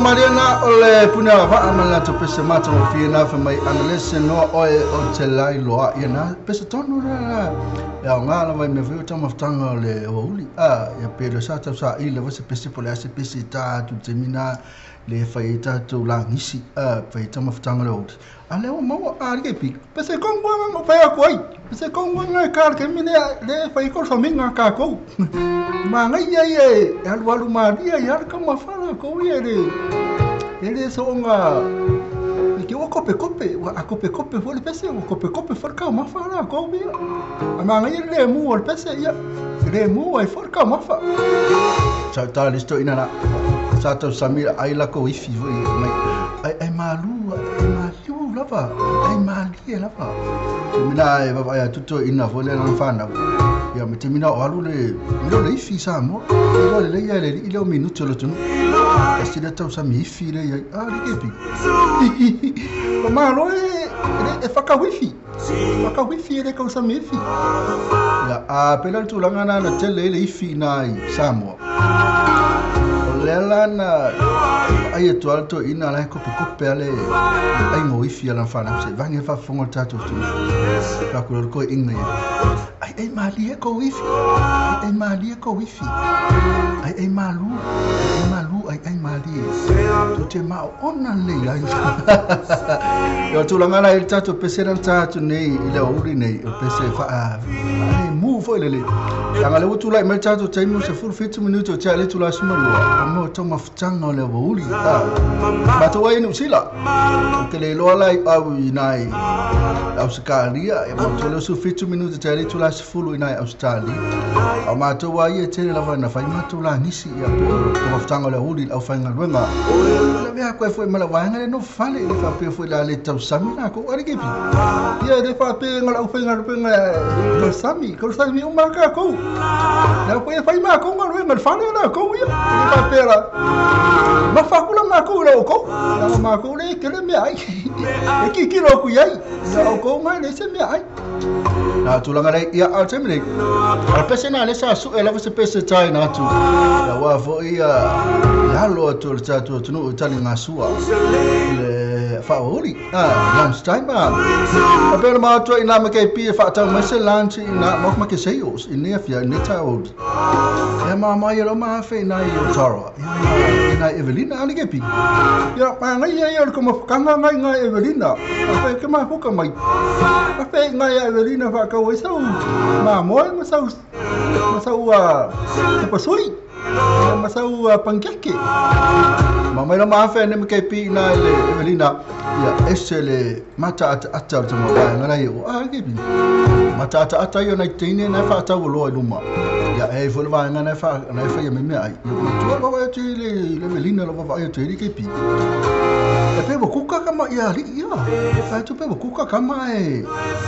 Mariana o le puna vaa ma le pese mata o fia na fa mai analese noa oe o te lai loa ia na pese tonu la ia o ngā lava i mea foi o taumafataga o le aoauli a ia pe le sa tausaili lava se pese po o le a se pese i tā atu i le taimi lena le fai ai tatou lagisi a fai ai taumafataga o le aoauli a lea ua maua a le kepi pese konguaga ma fai atu ai pese konguaga e ka le taimi lea le fai ai kolosomiga a tatou manaia ia e alualu malie ai lava le taumafa latou ia e le e le soona i te ua kopekope ua a kopekope foi le pese ua kopekope foi le taumafa a latou ia a manaia le lemu o le pese ia lemu ai foi le taumafa sa ta le sto ina la sa tausami ai lakou ifi foi mai ai ai malu ai malu lava ai malie lava mina e vaavaai atu toeaina foi lea lana fanau ia ma taimi na o alu le mea o le ifi i Samoa iloa lelei lava e le alii lea o minute o le atunuu tasi lea tausami ifi lea i ai a le kepi o malo e e whakau ifi whakau ifi e le tausami ifi ia a pela le tulaga na na tele ai le ifi ina i Samoa o lea la na ai atu lava le toeaina la e kopekope lava le aiga o ifi a lana fanau se'i vage le faafofoga o le tatou atunuu fai atu loa le toeaina ia ai ai malie kou ifi ai ai malie kou ifi ai ai malu ai ai malu ai ai malie tou te maoona lelei ai o le tulaga la i le tatou pese lea na ta atu nei i le aoauli nei o le pese faa mu foi lele leaga lea ua tulai mai le tatou taimi ua 17 minute o tea le itula 12 o mea o taumafataga o le aoauli a matou ai i Niu Sila ou te le iloa la i au i nai Ausetalia ia matou lea 17 minute tea le itula 10 i nai Ausetalia a o matou a ia e tele lava ina fai matou lagisi ia po o taumafataga o le aoauli i le aufaigaluega lavea atu ai foi ma lau vaega le nofo fale e le faapea foi le a le tausami latou ale kepi ia e le faapea na o le aufaigaluega e tausami tausami uma lava tatou lea foi e fai matou galuega i le fale o latou ia e le faapea la mafa atu la matou i la outou leaga matou lea e tele meaai e tilotilo atu i ai ia outou ma e leai se meaai Na tulaga lea ia a o le taimi nei o le pese lena lea sa sue lava se pese taina atu ia aua foi ia le alo atu o le tatou atunuu i taligasua i le faaoauli a lunch time a a pei ona maotua ina ma KP e faatau mai se lunch ina ma ma ke sales i nei afia i nei taeao Ia ma mai ia ma afe ina i Otara ia ina i Evelina ali ke pi. Ia manaia ia o le taumafataga ngai ngai Evelina. A fe ke mafuka mai. A fe ngai a Evelina whaakau ai sau mamoe ma sau ma sau tapasui. Ia ma sau pankeke. Ma mai la ma afe ne ma ke pi ina i le Evelina. Ia ese le mata ata ata o le tamaoaiga la ia ua a ke pi. Mata ata ata ia nai teine na e whaataualoa i luma. Ia e ai foi le vaega na e wha na e whaia mai mea ai. Ia matua vaavaai atu i le le Evelina lo vaavaai atu i le KP. E pei ua kuka kama ia alii ia. Fai atu pei ua kuka kama e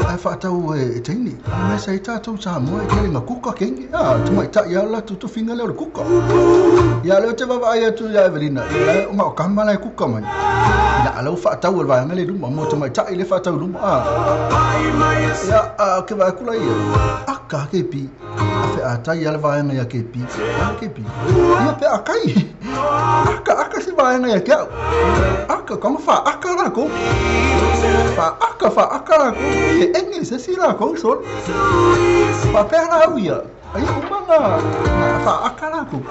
ae whaatau e teine. A mea sa i tātou Samoa e tele nga kuka kenge. A tamaitai a latou tofiga lea o le kuka. Ia lea ou te vaavaai atu ia Evelina, ia la e o kama la e kuka mai. Ina A la ua faatau e le vaega lea i luma, mo tamaitai lea e faatau i luma, a. Ia, a, ke vaai atu la ia, aka KP. A featai lava le vaega ia KP. A KP. Ia pe akai. Aka, aka se vaega ia te au. Aka, kama whaaka lakou. Whaaka, whaaka lakou. E enge se si lakou, sol. Whapea la au ia. Ai uma nga whaaka lakou.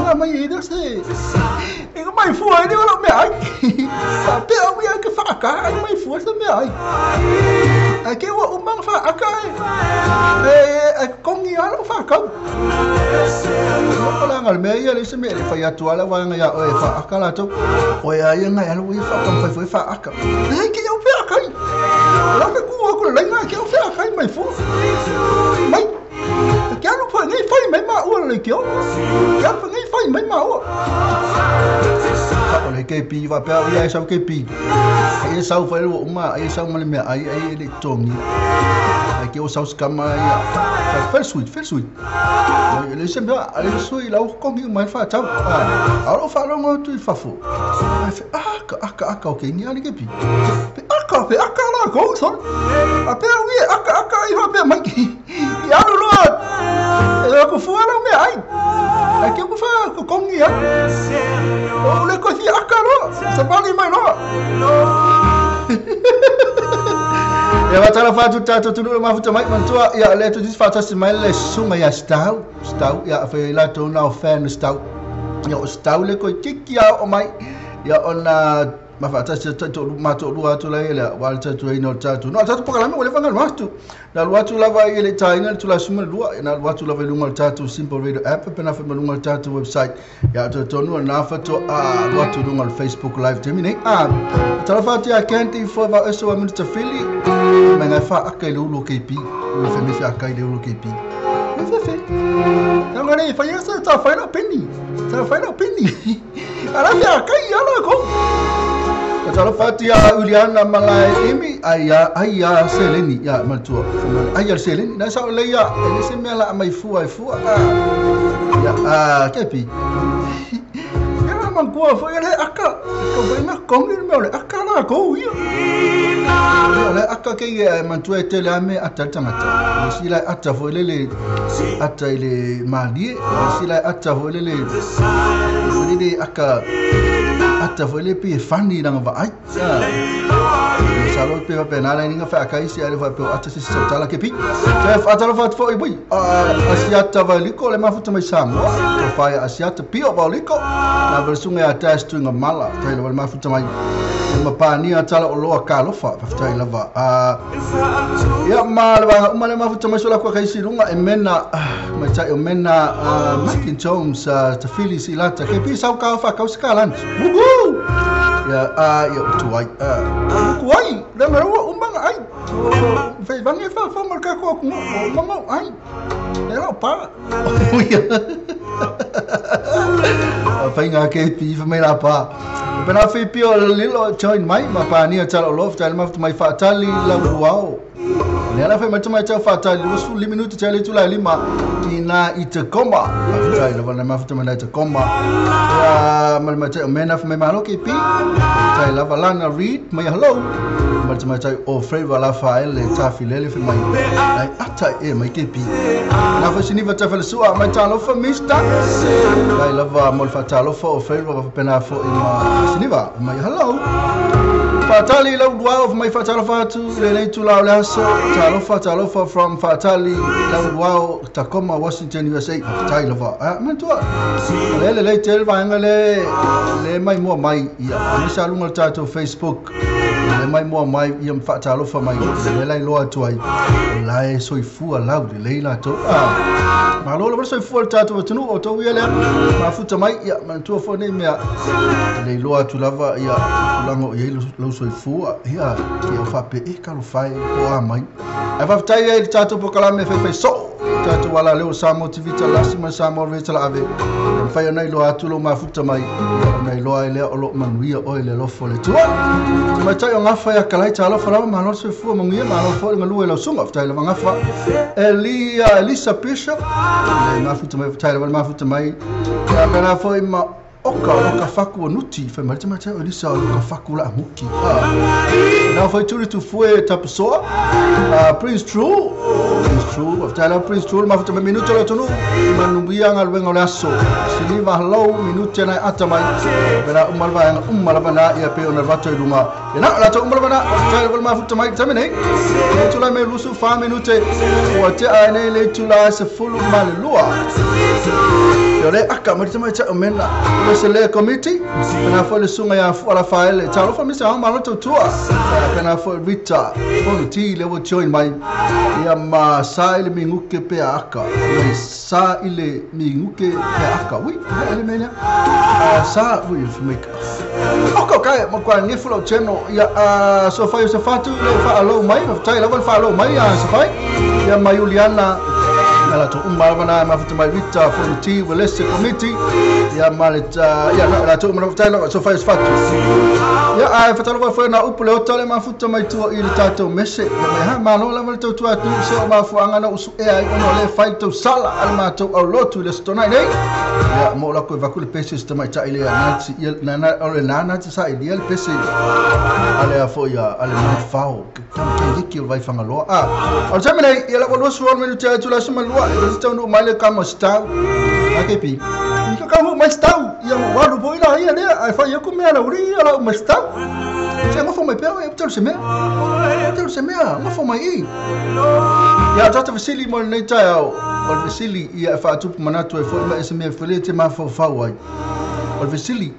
Nga mai e leo se. E nga mai fua e leo lau mea ai. Whapea au ia ke whaaka ai mai fua se mea ai. Ai ke ua uma nga whaaka e. E, e kongi ala o whakau. O le mea ia le se mea le fai atu ala waanga ia oe whaaka latou. Oe a ia ngai ala ua ia whakamawhai fua e whaaka. E ke au whea kai. La ke ku aku le lainga ke au whea kai mai fua. Mai. Ke alu pa ngai whai mai ma ua le ke o. Ke alu pa ngai whai mai ma ua. O le KP wa pea ia e sau KP. Ai e sau whai ua uma ai e sau ma le mea ai ai e le tongi. Ai ke o sau skama ia. Fel sweet, fel sweet. E le se mea, a le sui lau kongi mai whaatau. A o whaalogo atu i fafo. Ai fe aka, aka, aka o ke ingi ali ke pi. Pe aka, pe aka la kou son. A pe au ia, aka, aka i hoa pea mai. I alu loa. E aku fua lau mea ai. Ai ke ku wha ko kongi ai. O le ko hi aka loa. Sa pali mai loa. Ia watala whātu tātou tunu mafuta mai mantua ia le tu dis whātasi mai le sunga ia stau stau ia whai i latou nao fan stau ia o stau le koi kiki a o mai ia ona ma whātasi to mato lua atu la ia wa le tatu ai no tatu no tatu pokalame o le whangal watu na lua atu lava i le taina le tula suma lua na lua atu lava i lunga le tatu Simple Radio app pe na wha lunga le tatu website ia to tonu na whato a lua atu lunga le Facebook live temi nei a tala whāti a Kenti fo va eso wa minuta fili mai ngai wha aka i le ulu KP o fe me wha aka i le ulu KP e fe fe tau ngare whai asa ta whai lau penny ta whai lau penny ala wha aka i ala ko tala whāti a Uliana Malai Imi ai a Seleni ia matua ai a Seleni na sa le ia e se mea la mai fua e fua ia a kepi era mangua foi le aka ko foi na kongi me le aka la ko ia le aka ke ia matua e tele ame ata tangata si la ata foi le ata ile malie si la ata foi le le aka ata foi le pe fani langa va ai salo pe pe na la ninga fa kai si ale fa pe ata si tala ke pi chef ata fa fo i asiata va liko le mafuta mai Samoa to fa asiata pio va liko na versunga ata stunga mala tai le mafuta mai ma pania tala o loa kalofa fa tai lava ia ma le va uma le mafuta mai sola ko kai si lunga e mena mai tai o mena Makin Jones ta fili si lata ke pi sau ka fa ka skalan wuhu ia ia tuai kuai le mero umanga ai fe vange fa fa marka ko ko mama ai era pa fainga ke pi fa mai la pa pena fe pio lilo join mai ma pa ni tala lof tala ma mai fa tali la luao le ala fe mai mai tau fa tali lo su minuto tali tu la lima ina i te koma tai la va ma fa mai te koma ya mal mai tau mena fa mai malo ke pi tai la valana read mai hello mal mai tau o favor la fa le ta filele fa mai ai ata e mai ke pi na fa sini va ta fa sua mai talo fa mista tai la va mol fa talo fa o favor va pena fo i ma sini va mai hello Fatali lau luau mai fatalo fatu le nei tu lau leaso talo fa from Fatali lau luau Tacoma Washington USA tai lava man tua le le tel vaanga le le mai mua mai ia me salunga tato Facebook le mai mua mai ia fatalo fa mai le lai loa tu ai la e soifua lau le leila to malo lo soifua tato tunu o to ia le mafuta mai ia man tua fo nei mea le loa tu lava ia lango ia lo soifua ia ia fa pe e kalo fai ko a mai ai fa tai e tato pokalame fe fe so tato wala leo Samoa TV tala sima Samoa tala ave fai nei loa atu lo mafuta mai nei loa ile o lo manuia o ile lofo le tua mai tai o ngafa ya kalai talo fala malo soifua manguia malo fo ngalue lo sunga tai le ngafa Elia Elisa Bishop le mafuta mai tai le mafuta mai ya pena fo ma Oka o ka faku o nuti fai mai tamaitai o Elisa o ka faku la amuki. Nā whai turi tu fue tapasoa. Prince True. Prince True. Whaftai lau Prince True. Mafuta mai minuta lo tonu. Manuia ngā luenga o le aso. Siliva halau minuta nai ata mai. Pera umalwa anga umalwa na ia pe ona rato i runga. Ia nā rato umalwa na. Whaftai lau mafuta mai tame nei. Le tula me lusu wha minute. Ua te ai nei le tula se fulu ma le lua. Ia le aka mai tamaitai o mena. Le se le komiti. Pena foi le sunga ia fu ala faele. Talofa misa hau malo tautua. Pena foi Rita. Fono ti le ua join mai. Ia ma sa ile minguke pe aka. Ia sa ile minguke pe aka. Ui, ele mena. Sa ui make. Oko kai mo kwa ngefu lo cheno ia so fai so fatu le fa alo mai. Tai lava fa alo mai ia so fai. Ia ma Juliana ala to umma ma futa mai Rita Fono ti le komiti. Ia ma le ia la to umma tai lava so fai so fatu. Ia ai fatalo foi na upu le otale ma futa mai tua i le tatou mese. Ia mai ha malo lava le tautua atu so ma fuanga na usu e ai ono le fai tau sala al ma tau au lotu le stonai nei. Ia mo la ko vaku le pese sta mai tai le nanti ia nana o le nana ti sa i le pese ale a foi ale mai fao ke tam ke ki o vai fanga loa. O tame nei ia la ko lusu o minuti atu la suma lua e tau no mai le kama stau. Ake pi. I ka kamu mai stau. Ia walu boi la ia le ai fai ku mea la uri ia la mai stau. Se ngofo mai pea e tau se mea. Tau se mea ngofo mai i. Ia tata Vasili mo nei tai au. O Vasili ia fa atu manatu e foi mai se mea fele te mafau ai. O Vasili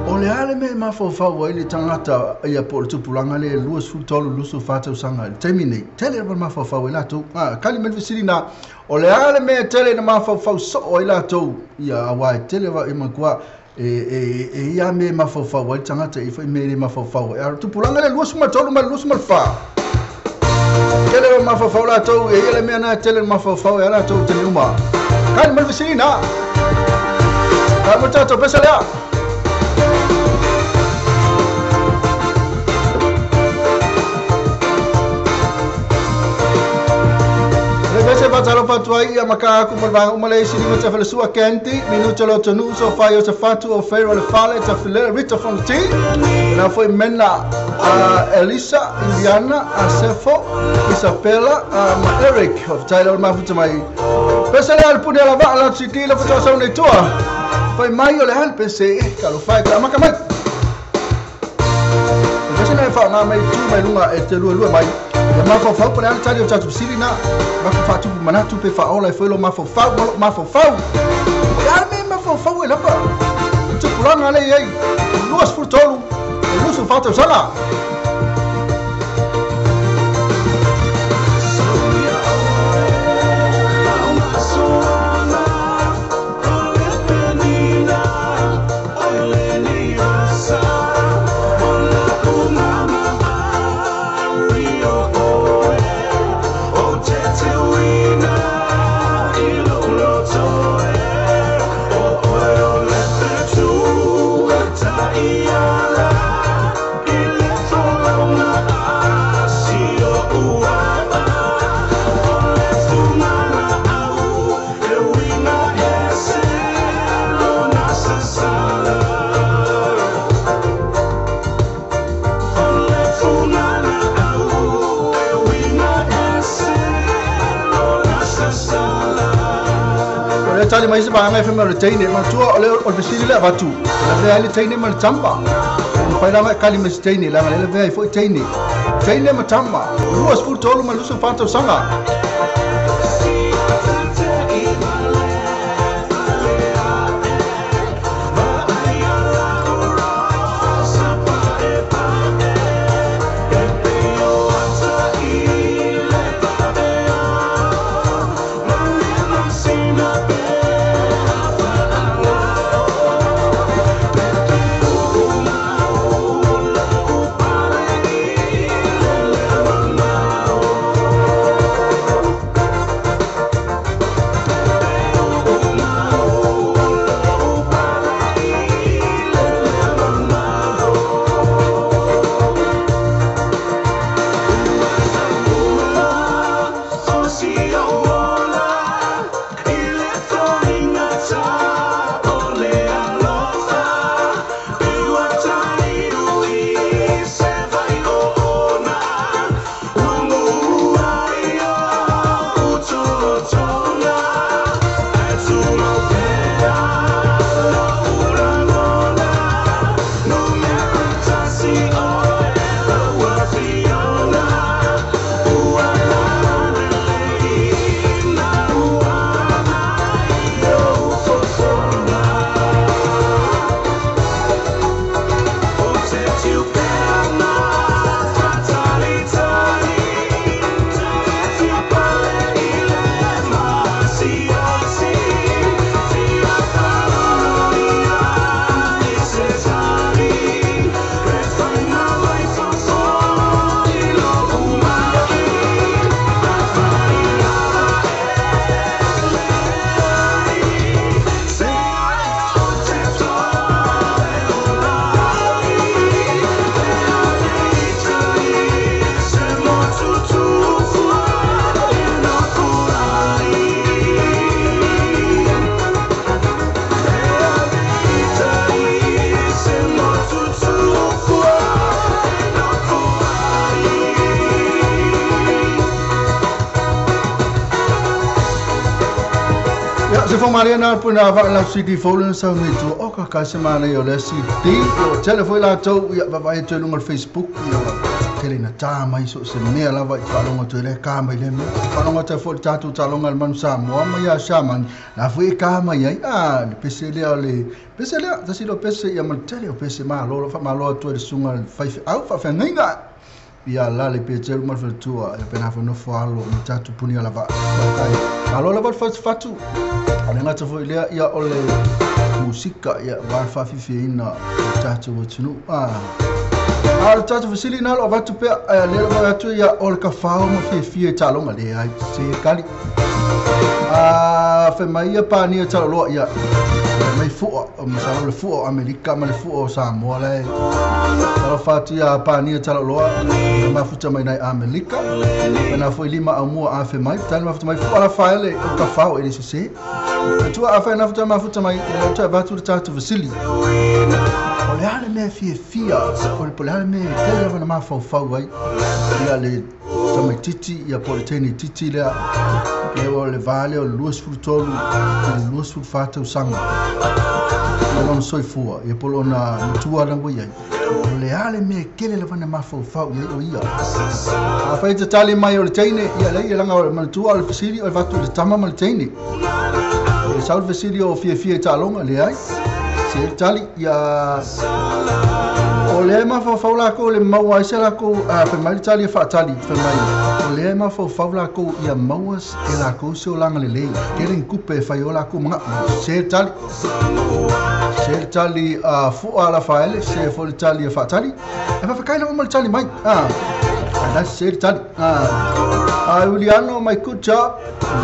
o le ale me mafau ai le tangata ia po le tupulanga le lua su tolu lusu fata usanga. Temi nei tele ma mafau ai la tu. Kali me Vasili na o le ale me tele na mafau so ai la tu. Ia wa tele va i makua e ia me mafau ai tangata i foi me le mafau ai. Tupulanga le lua su ma tolu ma lusu ma fa. Tele ma mafau la tu e ia le mea na tele mafau ai la tu te uma. Kali me Vasili na. Ka mo tato pesa lea. Se fatalo fatua ia maka ku malvanga umale sini mo tafele sua kenti minuto lo tonu so fa yo fatu o fero le fale tafele Rita from T na foi mena Elisa Indiana Asefo Isabella ma Eric of Taylor ma futa mai pesele al pune la va la tiki la futa sa nei tua foi mai o le hal pese ka lo fai ka maka mai pesele fa na mai tu mai lunga e te lua lua mai ia mafau pone ale tali o tatu sili na mafau tu manatu pe fa ola e foi lo mafau mafau ia me mafau e lapa tupulanga le ei luas furtolu lusu fatu sala. Tali mai se banga FM le teine ma tua o le o vesili le avatu la vea le teine ma le tamba fai la kali me teine la le vea foi teine teine ma tamba luas fu tolu ma lusu fanta sanga. Ia, se faumalie na puna va la CD fou sa nei tu o ka ka se mana o le CD o tele foi latou ia vaavaai atu i luga o le Facebook ia tele na tā mai so se mea lava i faalogo atu le ka mai le mea faalogo atu foi le tatou taaloga le Manu Samoa ma ia Siamani la foi e ka mai ai a le pese lea o le pese lea tasi lo pese ia ma le tele o pese malo lo faamalo atu ai le susuga le faifeau faafeagaiga ia la le petelu ma le faletua ia pena foi nofo alo ma tatou puni lava kai malo lava le fatufatu o le gata foi lea ia o le musika ia va faafifiaina o tatou atunuu a a o le tatou fesili na lo avatu pea lea lava atu ia o le kafao ma fiafia i taaloga leai se kali a fai mai ia pania taloloa ia mai fua o masalo le fua o Amerika ma le fua o Samoa le talofa atu ia pania taloloa mafuta mai nai Amerika na foi lima au mua a fe mai tali mafuta mai fua la faele o kafao e le sese tua a fe na futa mafuta mai e tu avatu le tatou fesili o le a le mea fiafia o le a le mea tele lava na mafaufau ai ia le tamaititi ia po o le teine titi lea le o le va lea o le 23 i le 24 tausaga ia lona soifua ia po o lona matua na ua i ai o le a le mea tele lava na mafaufau i ai o ia afai te tali mai o le teine ia lea ia laga o le manatua o le fesili o le vatu i le tama ma le teine e sau le fesili o fiafia i taaloga leai se le tali ia o lea e mafaufau lakou le maua ai se lakou fai mai le tali e faatali fai mai o lea e mafaufau lakou ia maua e lakou se olaga lelei tele ni tupe e fai o lakou manao se le tali se le tali a fua la faele se foi le tali e faatali e faafetai lava ma le tali mai a se le tali a Uliano my good job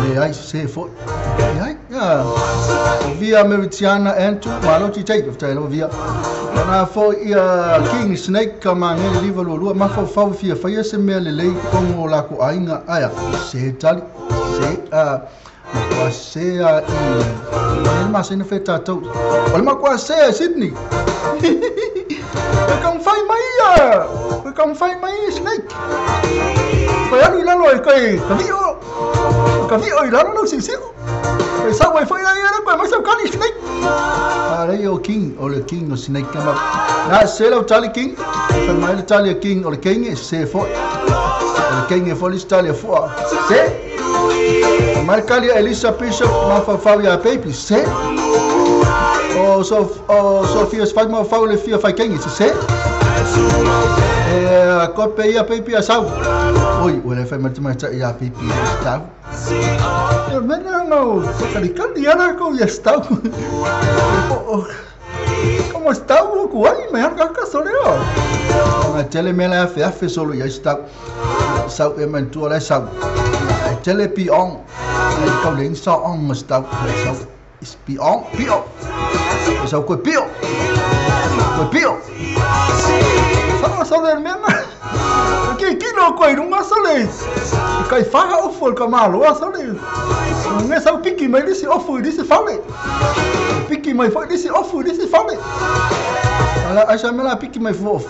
leai se foi leai o via Meritiana Antu malo ti tei faafetai lava via na foi ia King Snake ka mangele liva lua lua mafaufau fia faia se mea lelei tonu o lako aiga aia se tali se a matua se a i le masina fe tatou o le matua se a Sydney e kaumafai mai ia e kaumafai mai Snake koe alu i lalo e koe ka vio i lalo lau siusiu koe sau ai foi ai era koe mai sau kali Snake a lei o King o le King o Snake ma na se lau tali King fai mai le tali a King o le King e se foi o le King e foi le tali a fua se mai le kali a Elisa Bishop mafaufau ia baby se o Sofia Sfai mafaufau le fia fai King se se e kope ia baby a sau oi ua le fai mai te mai ia baby a sau e mena no kalikali ana ko ia stau como stau ku ai me ka ka sole o nga tele mela afe afe solo ia stau sau e man tu la sau tele pi on ai kau le sa on stau sau is pi on pi on sau ko pi on ko pi on sa sa le mena ke kilo ko i runga sole kai whaha ofu ka maloa sole nge sau piki mai lisi ofu i lisi fale piki mai foi lisi ofu i lisi fale ala ai sa mela piki mai fo ofu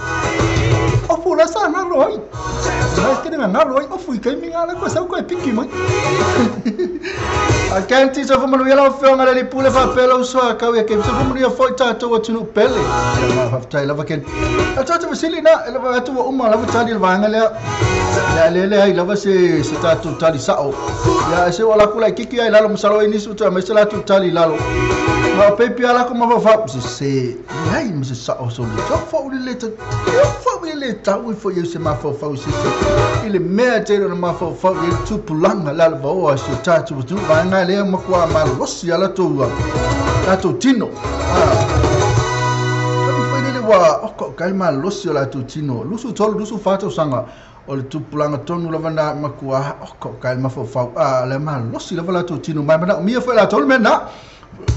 ofu la sa na lo ai na ke na lo ai ofu i kai minga la ko sau ko piki mai a kenti sa fo manuia la fionga le pule fa pela uso a kau ia ke sa fo manuia foi tatou atunuu pele ma faafetai lava ken a tatou fesili na e lava atu ua uma lava tali le vaega lea ia le le ai lava se se tatou tali sao ia se o lakou laitiiti ai lalo masalo ai nisi ua toe aumai se latou tali i lalo ma o peipi a lakou mafaufau se se leai ma se sao soli fou le le fou le le tau foi ai se mafaufau se se i le mea tele ona mafaufau i le tupulaga le alavaoa se tatou atunuu vaega lea matua malolosi a latou tino ua oko kai malolosi o latou tino 23 24 tausaga o le tupulaga tonu lava na matua oko kai mafaufau a le malolosi lava latou tino mai manaomia foi latou le mea na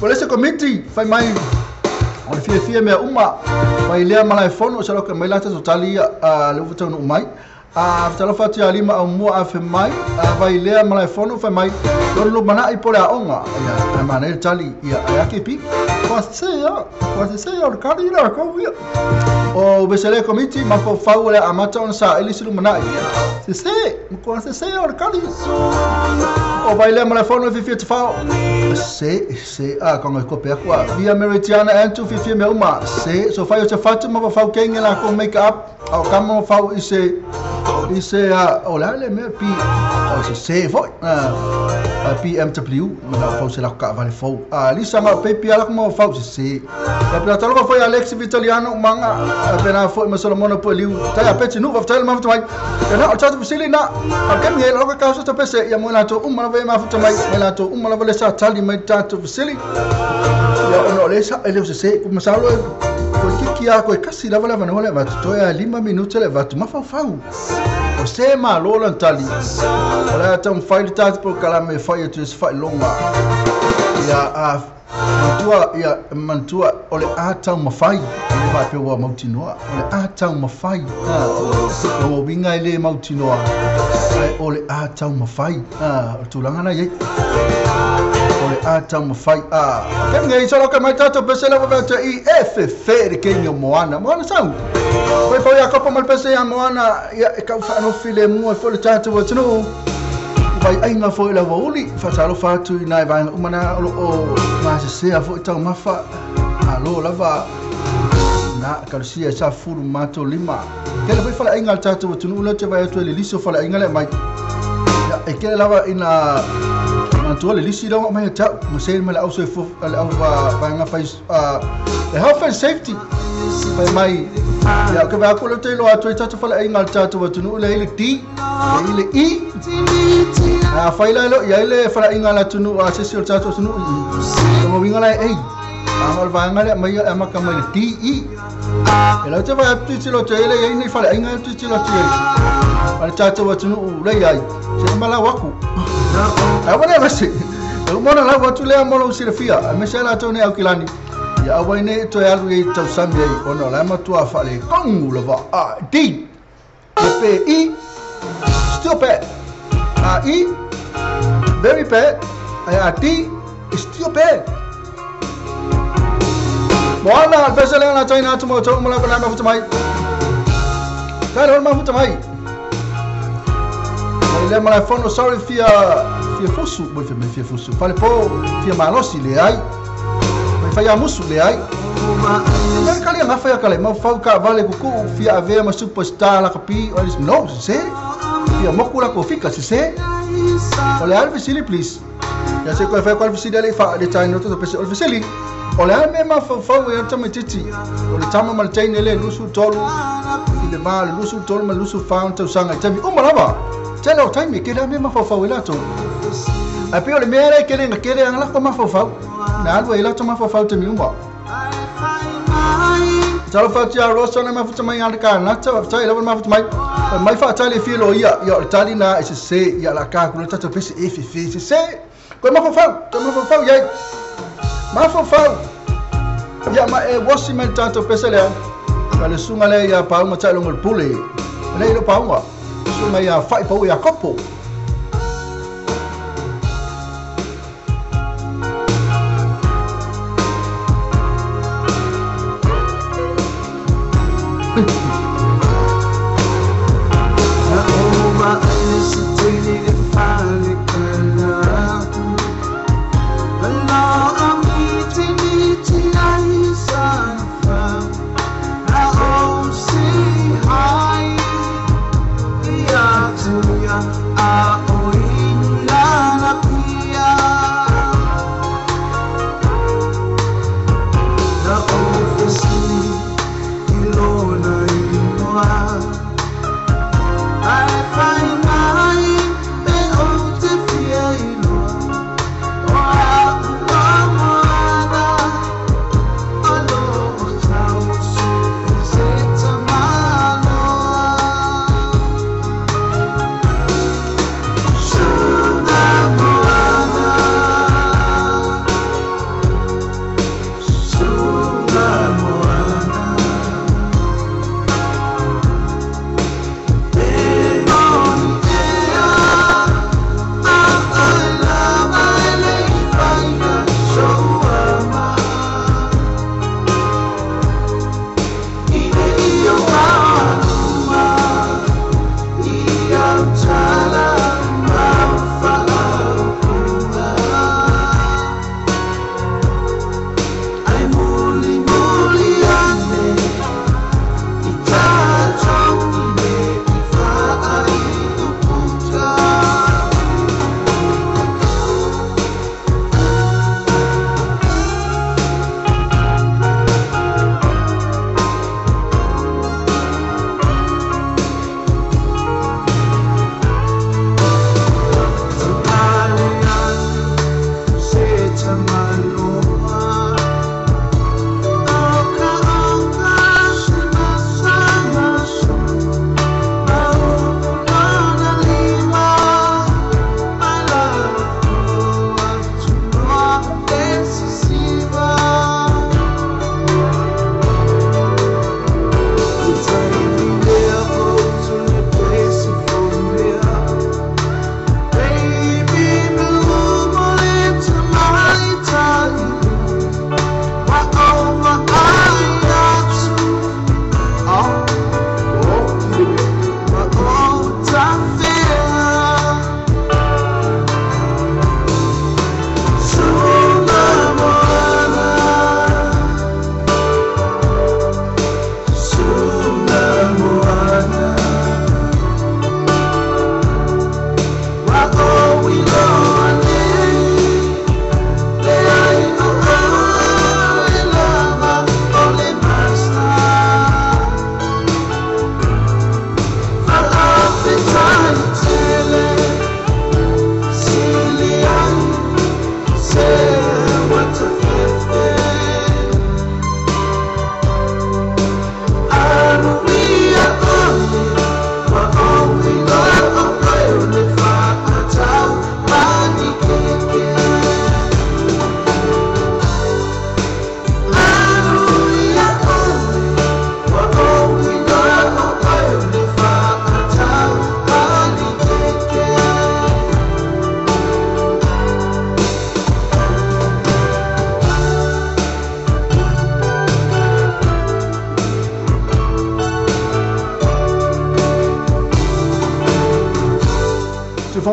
o le se komiti fai mai o le fiafia mea uma mai lea malaefono se loka mai latou tali ia a le ua taunuu mai a talofa atu ia lima au mua a fe mai a vai lea malaefono fai mai lona lumanai po le aoga ia a manai le tali ia ai ake pi kua se ia o le kali la kou ia o besele komiti mafaufau o le amata ona saili se lumanai se se kua se se o le kali O vai lea ma le fono fifia te whao. Se, se, a konga kope akua. Via Meritiana Antu fifia mea uma. Se, so whai o te whatu ma whau kenge la ko make up. Au kama ma whau i se, a, o la le mea P, o se se foi. A BMW, ma na whau se lako ka vale fau. A Lisa nga pepi ala ma whau se se. Ya pena talofa foi Alex Vitaliano manga, pena foi ma Solomona po liu. Tai a peti nu waftai ma mai. Ya na o tatu fisili na. A kemi he loka kausa ta pese ya mo na to umma na ma futa mai. Me la to umma na le sa tali mai tatu fisili. Ya ono le sa ele se se ku masalo ko kiki a ko kasi lava lava no le va to ya 5 minuti le va tu mafau. O se ma lo tali. O la tam fai tatu po kala me fai tu se fai longa. Ya a mantua ia mantua o le a tau mawhai le wha pe ua mautinoa o le a tau mawhai o winga i le mautinoa o le a tau mawhai o tūlanga na iei o le a tau mawhai kemi ngai solo ka mai tātou pese lava vea i e fe le kengi o Moana Moana sau koe fau ia kopa mal pese ia Moana ia e kau whaanofi le mua fo le tātou atunu vai ainga foi la wauli whatalo whatu i nai vaenga umana o o masesea foi tau mafa alo lava na kalusia sa fulu mato lima kele foi fala ainga tātou atunu le te vai atu le liso fala ainga le mai ya e kele lava ina mantua le lisi lava mai tau masel ma le au soifo le au vaenga fai le health and safety fai mai ya ke vai ko le te lo atu i tātou fala ainga tātou atunu le ile D le ile I a fai la lo ia ile fala ainga la tunu a sesi o tātou tunu i mo winga la e a mal vaenga le mai a maka mai le D I e la te vai atu ti lo te ile ia ni fala ainga atu ti lo te ale tātou atunu le ai se mala waku a wana vase o mona la watu le mo lo sile fia a me se la tone au kilani ia awai nei toe alu i tausami ai ona la matua fale kongu lava a D P I still bad A I very bad A D still bad Moana al pese le na taina atu mo to mo la na mafuta mai kai lo mafuta mai le ma la fono sorry fia fia fusu mo fia fusu fale po fia malosi le ai mai fai musu le ai mai kali nga fai kale ma fau ka vale kuku fia ave ma superstar la kapi o no se fia moku la ko fika se o le al fisili please ya se ko fai ko al fisili le fa le taino to pese al fisili o le al me ma fau fau ya tama titi o le tama mal taine le lusu tolu i le va le lusu tolu ma lusu fa tau sanga tami o malava tele o taimi ke la me ma fau fau ila to a pe o le mea le kele nga kele nga la ko ma fau fau na alu ila to ma fau fau te mi umba talo fa tia rosa na ma futa mai ala ka na ta ta ila ma futa mai mai fa ta le filo ia ia o tali na se se ia la ka ku ta ta pese e fe fe se se ko ma fau fau to ma fau fau ia ma fau fau ia ma e wasi mai ta to pese le ka le sunga le ia pa ma ta lo ngol pule le lo pa uma sunga ia fai pa ia kopo I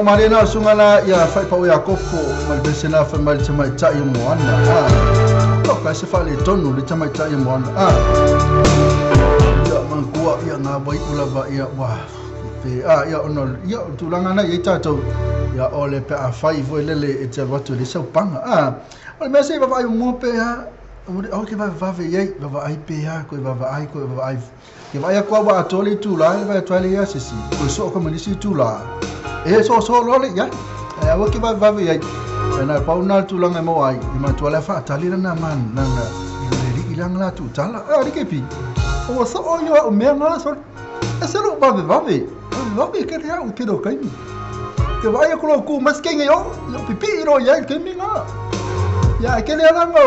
Marina o sunga la ia fai pau ia kopo ma le pese na fai mai le tamaitai o Moana. O ka se fale tonu le tamaitai o Moana. Ia mangua ia ngā wai ulava ia wa pe ia ono ia tulaga na ia tatou ia o le pe a fai foi lele e te alu atu le saupanga. O le mea se vavaai mo pe ha o ke vavave iai vavaai pe ha koe vavaai koe vavaai ke vai aku ua atoa le itulā le vai atu ai le ia sisi koe soo koe ma nisi itulā e so so lo le ia e aua ke vavave iai e na pau na le tulaga e maua ai i matua le faatali lana man lana i le li'i langa la tuutala a le kepi ua soo ia au mea nga so e se lou vavevave vavevave ke le au ke lo kaimi ke vaai aku lou ku mai se kenge o ia pipii loa iai le kaimi nga ia e kele alanga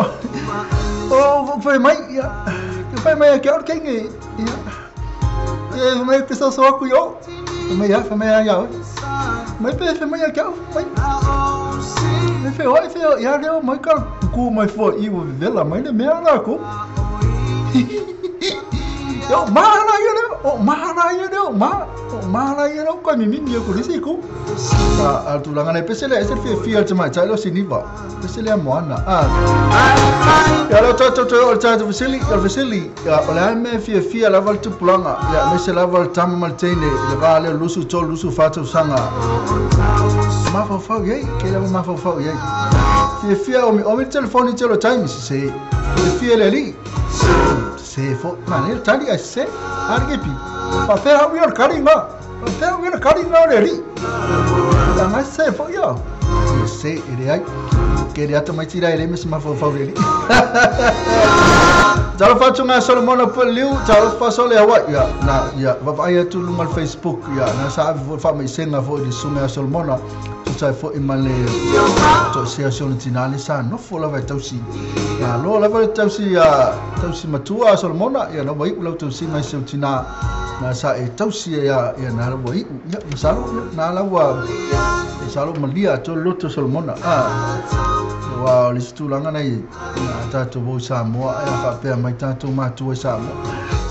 o fai mai ia ke fai mai e ke au le kenge ia e mai ke soso aku i o mai ia fai mai ia oe mai pe fai mai ia ke au mai me fe oi fe ia leo mai ka ku mai fo i o vela mai le mea la ko yo ma la ia leo o ma la ia leo ma o ma la ia leo ka mimi ia ko le se ko a tulaga nei pese le ese le fiafia o le tamaitai leo siniva pese lea Moana ia leo tatou toe o le tatou fesili o le fesili o le a le mea fiafia lava le tupulaga ia aemaise lava le tama ma le teine i le va lea o le 23 24 tausaga mafaufau i ai ke lava mafaufau i ai fiafia omiomi le telefoni tele o taimi sese fiafia le alii sese foi manaia le tali ae sese a le kepi faapea au ia o le kali nga faapea au ia o le kali nga o le alii aga sese foi ia sese e leai ke le ata mai tira e le me se mafaufau le alii Talofa atu ngā Solomona Paliu, talofa sole Hawaii. Ia, na, ia, vavaai atu luga le Facebook, ia, na sa ave foi le faamaisega foi i le susuga ia Solomona, tusa ai foi ma le toesea o si ona tinā le sa nofo lava e tausi. Na loa lava le tausi a tausi matua a Solomona, ia, na ua iu lau tausiga i si ou tinā, na sa e tausi ia, ia, na ua iu, ia, masalo, ia, na la ua, masalo malia atoa le loto o Solomona. Aua o le isi tulaga nei, Na tatou o i Samoa ae a faapea mai tatou matua i Samoa,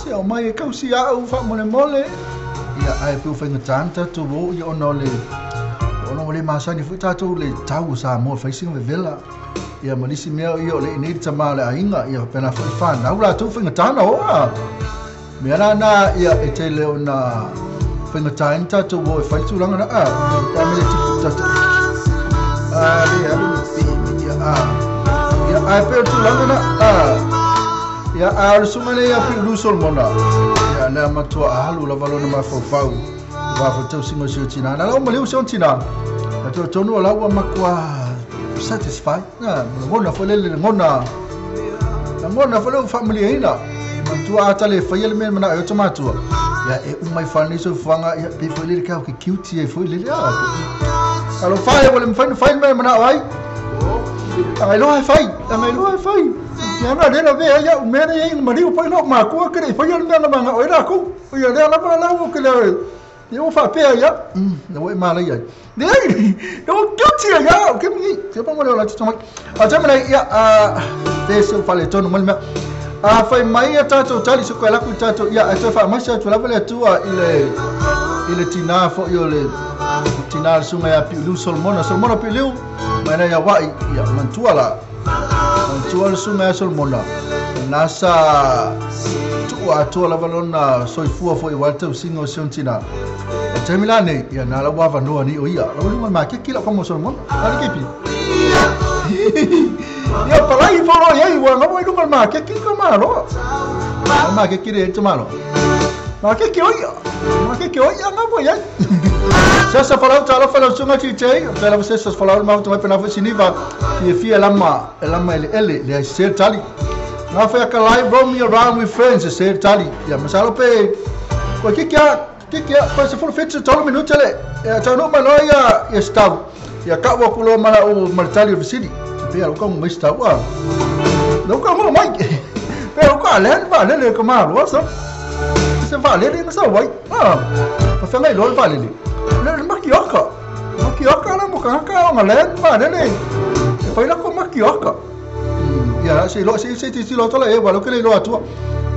se ao mai e kausi au faamolemole. Ia, ae pei ua faigata ona tatou o ia ona o le ona ua le masani foi tatou le tau o Samoa e fai sina vevela. Ia ma nisi mea ia o le i nei le tama o le aiga, ia faapena foi le fanau latou faigata ona o a. Mea la na ia e tele ona faigata ai na tatou o e fai le tulaga na a ta mele tupu tata. A le alu ni pi ia a. Ia a pe o tulaga na a. Ia a o le susuga nei ia Piulu Solomona. Ia na matua alu lava lona mafaufau. Wa fo tausiga o si o tina. Na lau maliu si o tina. Na tolu tonu o lau matua satisfied. Na lagona foi lele lagona. Lagona foi leu faamalieina. Matua a tale e faia le mea manao e o matua. Ia e uma i whale nei soifuaga ia pe foi lele ke au ke cute e foi lele a. Alofa e ua le mafai ona fai le mea e manao ai. Anga iloa e fai, anga iloa e fai. Ia na lea lavea ai au mea nei ai maliu foi lou makua ke le i faia le mea na manao ai lakou. Ia lea lava lau o ke le ia ua faapea ia, na ua e malaia ai. Leai, na ua guilty ai au, ke mi, te pa mo le ola tito mai. A te mena ia, a, te se faletonu mai le mea. A fai mai ia tatou tali se koe laku i tatou, ia, e toe faamaise atu lava le Atua i le, i le tinā foi o le, tinā le susuga ia Piuliu Solomona. Solomona Piuliu, mai nei Hawaii, ia, mantua la, mantua le susuga ia Solomona. Na sa tuua atoa lava lona soifua foʻi auā le tausiga o si ona tinā. O le taimi lanei, ia na la ua avanoa nei o ia. La ua i luga o le makeki lau kama o Solomona. A le kepi. Ia palai fo loa iai ua ngaua i luga o le makeki ka maloa. A makeki le te maloa. Makeki o ia. Makeki o ia ngaua iai. Sesa falau talofa lau susuga TJ. Faapea lava sesa falau le mafuta mai pena foi siniva. Fiafia lama e lama eleele le ai sese le tali. Nga whea ka lai roam me around with friends sese le tali. Ia masalo pe koe kiki a kiki a koe se fulu fitu tolu minute le ia taunuu mai loa ia ia stau. Ia kau aku loa ma lau ma le tali o le fesili. Pe au ka mai stau a. Lau ka mo mai. Pe au ka le vaalele ka maloa sa. Se vaalele na sa wai. Ah. Pa whengai loa le vaalele. Le le makioka. Makioka la mo ka ka o nga le vaalele. E whai lako makioka. Ia, se iloa, se se tilotilo atu ala e, ua leo ke le iloa atua.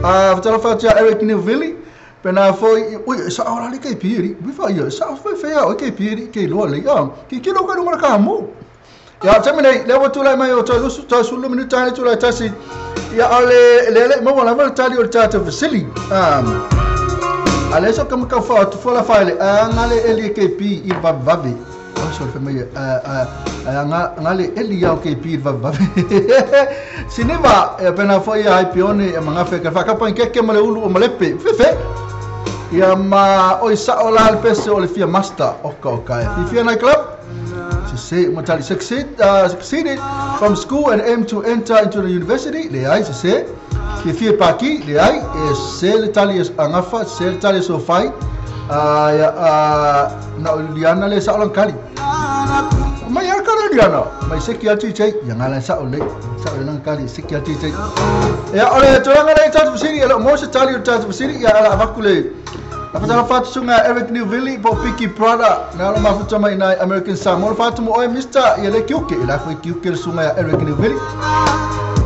A, fatalofa atu ia Eric Newville, pena foi, ui, e sao la le KP ali, ui fa ia, e sao foi fea oi KP ali, ke iloa lei, a, ki kilo ka lunga le ka mo. Ia, taimi nei, lea ua tulai mai o toi lusu, toi sulu minuta le tulai tasi, ia, a le, le le maua lava le tali o le tātou fesili. A le so ka makau fa atu fola faile, a ngale eli e KP i le vavevave. Ai so le fai mai, a, a, nga le eli iao KP i le vavevave. Siniva, ia pena foi ia hai pione, ia magafe, ka whakapa i keke ma le ulu o malepe. Fefe! Ia ma oi sao la le pese o le fia master. Oka oka e. Fifia nightclub. Sese, matali succeed, succeeded from school and aim to enter into the university. Le ai, sese. Fifia paki, le ai. E se le tali e angafa, se le tali e sofai. Ia, na o Liana le sao lang kali. Mai a kala Liana. Mai seki atu i tei. Ia ngala sao le. Sao le nang kali seki atu i tei. Ia ole tulaga le tatu fesili, e le o mo se tali o le tatu fesili, ia ala avaku le A fatalofa fatu suga Eric Newville po Piki Brother na alo mafuta mai nai American Samoa le fatu mo oe Mister ia le kiuke i la foi kiuke le suga ia Eric Newville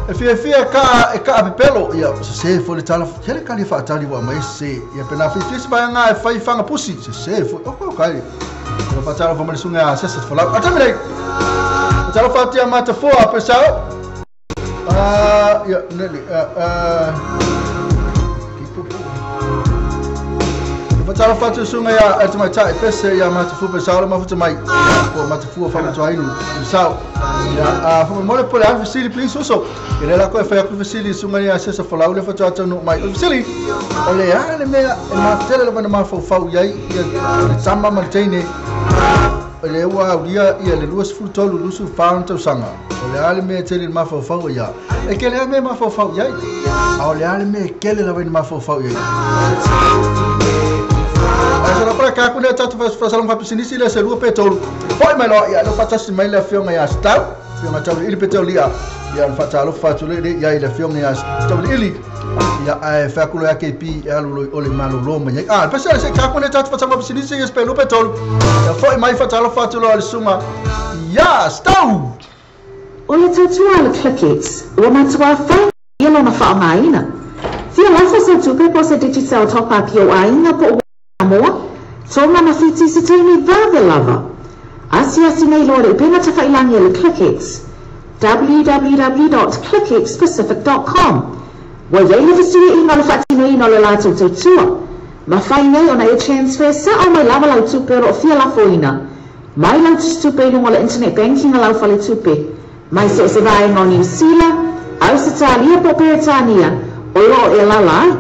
e fiafia ka e ka pepelo ia se se foi le tala hele kali faatali ua mai se ia pena fiafia se vaega e fai fanga pusi se se foi oko kai le fatalofa mai le suga ia Sesa Folau atami nei fatalofa atu ia Matafoa pesao ia nele Fatalofa atu suga ia e tamaitai pese ia Matafu pesao le mafuta mai po Matafu o whamatuainu pesao ia whamamole po le a fesili please uso i le lako e whai aku fesili suga ia Sesa Folau le whatua taunuu mai o le fesili o le a le mea e matele lava na mafaufau i ai ia le tama ma le teine o le ua aulia ia le 23 24 ona tausaga o le a le mea e tele i le mafaufau ia e kele a mea e mafaufau i ai a o le a le mea e kele lava i le mafaufau i ai. Ae sa lapa ka aku lea tatou faasalaga faapisinisi lea se lua pe tolu. Foʻi mai loa ia leo faatasi mai le afioga ia Stau, afioga Tauiliili pe Taulia. Ia ona faatalofa atu lea i ai le afioga ia Tauiliili. Ia ae fai atu loa ia KP e alu loa i ole malolo mai ai. Ah, pese se ka aku lea tatou faasalaga faapisinisi ia se pe lua pe tolu. Ia foʻi mai faatalofa atu loa le susuga ia Stau. O le tautua a le ClickX ua matua fai ia lona faaaogaina. Fia lafo se tupe po o se Digicel top up i ou aiga po o Samoa, Tonga ma Fiti i se taimi vave lava. Asiasi nei loa le upega tafailangi a le ClickX, www.clickxpacific.com. Ua i ai le fesuiaiga o le faatinoina o le latou tautua. Mafai nei ona e transfer sao mai lava lau tupe o lo o fia lafoina mai lau tusitupe i luga o le internet banking a lau faletupe mai so o se vaega o Niu Sila, Ausetalia po o Peretania o lo o e alaala ai.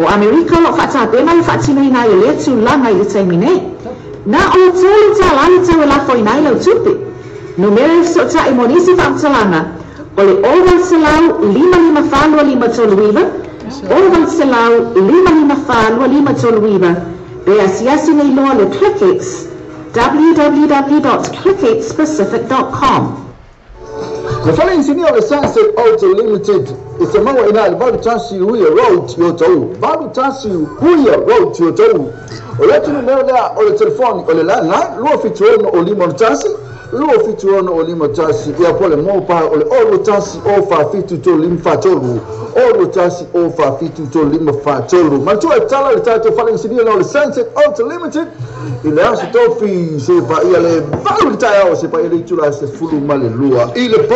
O Amerika o lo o faatapena le faatinoina ai o lea tulaga i le taimi nei. Na o le $3 le tau e lafoina ai lau tupe. Numera e fesootai mo nisi faamatalaga o le 0800 554 2539, 0800 554 2539, pe asiasi nei loa le ClickX, www.clickxpacific.com. Le fale inisinia o le Sunset Auto Limited e te maua ina i le 81 Huia Road i Otahuhu. 81 Huia Road i Otahuhu. O le atu numera lea o le telefoni o le landline 276 o 5 1. 276 51, ia po le mobile o le 0 1 0 4 7 3 5 4 3, 0 1 0 4 7 3 5 4 3. Manatua e tala le tatou fale-inisinia o le Sunset Auto Limited i le aso tofi se paia le 8 le taeao se paia le itula se 12 i le po.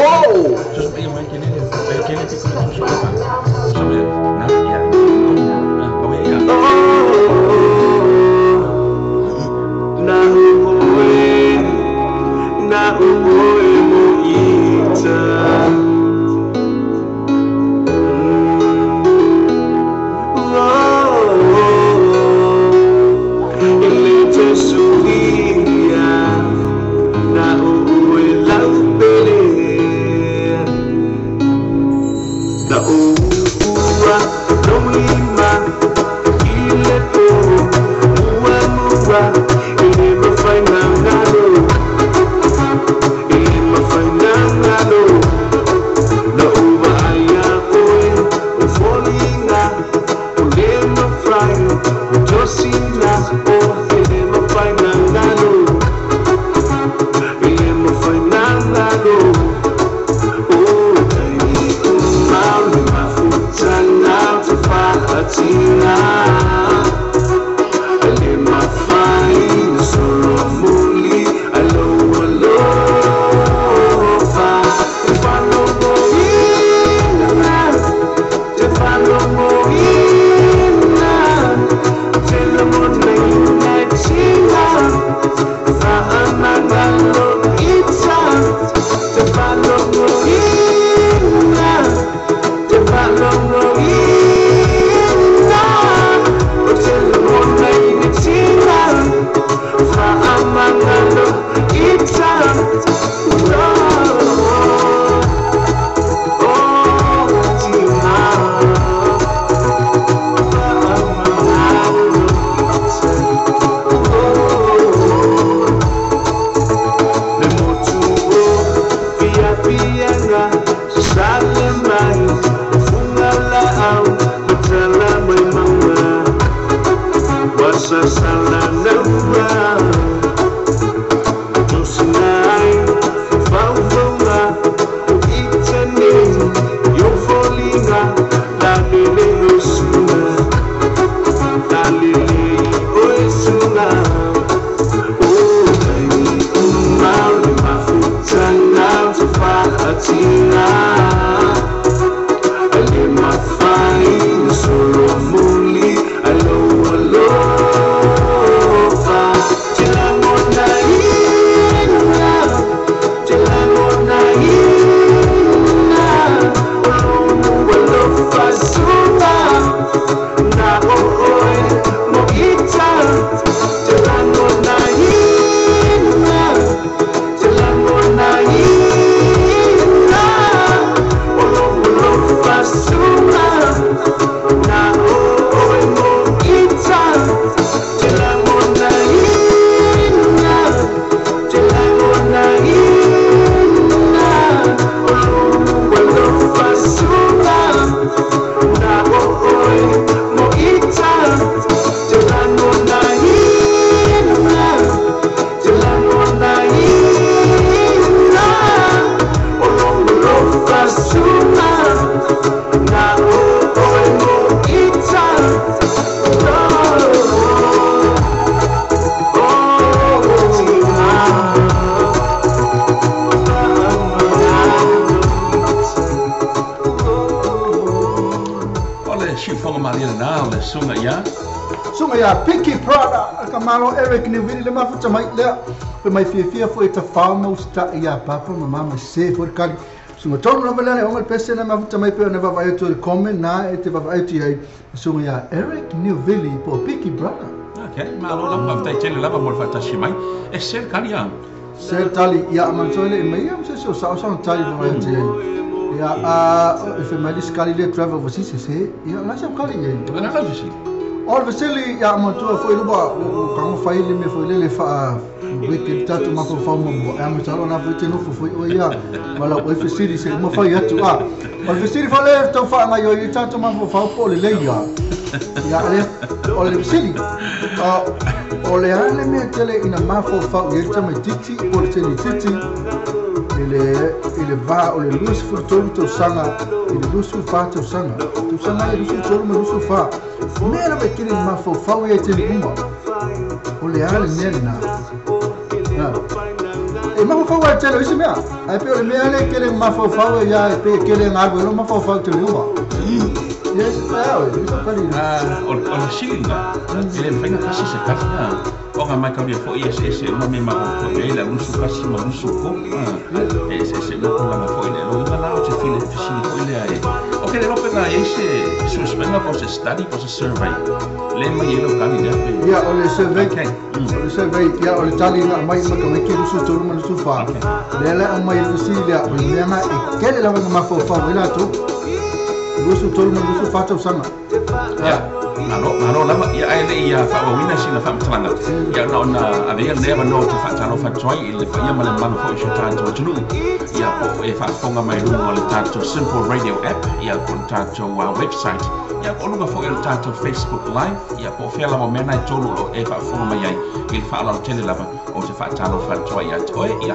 Sunga ya Pinky Prada kamalo Eric ni vili le mafuta mai lea pe mai fia foi ta whaumau sta ia papa ma mama se foi kali sunga tonu lava lea o le pese na mafuta mai pe na vava atu le comment na e te vava atu ai sunga ya Eric Newville po Pinky Brother. Okay, malo lava tai tele lava mo fatasi mai e sel kali ya sel tali ia mansoile mai am se so sa sa tali vava atu ai ia a e mai skali le travel overseas se ia la sa kali ia na la visi o le vesili ia matua foi luba o kango fai le me foi le fa wicked tatu ma fo fa mo e ma salo na foi te no foi o ia ma la o vesili se ma fai atu a o le vesili fa le tau fa ngai o tatu ma fo fa po le le ia ia le o le vesili a O le a le mea tele ina mafaufau i ai le tamaitiiti po o le teine-itiiti i le va o le 23 tausaga i le 24 tausaga. Tausaga e 23 ma 24. Mea lava e tele ina mafaufau i ai taimi uma. O le a le mea lena? E mafaufau ai tele o isi mea. Ae pei o le mea lea e tele ina mafaufau ai ia e pei e tele ina alu ai loa mafaufau i taimi uma. Ia e a oe, e tali. O le fesili lena, e le mafai ona tasi se tali. Ona mataulia foi e eseese uma mea e mafaufau i ai le au 21 ma 23. E eseese uma tulaga foi le loiga la o se fesili foi lea e. Ou te le iloa pe na i ai se suesuega po o se study po o se survey lea e mai ai lau tali lea pe. Ia, o le survey, o le survey, ia, o le tali na aumai i matameki 23 ma 24. Lea la e aumai e le fesili lea, o le mea na e tele lava ina mafaufau ai latou. 23 ma 24 tausaga. Ia, malo, malo lava. Ia, ae le i faaauauina sina faamatalaga, ia, na ona ave ia lenei avanoa ou te faatalofa atu ai i le paia ma le mamalu foi o si o tatou atunuu, ia, po o e faafofoga mai i luga o le tatou Simple Radio App, ia, po o le tatou website, ia, po o luga foi o le tatou Facebook Live, ia, po o fea lava o mea na e tolu o lo o e faafofoga mai ai i le faaaloalo tele lava ou te faatalofa atu ai ia te oe. Ia,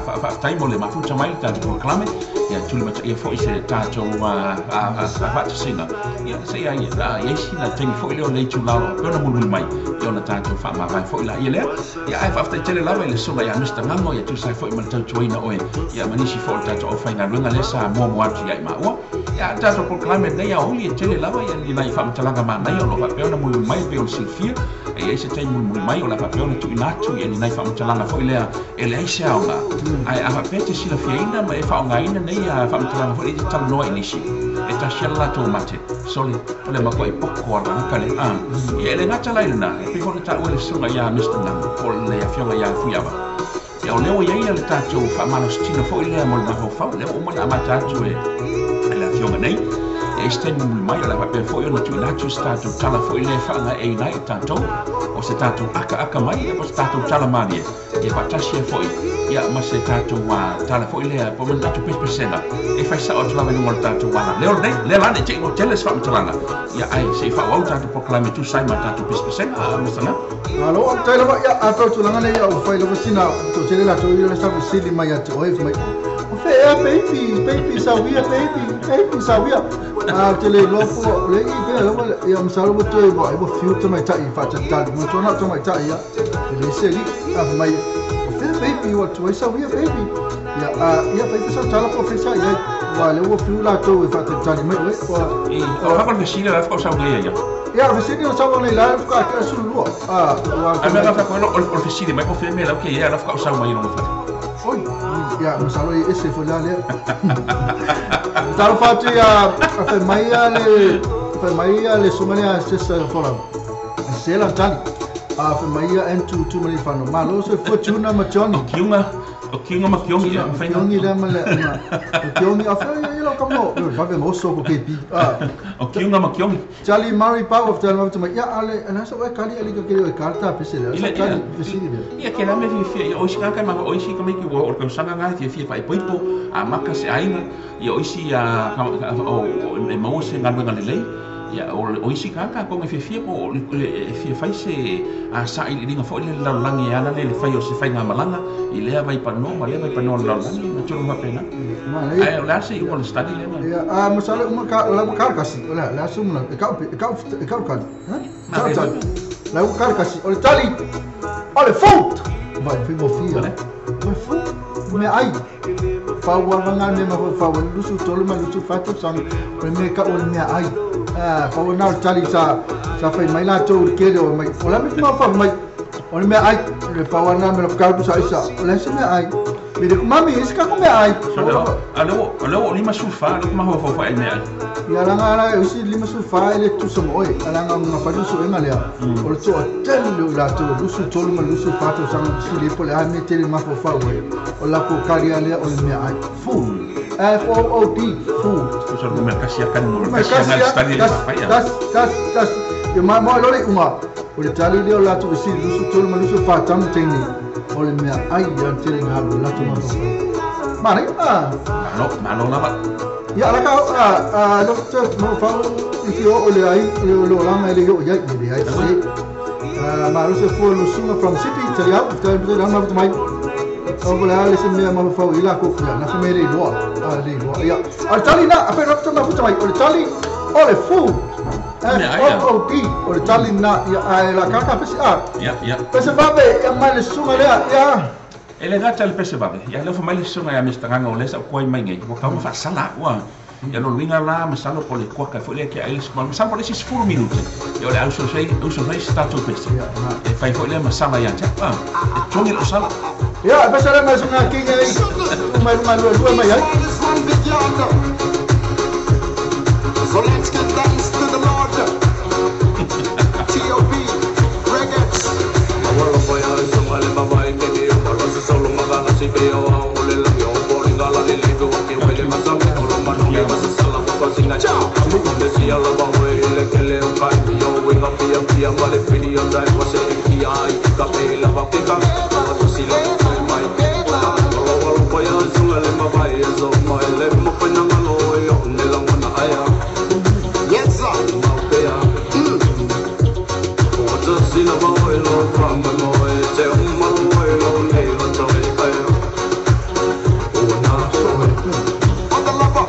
faafetai mo le mafuta mai i le tatou polokalame. Ia, tulimataia foi se tatou faatasiga. Ia, seia i ai sina taimi foi lea o le itula o lo o faapea ona mulimuli mai, ia ona tatou faamavae foi laia lea. Ia, ae faafetai tele lava i le susuga ia Mister Gamo, ia tusa ai foi ma le tautuaina oe, ia ma nisi foi o le tatou aufaigaluega lea sa muamua atu ia i maua. Ia, le tatou polokalame lenei aoauli e tele lava ia ni nai faamatalaga manaia o lo o faapea ona mulimuli mai e pei ona silafia. E i ai se taimi mulimuli mai o le a faapea ona tuuina atu ia ni nai faamatalaga foi lea e leai se aoga. Ae a faapea e te silafiaina ma e faaaogaina nei faamatalaga foi lea e te talanoa i nisi, e tasi lava le latou mate, sole, o le matuai poto lava tagata lea. A, ia e le gata la i lena, e pei foi ona taua e le susuga ia Mister Nang, po o le afioga ia Fuiava. Ia o lea ua i ai le tatou faamalositino foi lea mo le mafaufau, lea ua uma ona amata atu e le afioga nei. E i ai se taimi mulimuli mai, o le a faapea foi ona tuuina atu se tatou tala foi lea e faagaeeina ai i tatou, o se tatou akaaka mai, ia po o se tatou tala malie, ia faatasi ai foi ia ma se tatou tala foi lea, po o le tatou pesepesega, e fai sao atu lava i luga o le tatou ala. Lea o lenei, lea la ne i te i ua tele se faamatalaga, ia ae se i faaauau le tatou polokalame e tusa ai ma tatou pesepesega, a Mister Ngau. Malo, faafetai lava, ia atoa le tulaga lea ia ua fai lava sina toatele latou ia le sa fesili mai ia te oe fai mai o fea ea baby baby sauia baby baby sauia a ou te le iloa po o le i pea lava ia masalo ua toe ua ua fiu tamaitai faatalitali manatua na o tamaitai ia e le se alii a fai mai o fea baby ua tuai sauia baby ia a ia fai pe sau tala po o fea sa i ai ua lea ua fiu latou e faatalitali mai oe ua O le fesili la faatoa sau nei ia. Ia, o fesili o sau nei la faatoa tea 12. A, ua Ai mea la faatoa o le fesili mai po o fea mea la ke ia la faatoa sau mai i lona fale. Oi, ia, masalo e ese foi la lea. Talofa atu ia, a fai mai ia le, fai mai ia le susuga lea Sesa Folau. E se lana tali. A fai mai ia Andrew Tuimalealiifano, malo soifua Tuna ma Johnny. O Kiuga, o Kiuga ma Kiongi, ia, mafai na. Kiongi lea ma le, ma, o Kiongi, a fai ia lau kama, o, vave ma oso ko KP. A, O Kiuga ma Kiongi. Charlie Murray Power of Tala mai, ia ale, ana sa oe kali ali ka kele oe kali ta pese lea, sa kali fesili lea. Ia ke la me fiafia, ia o isi tagata e mava, o isi tamaiti ua oo i le tausaga na e fiafia faaipoipo, amata se aiga, ia o isi e maua se galuega lelei, ia o isi tagata atonu e fiafia po o e fia fai se sailiiliga foi lea i le lalolagi e ala lea i le fai o se faigamalaga i lea vaipanoa ma lea vaipanoa o le lalolagi, ma tulaga faapena. Ae o le a se iuga o le study lea na? Ia, a masalo uma ka o la ua kala kasi, o le a, le a se uma e kau e kau e kau kali. Ha? Kau tali. La ua kala kasi, o le tali. O le food. Vai, fai mo fia. O le food. Mea ai. Pau lava ngā mea mafaufau ai, 23 ma 24 tausaga, o le mea kau o le mea ai. Pau na o le tali sa, sa fai mai latou i le kele o mai, o le a mea te mafaufau mai, o le mea ai, le pau lava na me lau sa isa, o le a se mea ai. Me le ku mami, e se kako mea ai. So, a lea ua, lea ua 54, lea ua mafaufau ai mea ai. Ia langa ala e usi 54 e le tusa mo oe, alanga o nga fai suega lea, o le toatele o i latou e 23 ma le 24 tausaga fesili ai po o le a mea tele mafaufau ai, o le latou kali lava lea o le meaai. Food. F-O-O-D. Food. Tusa o le numera tasi lava kali mo le tasi lava le study le fai a. Tasi, tasi, tasi. Ia ma mo loa le iuga, o le tali lea o le latou fesili 23 ma 24 tama teine, o le meaai ia tele ina alu i le latou mafaufau. Manaia. Malo, malo lava. Ia ala ka a lo te mafaufau i te oo le ai le olaga e le oo i ai, e leai se. Malo se fua lusunga from city te au te te na ma mai. O le ale se mea ma fau ila ko ia na fa mere loa a le loa ia. O tali na a fe no ma futa mai o le tali o le fu. F O O D o le tali na ia a la kaka pesi a. Ia ia. Pese vabe ia mai le sunga lea ia. E le gata le pese vabe. Ia le fa mai le sunga ia Mr. Nganga o le sa koi mai ngai. Ua kau ma faasala ua. Ia lo luinga la masalo po le kuaka foi le ke ai le masalo po le isi 10 minute. Ia o le auso sei auso sei sta to pese. E fai foi le masala ia te. Ah, e tongi lo sala. Ia pese le mai sunga kinga ai. Mai mai lua lua mai ai. So let's give thanks to the Lord. T.O.P. Reggae. Yes, sir. On the lover.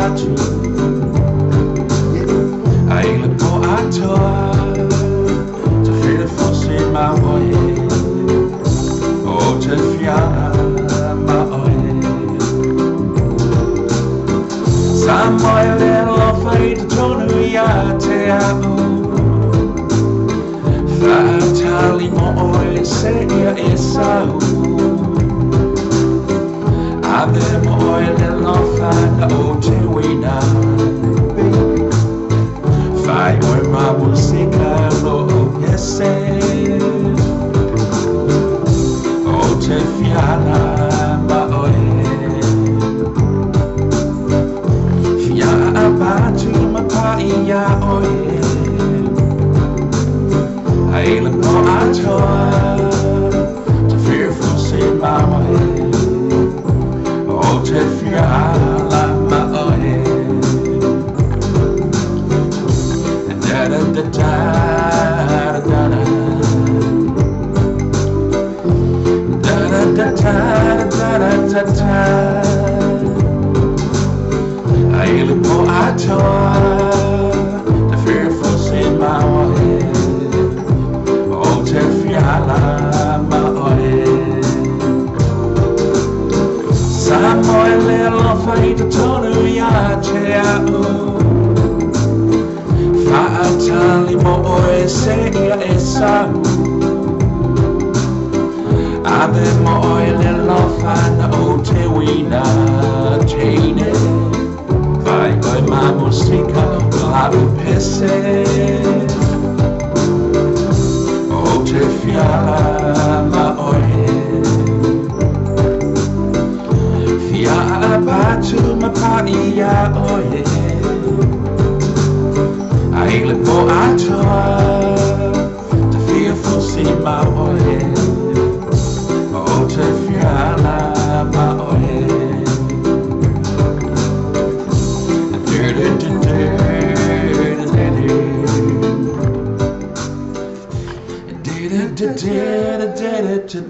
Patu Ai le po atoa Te whira fose ma oe O te fiala ma oe Sa moe le alofa i te tonu ia te au Whaatali mo oe se ia e sau Ave mo oe le lofa na o te wina Whai oe ma musika lo o pese O te fiala ma oe Fia a patu ma pai ia oe Ai le po atoa Te fearful se ma oe O te fiala ma oe Da da da da da da Da da da da da da da Ai le po atoa Te fearful se ma oe O te fiala ma oe Sa moe le alofa i te tonu ia te au Whaatali mo oe se ia e sau Ave mo oe le alofa na o te wina teine Vai oe ma musika la pese O te fiala ma oe Fia a patu ma pai ia oe Ai le po atoa Te fearful se ma oe O te fiala ma oe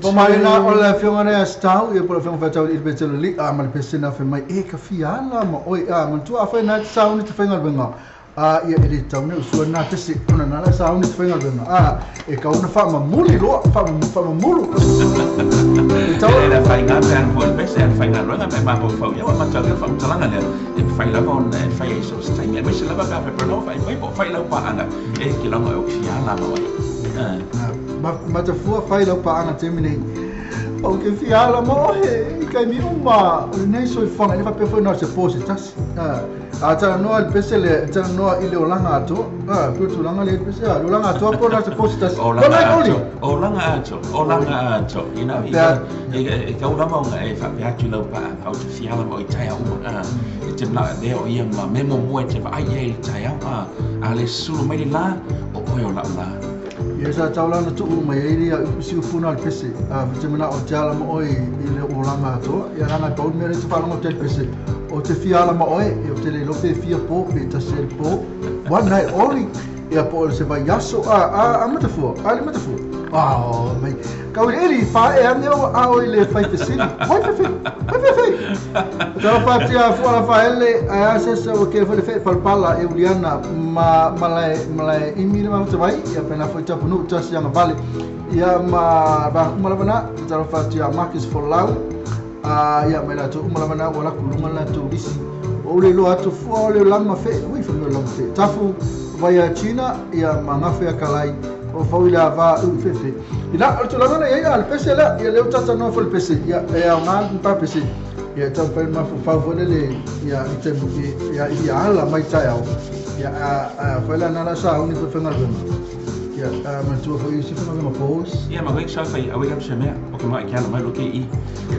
Po mai na o le afioga lea stau ia po le afioga faatau i le petelo li a ma le pesena fe mai e ka fiala ma oe a manatua afai na te sauni te faigaluega a ia e le tau nei usua na pese ona na la sauni te faigaluega a e kauna faamamuli loa faamamulu e tau E le whainga pe ana po le pese ana whainga roanga pe mapo fau ia wa matau ia whamutalanga lea e whai lava ona e whai e so taimi mai se lava pe a whai whai mai po whai lau paanga e ki longa e o fiala ma oe. Matafua whai lau paanga te mine o ke fiala ma oe i kai mi uma o lenei soifuaga e le faapea foi na o se po se tasi a talanoa le pese le talanoa i le olaga atoa pe tulaga le pese a le olaga atoa po na se po se tasi O langa ato, o langa ato, o langa ato. You know, e kau lava ona e whapea atu lau paanga o te fiala ma o i tai au uma. E te mna lea o ia ma memo mua e te vaai e i tai au a le sulu mai le la o oe o lau la. Ia sa taulana tuu mai ai ia si ufuna le pese a te mana o te ala ma oe i le olaga atoa ia langa pau mea le te whalonga o te pese o te fiala ma oe e o te le lope fia po pe tasi le po one night only ia po o se vai aso a matafua a le matafua mai kau eli fa e ane o a o le fai fesili fai fe fai fe tala fatia fua la fa ele a se se o ke fo le fe palpala e uliana ma malae imi le ma vai ia pena foi tapu nu tasi anga vale ia ma ba malavana tala fatia Marcus Folau a ia mai la tu malavana wala kulunga la tu lisi o le lo atu fua o le lama fe ui fa me lama fe tafu vai a China ia mangafe kalai o fau ila va u fefe ila o tulaga na ia le pese la ia le tata no fo le pese ia e au ngā pa pese ia tau pai ma fo fau le ia i te ia ia ala mai tai au ia a fo la na la sa uni fo fenga ia a ma tu fo i si fenga ma pos ia ma wek sa fai a wek se mea o ke mai kia mai lo ke i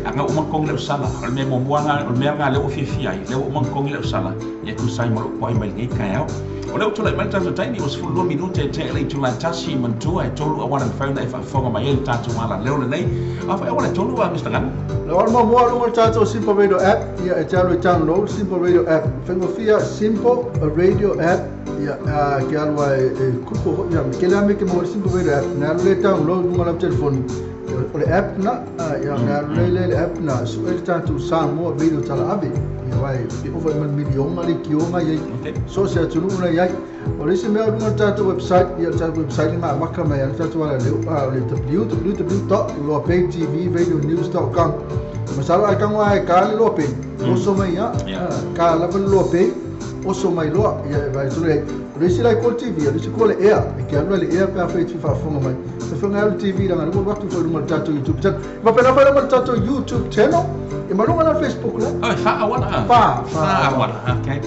anga uma kong le sala o me mo moanga o me nga le o fifi ai le uma kong le sala ia ku sai mo ko ai mai ngai kai au o le tula mai tata taimi o sefulu lua minute e te le tula tasi mantua e tolu a wana mawhauna e whaafonga mai ele tātou ala leo le nei a whai awana tolu a Mr. Nganu Le wala mua mua lunga tātou Simple Radio App ia e te alu e download Simple Radio App whengofia Simple Radio App ia ke alua e kupo ia ke lea me ke mo Simple Radio App na alu le download lunga lau telefoni O le app na, ia na le le app na su e tatou Samoa Radio Talaave. Ia vai pe ova ma miliona le kionga ia. So se atunuu na iai. O le isi mea o luga o le tatou website, ia le tatou website na amaka mai ai le tatou alaleo, o le www.loapeitvradionews.com. Masalo ai tago ai ka le Loapei, oso mai ia, ka lava le Loapei, oso mai loa, ia e vai tule ai. O le isi lai ko le TV, o le isi ko le ea, e ke alu ai le ea pe afai e te faafofoga mai. E faafofoga ai le TV leaga lea ua alu atu foi i luga o le tatou YouTube channel. E faapena foi la ma le tatou YouTube channel, e ma luga la o le Facebook la. Oi, fa auala a. Fa, fa Fa auala, okay.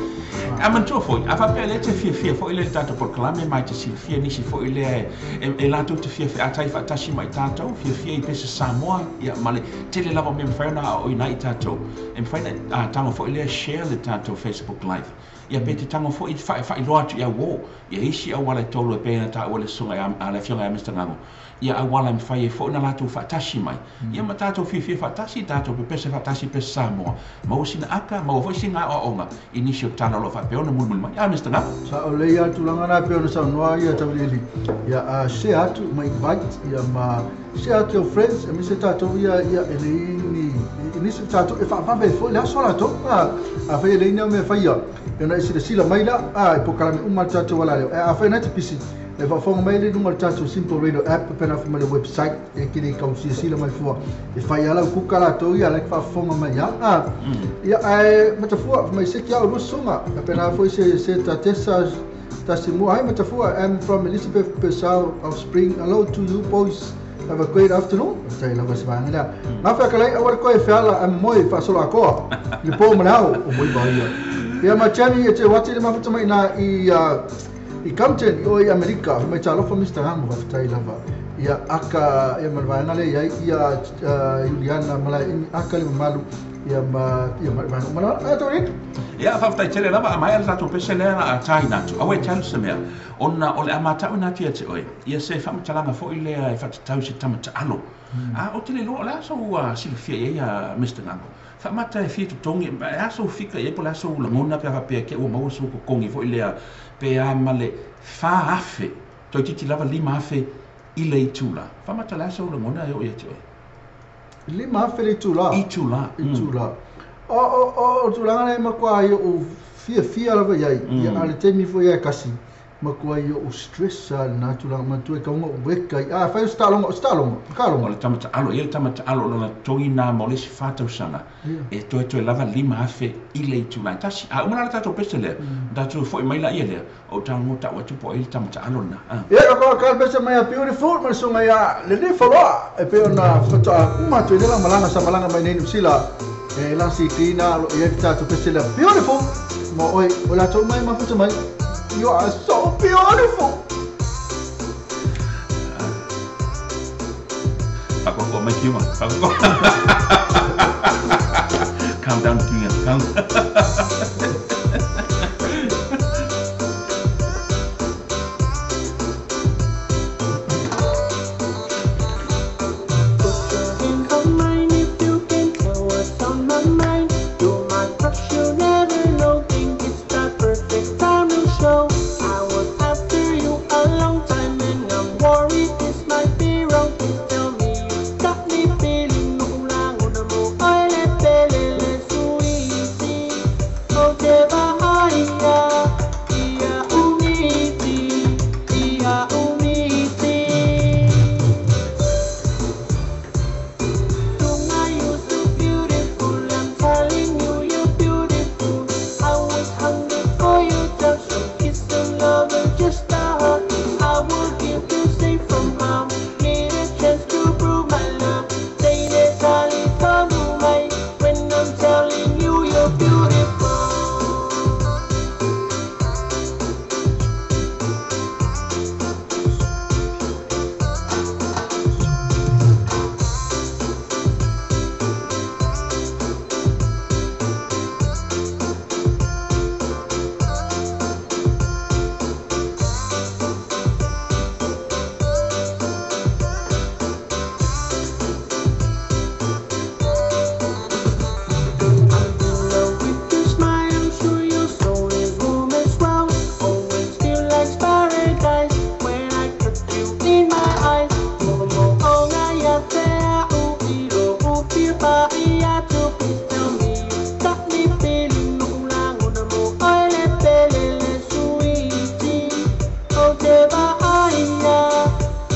A manatua foi, a faapea lea e te fiafia foi lea i le tatou polokalame ma e te silafia nisi foi lea e latou te fia featai faatasi ma i tatou, fiafia i pese Samoa, ia ma le tele lava o mea e mafai ona aoaoina ai i tatou. E mafai ona tago foi lea share le tatou Facebook Live. Ia pe te tago foi faailoa atu i au uo, ia isi auala e tolu e pei ona taua e le susuga a le Afioga ia Mister Gago, ia auala e mafai ai foi ona latou faatasi mai, ia ma tatou fiafia faatasi, tatou pepese faatasi i pese Samoa, maua sina aka, maua foi sina aoaoga i nisi o tala o lo o faapea ona mulimuli mai. A Mister Gago? Sao lelei lava le tulaga lena e pei ona saunoa ia Tauiliili, ia share atu ma invite ia ma share atu i au friends aemaise tatou ia ia e leai ni nisi o tatou e faavave ai foi le aso latou a afai e leai ni au mea e faia e ona e silasila mai la a i polokalame uma a le tatou alaleo ae afai na te pisi e faafofoga mai le luga o le tatou Simple Radio app pe na fai mai le website e ke le kau silasila mai fua e fai ala kuka latou ia la faafofoga mai a ia ae matafua mai se ki au lusunga pe na foi se se tatesa Tasimua. Hi Matafua, I'm from Elizabeth Pesau of Spring. Hello to you boys. Have a great afternoon. Faafetai lava se vaega lea. Gafe akalai aua le koe feala ae momoe faasolo akoa. I le po ma le ao o moi vaia. Ia ma Jenny e te wati le mafuta mai na i i Compton i o i Amerika. Mai talofa Mr. Hamu faafetai lava. Ia aka ia ma le vaega lea iai ia Juliana Malae aka le mamalu ia ma ia ma le vaega uma lava. A Tori? Ia, faafetai tele lava, a maea le tatou pese lea na taina atu, aua e te alu se mea, ona o le a matau ina atu ia te oe, ia se faamatalaga foi lea e faatatau i se tama taalo. A ou te le iloa o le a sou silafia i ai a Mister Gago. Faamata e fia totogi, e a sou fika i ai po o le a sou lagona pe a faapea ke ua maua sou totogi foi lea pe a ma le 4,000, toeitiiti lava 5,000 i le itula. Faamata o le a sou lagona e oo ia te oe? 5,000 le itula. Itula. Itula. O tulaga lea e matua ai oʻu fiafia lava i ai, ia a o le taimi foi ia e kasi, matua ai oʻu stress lava i lena tulaga, manatua e tatau ona ou weka ai, a fai o se taaloga, o se taaloga, o taaloga. O le tama taalo, e i ai le tama taalo o lona totogi na mo le isi 4 tausaga, e toetoe lava 5,000 i le itula e tasi. A uma la le tatou pese lea, ona tatou foi mai laia lea, o tago tau atu po o ai le tama taalo lena. Ia, o ka pese mai a Beautiful ma le susuga ia Lelefaloa e pei ona faatoa uma atu i le la malaga sa malaga mai nei Niu Sila e la sikina lo i ai le tatou pese lea Beautiful mo oe o latou mai mafuta mai. You are so beautiful. Whakoko mai ki uma. Whakoko. Calm down, Kinga. Calm. Put your hands on mine if you can tell what's on my mind. You're my crush, you never know. Think it's the perfect time to show. I was after you a long time and I'm worried this might be wrong. Please tell me you got me feeling. No lango na mo oile pele le suisi. Fia atu. Please tell me you got me feeling. Noʻu lagona mo ʻoe le pele le suiti. O te vaaia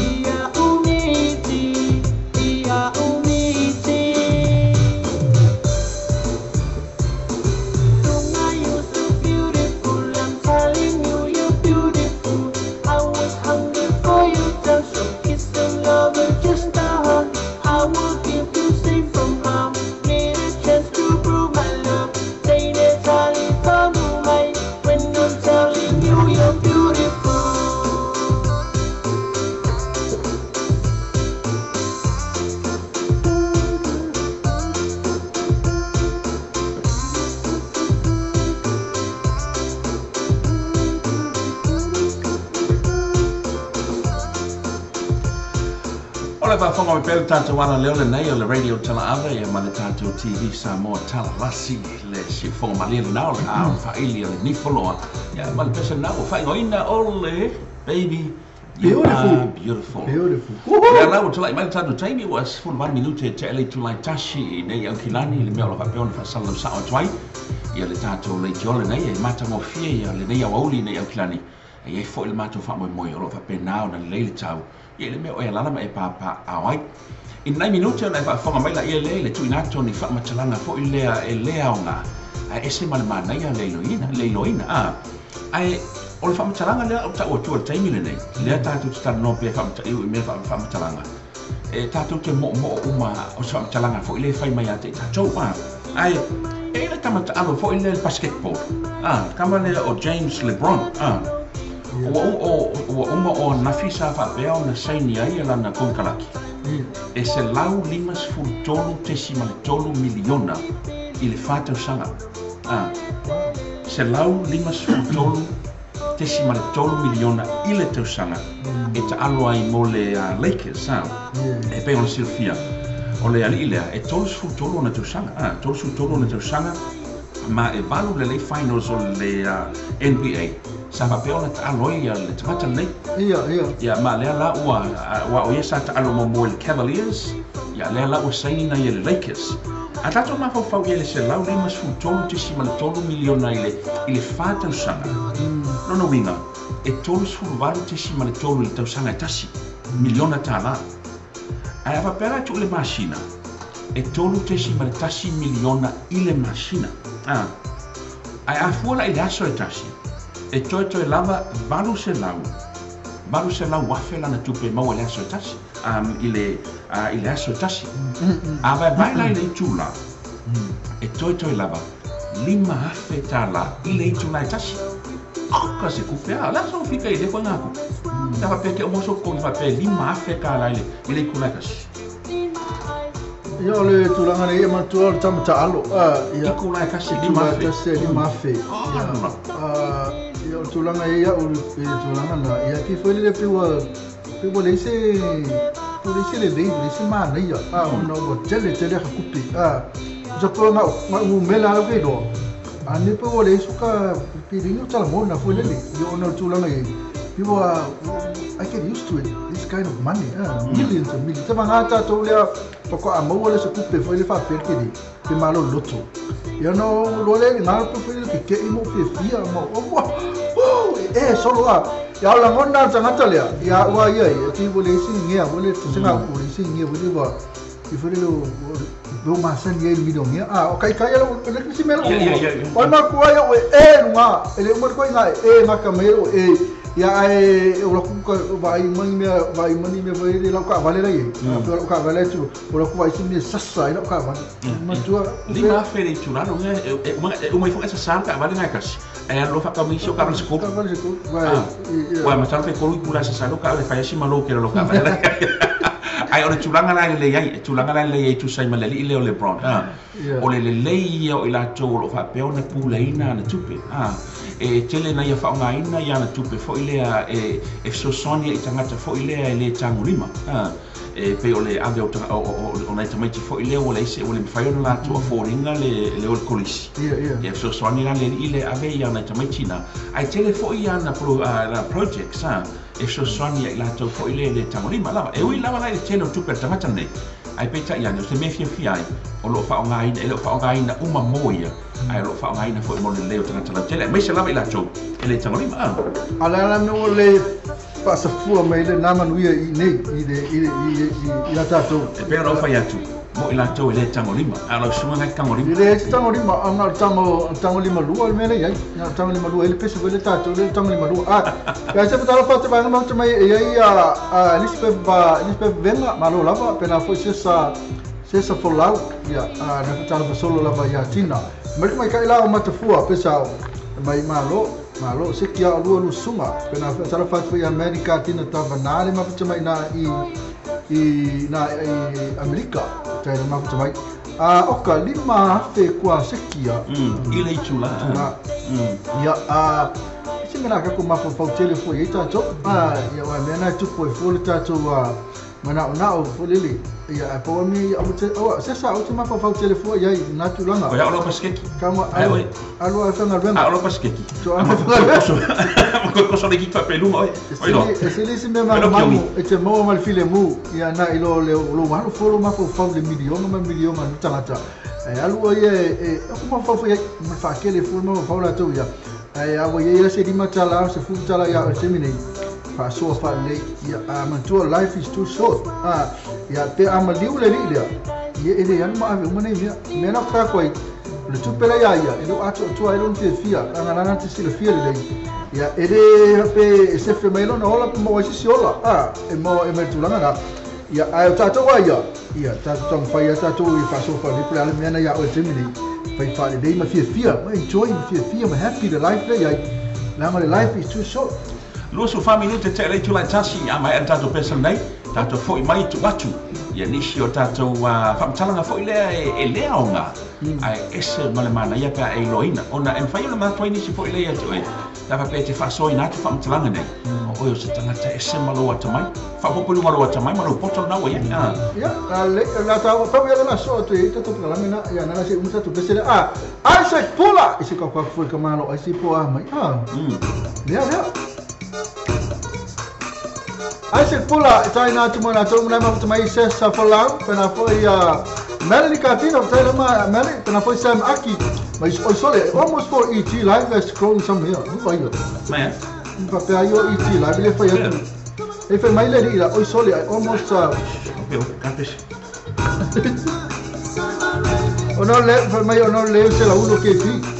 ia umiti, ia umiti. Tunga, you so beautiful. I'm telling you, you're beautiful. I was hungry for you, touch, some kiss and love, and just a hug. I will keep you safe from harm. Need a chance to prove my love. Say that Charlie tonu mai when I'm telling you you're beautiful. O le faafofoga mai pea le tatou ala leo lenei o le radio talaave ia ma le tatou TV Samoa talalasi le siufofoga malie lena o le a o le faaili o le nifoloa ia ma le pese lena ua faaigoaina o le Baby You Are Beautiful. Beautiful. Beautiful. Lea la ua tulai mai le tatou taimi ua 18 minute e tea le itula e tasi i nei Aukilani i le mea o lo o faapea ona faasalalau sao atu ai ia le tatou leitioa lenei e matagofie ia lenei aoauli i nei Aukilani e i ai foi le matou faamoemoe o lo o faapena ona lelei le tau ia i le mea o e alaala ma e papaaao ai. I nai minute ona e faafofoga mai laia lea i le tuuina atu o ni faamatalaga foi lea e le aoga ae ese ma le manaia le iloina, le iloaina a. Ae o le faamatalaga lea ou tau atua i le taimi lenei, lea tatou te talanoa pea e faamataiu i mea faamatalaga, e tatou te moomoo uma o se faamatalaga foi lea e fai mai ia te i tatou a. Ae e i ai le tama taalo foi lea i le basketball, a, le tama lea o James LeBron, a. Ua ua uma o ananafi sa faapea ona saini ai lana konekaraki e $153.3 miliona i le fa tausaga. A, $153.3 miliona i le tausaga e taalo ai mo le Lakers. A, e pei ona silafia, o le alii lea e 33 ona tausaga. A, 33 ona tausaga ma e valu lelei finals o le NBA sa faapea ona taalo ai le tagata lenei. Ia, ia. Ia, ma lea la ua, aua o ia sa taalo muamua i le Cavaliers, ia lea la ua saini na ia i le Lakers. A tatou mafaufau i ai i le $153.3 miliona i le, i le fa tausaga, lona uiga, e 38.3 i le tausaga e tasi, miliona tala. Ae a faapea la e tuu i le masina, e 3.1 miliona i le masina. A. Ae a fua la i le aso e tasi, e toetoe lava 800, 800,000 lana tupe e maua i le aso e tasi, i le, i le aso e tasi. A vaevae la i le itula, e toetoe lava 5,000 tala i le itula e tasi. Oka se tupe a, o le a sou fika i lea koe tupe? Pe a faapea e te uma sou totogi faapea e 5,000 tala i le, i le itula e tasi. Ia o le tulaga lea ia manatua o le tama taalo. Ia. Itula e tasi e Itula e 5,000. tasi e 5,000. Ia. Ia o le tulaga ia o le tulaga na ia pei foi lele pei ua pei ua leai se pei ua leai se lelei, ua leai se manaia. Ona ua tele tele aka tupe. Tusa pe na na umela lava ke iloa. A ne pe ua leai soka pe leai ni o talamona foi lele. Ia ona o le tulaga ia pei ua I get used to it, this kind of money, millions and millions. Te vanga tatou lea faatoa maua lea se tupe foi le faapea le tele, pe malo le loto. Ia ona ou loa lea i lena pe foi le keke'i ma ou fiafia ma ou ua, oh, e solo a. Ia o lagona le tagata lea, ia au a ia ia, pei ua leai se gea foi le, se gaupu ua leai se gea foi le ua, pei foi lele ua masani ai i le milionea. A, o kaikai ala ua le nisi mea la Ia, ia, ia, ia. ua. O le makua ia ua e luga, e le uma le ituaiga e gata mai ai ua e. Ia ae o latou ka vaai mai mea, vaai mai mea foi lele i lau taavale la i ai. Pei o lau taavale atu, o latou vaai se mea e sasa ai lau taavale. Manatua, 5,000 le itula lona e uma e uma ifo e sasa le taavale na e tasi. Ae alu loa faatau nisi o taavale se tolu. Taavale se tolu. Vai, Ua masalo pe tolu itula e sasa ai lau taavale e fai ai si malo tele o lau taavale. Ae o le tulaga la e lelei ai, e tulaga la e lelei ai e tusa ai ma le alii lea o Lebron. O le lelei ia o i latou o lo o faapea ona puleaina ana tupe. E tele ina ia faaaogaina ia ana tupe foi lea e fesoasoani ai i tagata foi lea e le tagolima. E pei o le ave o o nai tamaiti foi lea ua leai se ua le mafai ona latou afford ina le o i le kolisi. Ia fesoasoani la le alii lea e ave ia nai tamaiti na. Ae tele foi ia ana projects e fesoasoani ia i latou foi lea e le tagolima lava. E ui lava la i le tele o tupe a le tagata lenei, Ae peitai ane o se mea fiafia ai o loo faaaogaina e le o faaaogaina uma mo ia ae o loo faaaogaina foi mo le lelei o tagata lautele aemaise lava i latou e le tagolima a. A o le a la le mea ua le faasafua mai lena manuia i inei i le i i i a tatou. E pei ona ou fai atu, mo i latou e le tagolima, a o lau susuga na e tagolima. E leai se tagolima, a na o le tago tagolima lua le mea lea e i ai. Na o le tagolima lua e i ai le pese foi lea tatou lea o le tagolima lua. A, pe ai se fatalofa atu vaega mafuta mai e i ai a Elizabeth va Elizabeth Venga, malo lava, pena foi se sa se sa folau, ia, a na fatalofa solo lava ia Tina. Mai le tamaitai la o Matafua, pesa mai malo, malo, se kia o lua lusunga, pena fatalofa atu foi ia Amerika Tina Tavana le mafuta mai na i i na i Amerika, tai le mafuta mai. A oka 5,000 kua sekia. I le itula. Tula. Ia, a se mea ka ko mafaufau tele foi ai tatou. A ia wa mea na tupu ai foi le tatou a manaonao foi lele. Ia a pau mea ia au te aua se sa au te mafaufau tele foi ai na tulaga. O ia o lau pasiketi. Kama alu alu a faigaluega. A o lau pasiketi. To a faigaluega. Ma koe koso le gitu faapea oe. Oi loa. E sili se mea malumalu e te maua ma le filemu ia na i lo le lo alu fua lo mafaufau le miliona ma miliona o tagata. E alu ai e e mafaufau foi ai ma faakele fua le mafaufau latou ia. Ae a ua iai la se $5 se $10 ia o le taimi nei. Faasoa faalelei ia a manatua life is too short. A ia pe a maliu le alii lea ia e le alu ma ave uma nei mea. Mea na fai atu ai o le tupe la ia ia e le o atoatoa ai lona fiafia leaga lana te silafia lelei ia e le pe e sefe mai lona ola pe maua ai se isi ola a e maua e mai le tulaga na ia ae o tatou a ia ia tatou taumafai a tatou i faasoa faalelei po o le a le mea na ia oe i le taimi nei fai faalelei ma fiafia ma enjoy ma fiafia ma happy le life lea iai leaga le life is too short. 24 minute tea le itula e tasi, a maea le tatou pesa lenei, tatou foi mai tuu atu ia nisi o tatou faamatalaga foi lea e le aoga, ae ese ma le manaia pe a e iloaina, ona e mafai ona manatu ai nisi foi lea ia te oe, pe a faapea e te faasoaina atu faamatalaga nei, o oe o se tagata ese ma lou atamai, faaopoopo i luga o lou atamai ma lou poto lena ua i ai. A. Ia, lelei, o le a taua, pau ia lena soo atu e i ai tatou polokalame na, ia na se i uma tatou pese lea. A, Isaac Pula! I se kaukau foi ka malo ai si po a mai. A, lea, lea. Isaac Pula, e taina atu mo latou ma nai mafuta mai se sa folau, pena foi a Melanie Katino, tai lama Melanie, pena foi Sam Aki, mai oi sole, almost for ET live as scrolling somewhere. Nu vai yo. Mai a? Pa pe ai o ET live le fai atu. E fai mai le li la oi sole, I almost Pe o ka pese. Ono le fai mai ono le se la uno ke ti.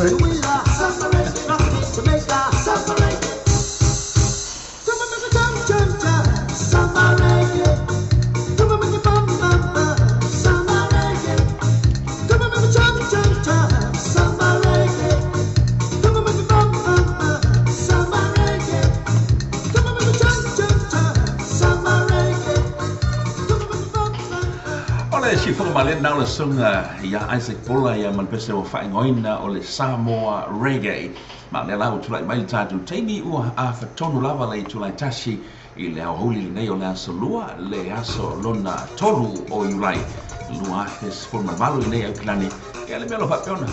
Tutuila. Summer reggae, rockin' Jamaica. Summer reggae. Come on, make a jump, jump, jump. Summer reggae. Come on, make a bum, bum, bum. Summer reggae. Come on, make a jump, jump, jump. Summer reggae. Come on, make a bum, bum, bum. Summer reggae. Come on, make a jump, jump, jump. Summer reggae. Come on, make a bum, bum, bum. O le siufoga malē na o le suga ia Isaac Bola ia ma le pese ua faaigoaina o le Samoa Reggae. Ma o lea la ua tulai mai le tatou taimi ua afatonu lava le itulai tasi i le aoauli lenei o le aso Lua le aso lona 3 o Iulai 2018 i nei Aukilani. Ia le mea o lo o faapea ona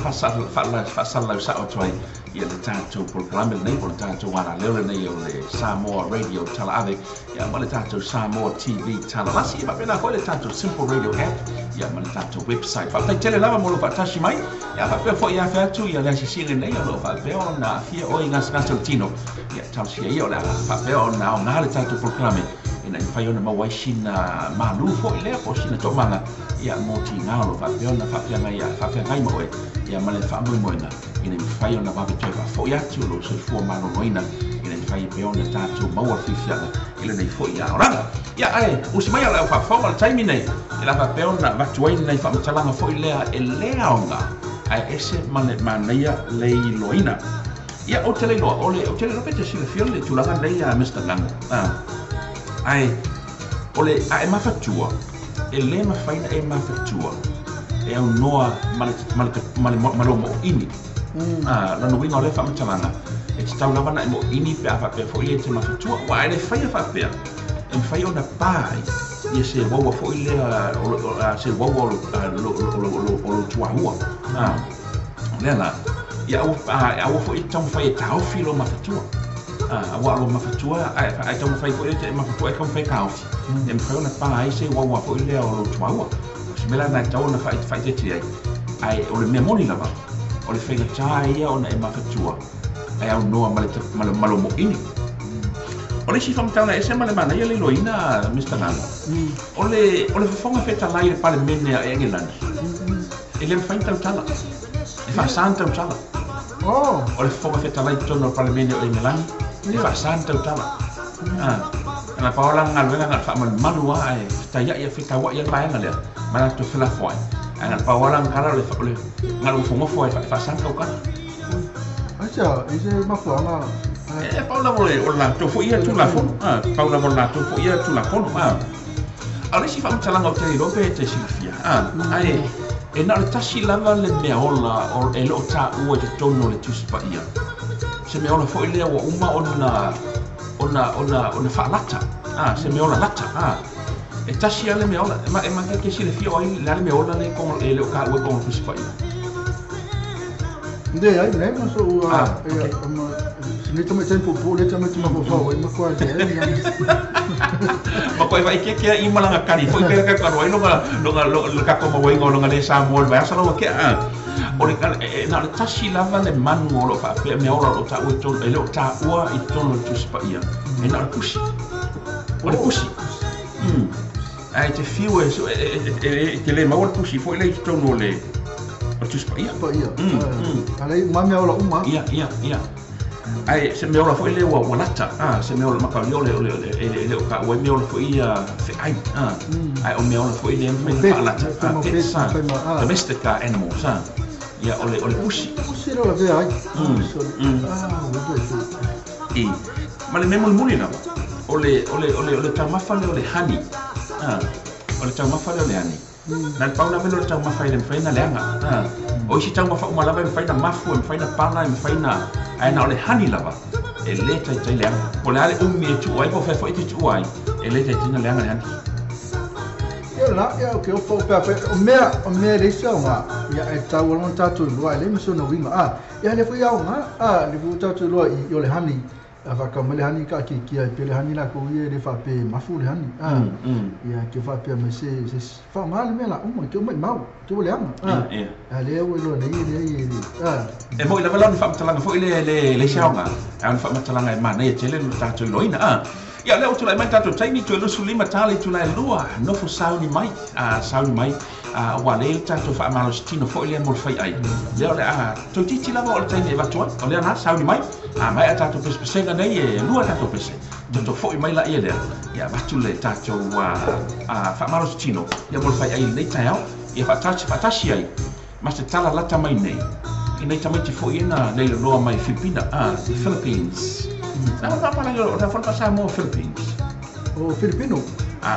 faasalalau sao atu ai ia le tatou polokalame lenei po o le tatou alaleo lenei o le Samoa Radio Talaave ia ma le tatou Samoa TV Talalasi ia faapena foi le tatou Simple Radio App ia ma le tatou website. Faafetai tele lava mo lou faatasi mai ia faapea foi afe atu ia le asiasiga lenei o lo o faapea ona aafia oe i gasegase o le tino. Ia talosia ia o le a faapea ona aoga le tatou polokalame ina ia mafai ona maua ai sina malu foi lea po o sina toomaga ia mo tiga o lo o faapea ona faafeagai ma oe ia ma le faamoemoega ina ia mafai ona vave toe faafoi atu lou soifua maloloina ina ia mafai pea ona tatou maua le fiafiaga i lenei foi aoraga. Ia ae usi mai a le au faafofoga o le taimi nei e la faapea ona avatu ai lenei faamatalaga foi lea e le aoga ae ese ma le manaia le iloaina. Ia ou te le iloa o le ou te le iloa pe te silafia le tulaga lenei a Mister Gango. Ae o le a e mafatua e lē mafai ona e mafatua e aunoa ma le ma le ma le ma lou mo'oini. Lona uiga o lea faamatalaga e tatau lava ona e mo'oini pe a faapea foi ia e te mafatua aua e le faia faapea e mafai ona pa ai ia se uaua foi lea se uaua o lou tuaua. O lea la ia aua aua foi e taumafai e taofi lou mafatua. Aua o lou mafatua ae taumafai foi e mafatua e taumafai e taofi e mafai ona pa ai se uaua foi lea o lou tuaua. O se mea la lena e tatau ona faaeteete ai. Ae o le mea moni lava o le faigatā ia ona e mafatua ae aunoa ma le ma lou mo'ini. O le isi faamatalaga ese ma le manaia le iloaina Mister Galo, o le o le fofoga fetalai i le Palemene a Engelani, e le mafai ona tautala, e faasa ona tautala. O le fofoga fetalai i totonu o le Palemene o Engelani, e faasa ona tautala. Na pau lava lana galuega na o le faamalumalu lava ae fetaiai fetauai ai le vaega lea ma latou felafoai. Ae na o le pau lava lana tala o le o le na o le nofonofo lava e faasa ona tautala. Aisea, i se mafuaaga? E pau lava o le latou foi ia Tulafono. Pau lava o le latou foi ia Tulafono. A o le isi faamatalaga ou te le iloa pe e te silafia, ae e na o le tasi lava le mea ola e le o taua i totonu o le Tusi Paia. Se mea ola foi lea ua uma ona ona ona ona faalata, se mea ola lata. E tasi lava le mea ola, e ma e te silafia o ai le a le mea ola lea e le o taua i totonu o le Tusi Paia. Leai, leai ma sou nei tamaitai puupuu lea tamaiti mafaufau ai matua leai. Matua faaikeikea i ma lana kali foi pe ka kalo ai loga loga le tatou mauaiga o loga le Samoa i le vaiaso la ua tea. O le e na o le tasi lava le manu o lo o faapea mea ola o lo o taua i totonu e le o taua i totonu o le Tusi Paia. E na o le pusi. O le pusi. Ae te fiu e e te le maua le pusi foi lea i totonu o le o le Tusi Paia. Paia. A lea uma mea ola uma. Ia, ia, ia. Ae se mea ola foi lea ua lata, se mea ola mataulia o le o le e le o taua ai mea ola foi ia feai, ae o mea ola foi lea e mafai ona faalata, pets, domestic animals, ia o le o le pusi. Pusi le ola vea ai. I, ma le mea mulimuli lava, o le o le o le o le taumafa lea o le honey, o le taumafa lea o le honey. Na le pau lava lea o le taumafa e le mafai ona leaga. O isi taumafa uma lava e mafai ona mafu, e mafai ona pala, e mafai ona, ae na o le honey lava e le taitai leaga. Po o le a le umi e tuu ai po o fea foi e te tuua ai, e le taitai ona leaga le honey. Ia la, ia o ke ofa o pea o mea, o mea e leai se aoga, ia e tatau lava ona tatou iloa, e leai ma sona uiga. Ia lea foi aoga, lea foi ua tatou iloa i o le honey, A faatau mai le hani taatiatia ai pea le hani latou ia e le faapea e mafu le hani a ia ke faapea mai se se faaaoga le mea la uma ke uma i mau ke ua leaga a a lea ua iloa nei e leai e le a. E moni lava la o ni faamatalaga foi lea e le leai se aoga, ae o ni faamatalaga e manaia tele lo tatou iloaina a. Ia o lea ua tulai mai le tatou taimi, toe 25 tala i itula e lua, nofo sauni mai, a sauni mai. Ua lei le tatou faamalositino foi lea mo le faiai lea o le a toeitiiti lava o le taimi e avatu ai o lea na sauni mai a maea tatou pesepesega nei e lua tatou pese tatou fo'i mai laia lea ia avatu le tatou faamalositino ia mo le faiai i lenei taeao ia faatasi faatasi ai ma se tala lata mai nei i nai tamaiti foi ia na leiloloa mai Filipina, the Philippines. Na o faapalagi o na fona Samoa Philippines. O Filipino.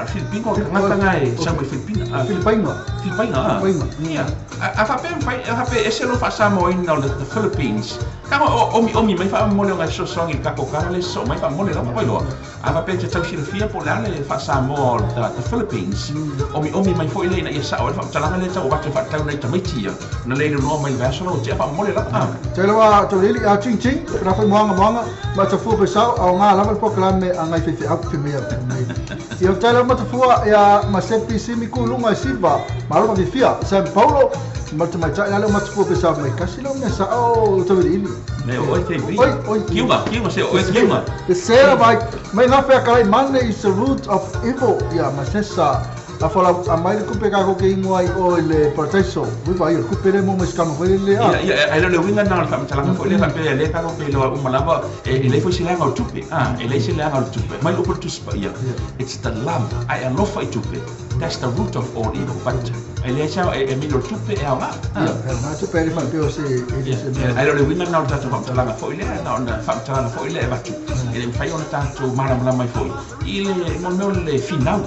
Filipino o tagata na e sau mai Filipina. Filipaina. Filipaina. Filipaina. Ia. A faapea mafai, a faapea ese lo faasamoaina o the Philippines. Tago o omi omi mai faamomoli o ngai fesoasoani i le tatou kala le sosoo mai faamomoli lava oi loa. A faapea e te tau silafia po o le a le faasamoa o the Philippines, omiomi mai foi lea ina ia sao ai le faamatalaga lea e tau avatu e faatatau nai tamaiti ia na leilonoa mai le vaiaso la ua tea faamomoli lava. Te lava tau lili a ching ching, pera foi moanga moanga, ma ta fua pesau, au ngā lava le polokalame a ngai faifeau pe mea pe mea. Ia o taila matafua ia ma sepi simi ku lunga i siva, malo ma fifia, San Paulo, ma te maitai lale o matafua pesau mai kasi lau mea sa o tau ili. Me o oi te Oi, oi. Kiunga, kiunga se oi kiunga. The sera mai, mai ngā whea karai money is the root of evil, ia ma sesa. A fola a mai le kupe ka ko ke ingoa i o i le Paradiso. Ui vai, le kupe le mo mai skama foi le a. Ia, ia, ai le uiga na o le faamatalaga foi lea faapea lea tatou te iloa uma lava e leai foi se leaga o le tupe. E leai se leaga o le tupe. Mai le upu o le Tusi Paia, it's the love, ae alofa i tupe. That's the root of all evil. But e leai se e mili o le tupe e aoga. Ia, e aoga tupe e le faapea o se e le se mea. Ai le uiga na o le tatou faamatalaga foi lea, na ona faamatalaga foi lea e avatu. E le mafai ona tatou malamalama ai foi i le mo le mea o le finau.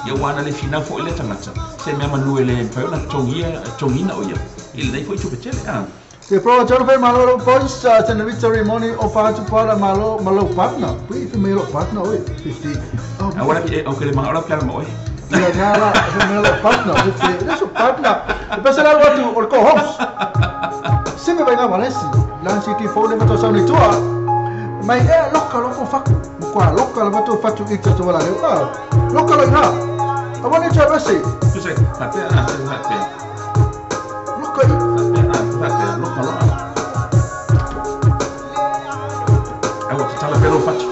Ia ua ana le finau foi lea tagata se mea manu e le mafai ona totogia totogiina o ia i lenei foi tupe tele. Te pro tonu fe malo lo boys tena victory money o fa tu para malo malo partner. Pui fe me lo partner oi. Fifi. Agora o que le manga ora piala mo oi. Ia na la fe me lo partner fifi. Le so partner. E pesa la watu o ko host. Se me vai na Valencia. La city fo le mato sa ni tua. Mai e loka loko faku. Kwa loka la mato fatu i te wala le. Loka lo ina. Awa ni tua basi. Tu sei, faapea, faapea. Loka i. Faapea, faapea, loka lo. Aua tatala pea lou fatu.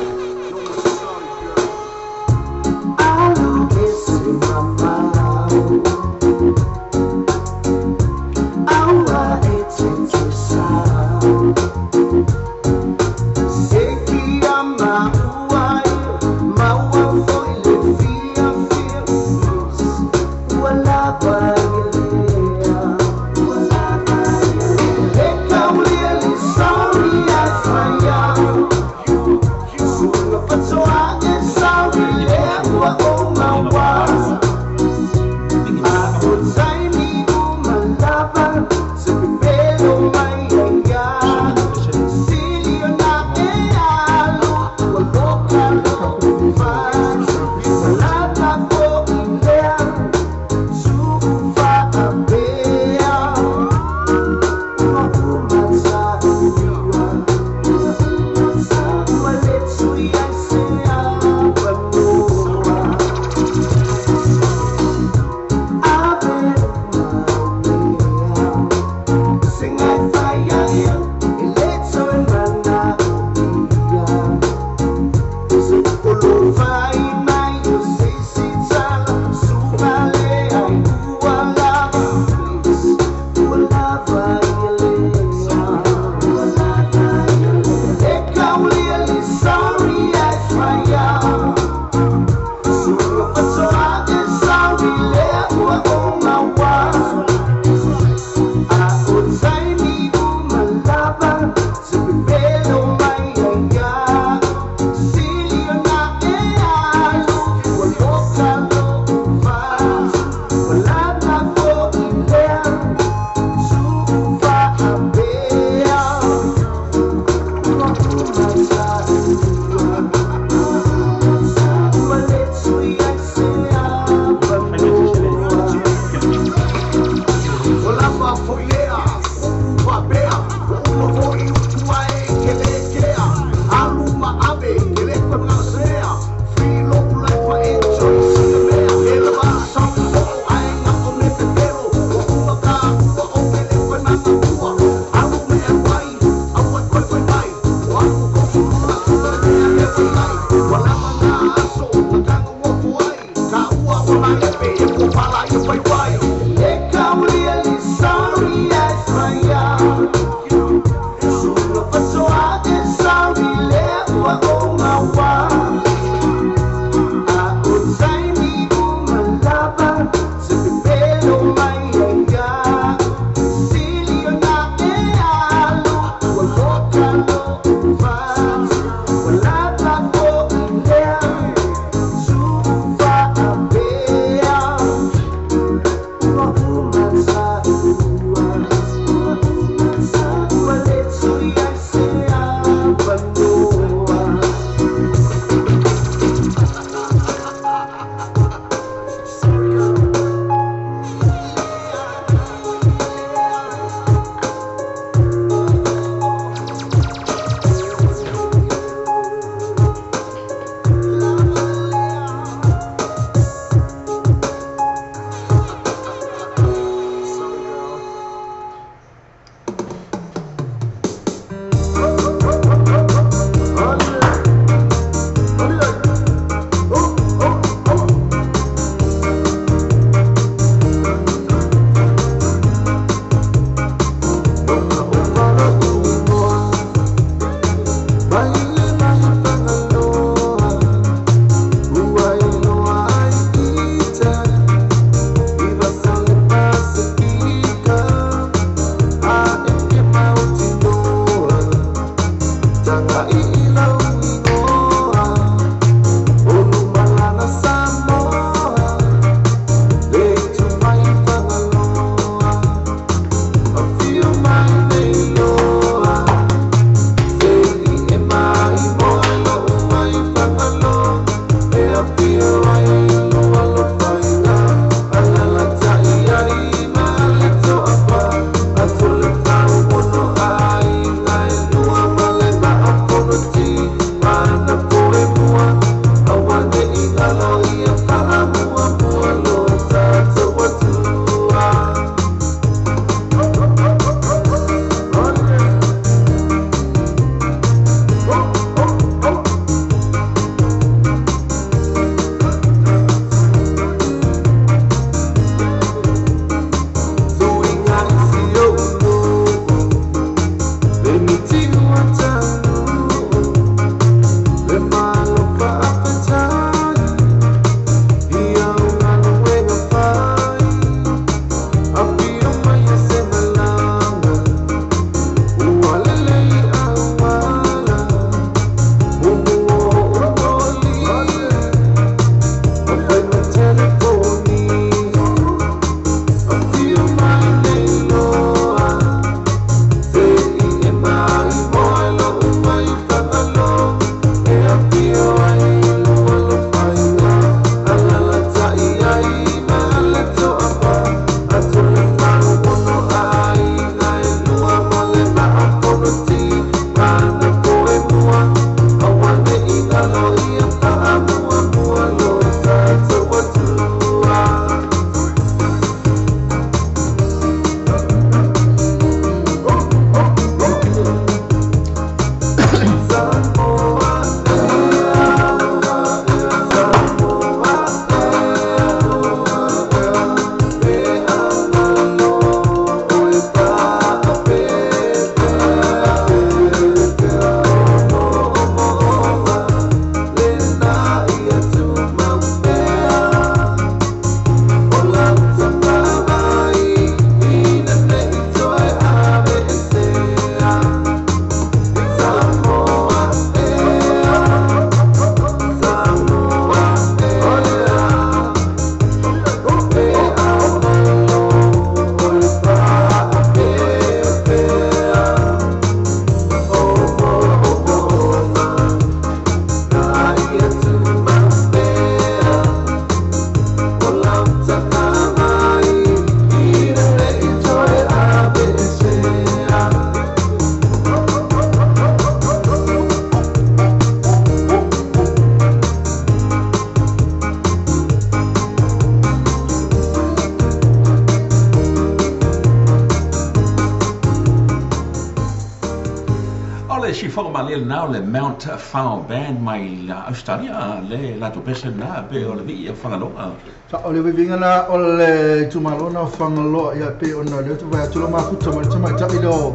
le siufogo malie lenā o le Mount Whao Band mai la Australia, le latou pese lenā pe o le vii o Fagaloa. Sa o le viviga na o le itumalo na o Fagaloa ia pe ona lea te vaai atu lo mafuta ma le tamaitai lea o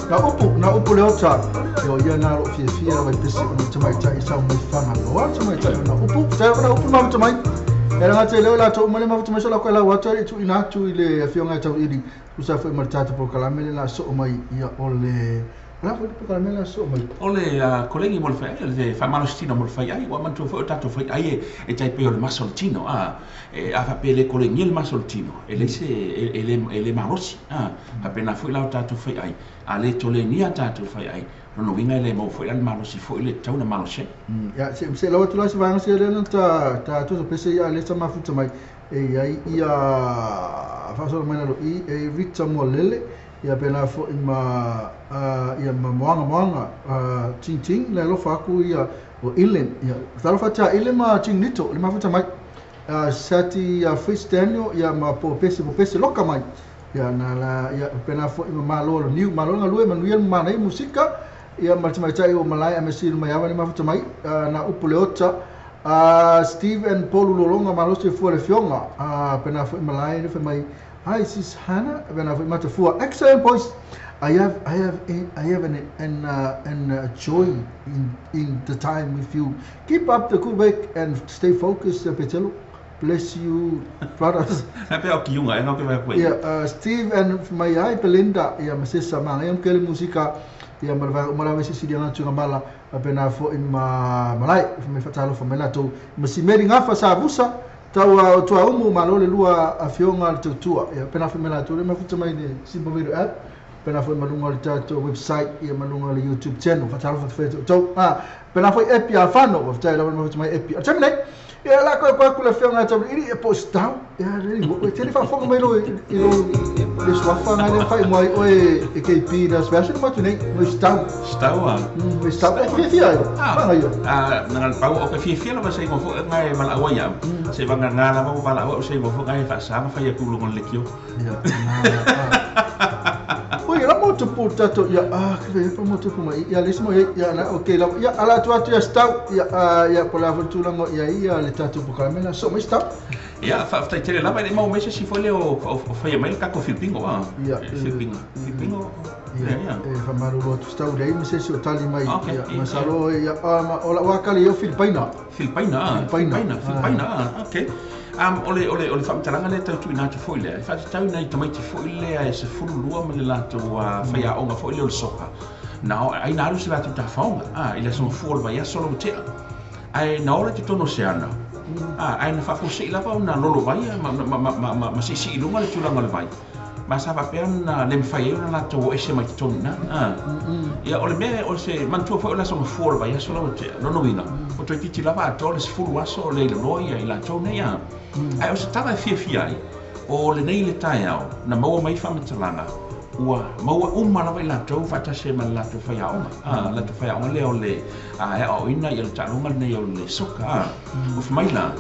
na upu na upu le ota ia o ia na lo fiafia lava i pese ona tamaitai sau mai Fagaloa tamaitai o na upu tai na upu mafuta mai e ranga te leo latou uma le mafuta mai so la koe lau atu e tuuina atu i le afioga e tauili tusa foi ma le tatou polokalame le la soo mai ia o le o le a foi le polokalame le la soo mai. O le kolegi mo le faiai, o le faamalositino mo le faiai, ua manatua foi o tatou faiai e, e tai pei o le masa o le tino, a, e, a faapea e le kolegia le masa o le tino, e leai se, e, e le, e le malosi, a, faapena foi la o tatou faiai, a le tolegia a tatou faiai, lona uiga e le maua foi la le malosi foi le tatau ona malosi ai. Ia, se, se lau atu la se vaega sia lea na ta, ta tusa pese ia lea sa mafuta mai, e i ai ia faasolo mai lalo i, e Rita Moalele, ia pēlā foi ma ia ma Moana Moana Ting Ting le alofa aku ia o Ellen ia talofa atu ia Ellen ma Ting Nito le mafuta mai Sati ia Fritz Daniel ia ma po Pese po Pese loka mai ia na la ia pēlā foi ma Malo lo Niu Malo galue manuia le manaia musika ia ma le tamaitai o Malae Amesi mai ava le mafuta mai na upu le ota Steve and Paul Lolonga malosi fua le fioga pēlā foi Malae le fai mai. Hi, sis Hannah. When I've Matafua. Excellent voice. I have, I have, I have an, an, an joy in, in the time with you. Keep up the good work and stay focused, Petelo. Bless you, brothers. Na pe o kiunga e no ke vai koe. Yeah, Steve and my ai Belinda, ia ma sesa ma ngai kele musika ia ma va ma la sisi dia ngatu mala pena fo ma malai me fatalo fo mela to ma si meri ngafa sa busa Tau a o Tuaumu, malo le lua afioga a le tautua, ia pena foi me latou le mafuta mai le Simple Video App, pena foi ma luga o le tatou website, ia ma luga o le YouTube channel, faatalofa atu foi ia te outou. A, pena foi Epi Alfano, faafetai lava le mafuta mai Epi. O le taimi nei, ia la koe koe aku le afioga ia Tauiliili, ia po o se tau, ia le e te le faafofoga mai lo i lo le suafa ngai le whai mai oe e KP na Sebastian mo atu nei, mo se tau. Stau a. Mo se tau, e fiafia ai, whanga ia. A, na ngal pau o ke fiafia lava se ingoa foi ngai malaʻau ai au. Se vagagā lava ua valaʻau au se ingoa foi ngai e faasaga fai aku i luga o le lekiō. Ia, na, Oi, la mo tupu tatou, ia, ah, ke ve pa mo tupu mai, ia, le isi mo ia, na, okay, lava, ia, ala atu atu ia stau, ia, ia, po le a foi le tulaga ia ia le tatou polokalame la, soo mai stau. Ia, faafetai tele lava, e le i maua mai se isi foi lea o, o, o faia mai le tatou filipino, a. Ia, Filipino, Filipino, Ia, ia, ia. e faamalulu atu stau leai ma se isi o tali mai, Okay, ia, ia, masalo, ia, ah, ma, o lau akali ia o Filipaina. Filipaina, a. Filipaina. Filipaina, Filipaina, a, okay. O le, o le, o le faamatalaga lea e tau tuuina atu foi lea, e faatatau i nai tamaiti foi lea e 12 ma le latou faiaoga foi lea o le soka. Na o, ai na alu se latou tafaoga, a, i le aso Gafua o le vaiaso lau tea. Ae na ola i totonu o se ana, a, ae na faafuasei lava ona lolo vai ma, ma, ma, ma, ma, ma siisii i luga le tulaga o le vai. Ma sa faapea ona le mafai ai ona latou o ese mai totonu i ina, a. Ia, o le mea, o se manatua foi o le aso Gafua o le vaiaso lau tea, lona uiga, ua toeitiiti lava atoa le 10 aso o le iloiloa ia i latou nei, a. Ae o se tala e fiafia ai, o lenei le taeao na maua mai faamatalaga ua maua uma lava i latou faatasi ai ma le latou faiaoga, a, latou faiaoga lea o le e aoaoina ia le taaloga lenei o le soka, a. Ua fai mai la,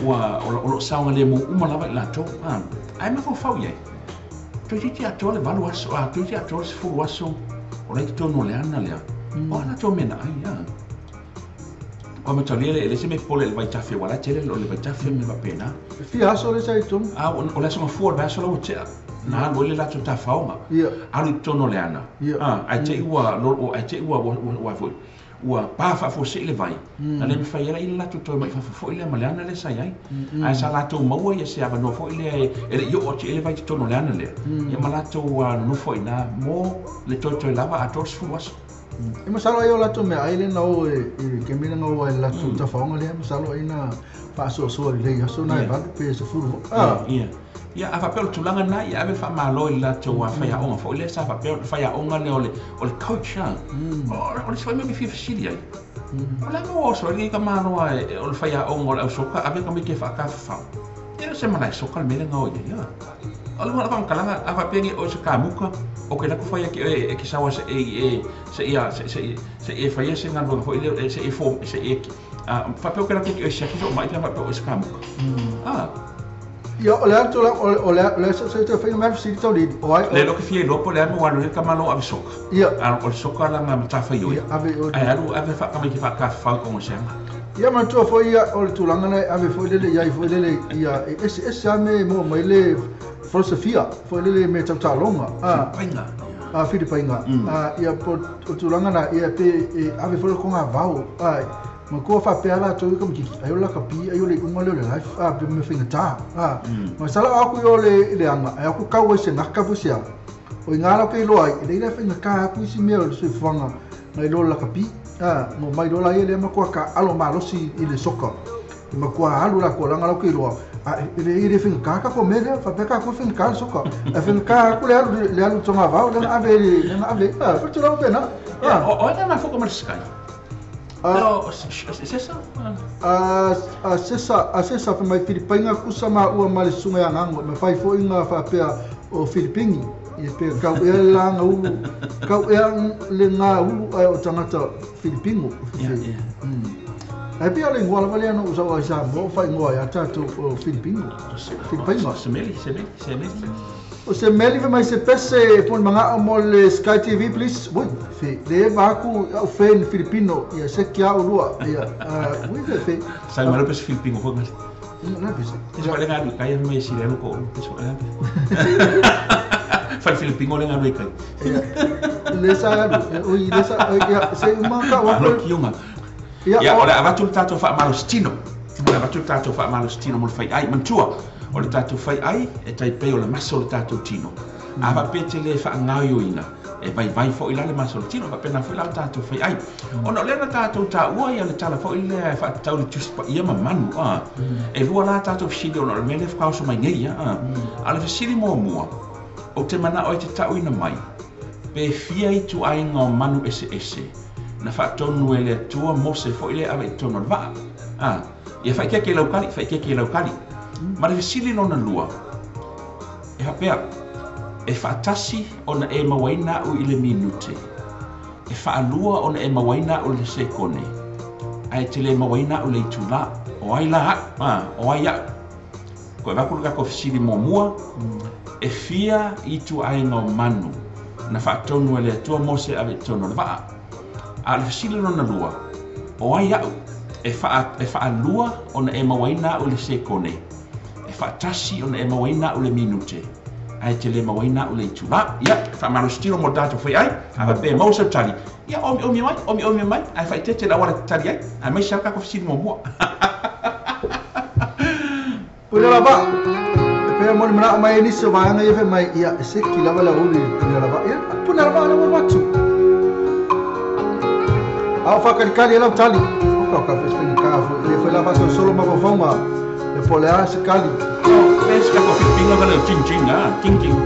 ua o lo o saogalemu uma lava i latou, a. Ae mafaufau i ai, toeitiiti atoa le 8 aso, a, toeitiiti atoa le 10 aso o la i totonu o le ana lea, o a latou mea na ai, a. Ua mataulia le, e leai se mea e popole i le vaitafe, aua o la e tele le vaitafe ma mea faapena. E fia aso lea sa i totonu? A, o le aso Gafua o le vaiaso la ua tea, na alu ai le latou tafaoga, alu i totonu o le ana, a, ae te i ua, ae te i ua, ua, ua, foi, ua pa faafuasei le vai, na le mafai ai le latou toe mai fafo foi lea ma le ana lea sa i ai. Ae sa latou maua ia se avanoa foi lea e le i oo atu i ai le vai i totonu o le ana lea, ia ma latou nonofo ai i ina mo le toetoe lava a 30 aso. E masalo ai o latou meaai lea na o i le taimi lea na o ai i le latou tafaoga lea, masalo ai na faasoasoa lelei i aso na e 8 pe 10 foi. A. Ia, ia, a faapea o le tulaga lena, ia ave le faamalo i le latou faiaoga foi lea sa faapea o le faiaoga lea o le, o le coach a. O le isi foi mea e fia fesili ai, o le a mea ua oso ai lenei tamaloa o le faiaoga o le au soka ave tamaiti e faatafafao? E le o se malae soka le mea lea na o i ai, a. O le faamatalaga, a faapea nei oe se kamuka, o ke latou fai ake oe e ke saoa se i e se i a se se se i e faia se galuega foi lea se i e fo se i e faapea o ke latou ke oe siaki soo mai pe a faapea oe se kamuka. A. Ia o le atu o le se te fai mai si tau li o ai Le lo ke fia iloa po o le a mea ua alu ai le tamaloa ave soka. Ia. A o le soka lana matafaioi. Ia ave o Ae alu ave faatamaiti faatafafao i kogoseaga. Ia manatua foi ia o le tulaga na e ave foi lele i ai foi lele ia e eseese lava mea e maua mai le filosofia foi lele mea tau taaloga a Filipaina. A Filipaina a ia po o tulaga na ia pe e ave foi le kogavao a matua faapea latou i kamakiki ai o le lakapi ai o le iuga lea o le life a pe mea faigata a masalo a aku i o le le aga ai aku kau ai se gaka po se a o i ngā lau ke iloa ai e leai la faigata aku isi mea o le soifuaga nai lo le lakapi a mo mai loa la ia lea matua ka alo malosi i le soka e matua alu la kualaga lau ke iloa a e le le faigata ka ko mea lea faapea ka ku faigata le soka e faigata aku le alu togavao lea na ave lea na ave a fa tulaga pena Ia, a o ai le mafuka ma le Sky? a O sesa? A sesa a sesa fa mai Filipaina kusa ma ua ma le susuga ia Gago ma fai foi nga faapea o Filipini ia pe kau ea le laga ulu kau ea le ga ulu ae o tagata Filipino. Ia, ia. Ae pei o le igoa lava lea na ou sau ai Samoa o faaigoa ai a tatou o Filipino Filipaina. Semeli, semeli, semeli. O se meli fa mai se pese po le magao mo le Sky TV please. Ui, fe le va aku au fan Filipino ia se kia o lua ia ui fe fe. Sai malo pe se Filipino foi ngali. Na pese. Ese wale ngalu kai mai si le ko ese wale. Fal Filipino le ngalu kai. Le sa ui le sa ia se uma ka wa Alo kiunga. Ia Ia o le avatu le tatou faamalositino. O le avatu le tatou faamalositino mo le faiai manatua. O le tatou faiai e taipei o le masa o le tatou tino. A faapea te lē faagaoioina e vaivai foʻi la le masa o le tino faapena foʻi la o tatou faiai. Ona o lea na tatou taua ia le tala foʻi lea e faatatau le Tusi Paia ma manu a. E lua la tatou fesili ona o le mea lea faatoa oso mai nei a. A o le fesili muamua ou te manao ai te taʻuina mai pe fia ituaiga o manu eseese na faatonu e le Atua Mose foʻi lea ave i totonu o le vaa. A ia faaikeike i lau kali, faaikeike i lau kali. Ma le fesili lona lua e faapea e faatasi ona e mauaina aʻu i le minute e faalua ona e mauaina aʻu i le sekone ae te lē mauaina aʻu le itulā o ai la aʻu a o ai aʻu koe avatu le tatou fesili muamua e fia ituaiga o manu na faatonu e le Atua Mose ave i totonu o le vaa. A o le fesili lona lua o ai aʻu e faa e faalua ona e mauaina aʻu i le sekone e faatasi ona e mauaina aʻu le minute ae te lē mauaina aʻu le itulā. Ia faamalositino mo le tatou faiai a faapea e maua sau tali ia omiomi mai omiomi mai ae faaitete le auala tatali ai ae maise lava tatou fesili muamua. Pule lava e pea mo le manao mai e nisi o vaega ia fai mai ia e seki lava le aoauli i le pule lava ia pule lava le ua atu. A o whakalikali e lau tali. O ka ka fai ka foi le foi la fa solo ma faufauga e po le a se kali. Pe se tatou Filipino ka le ching ching a ching ching.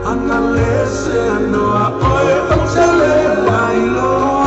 Ana le se noa oe o te le lai loa.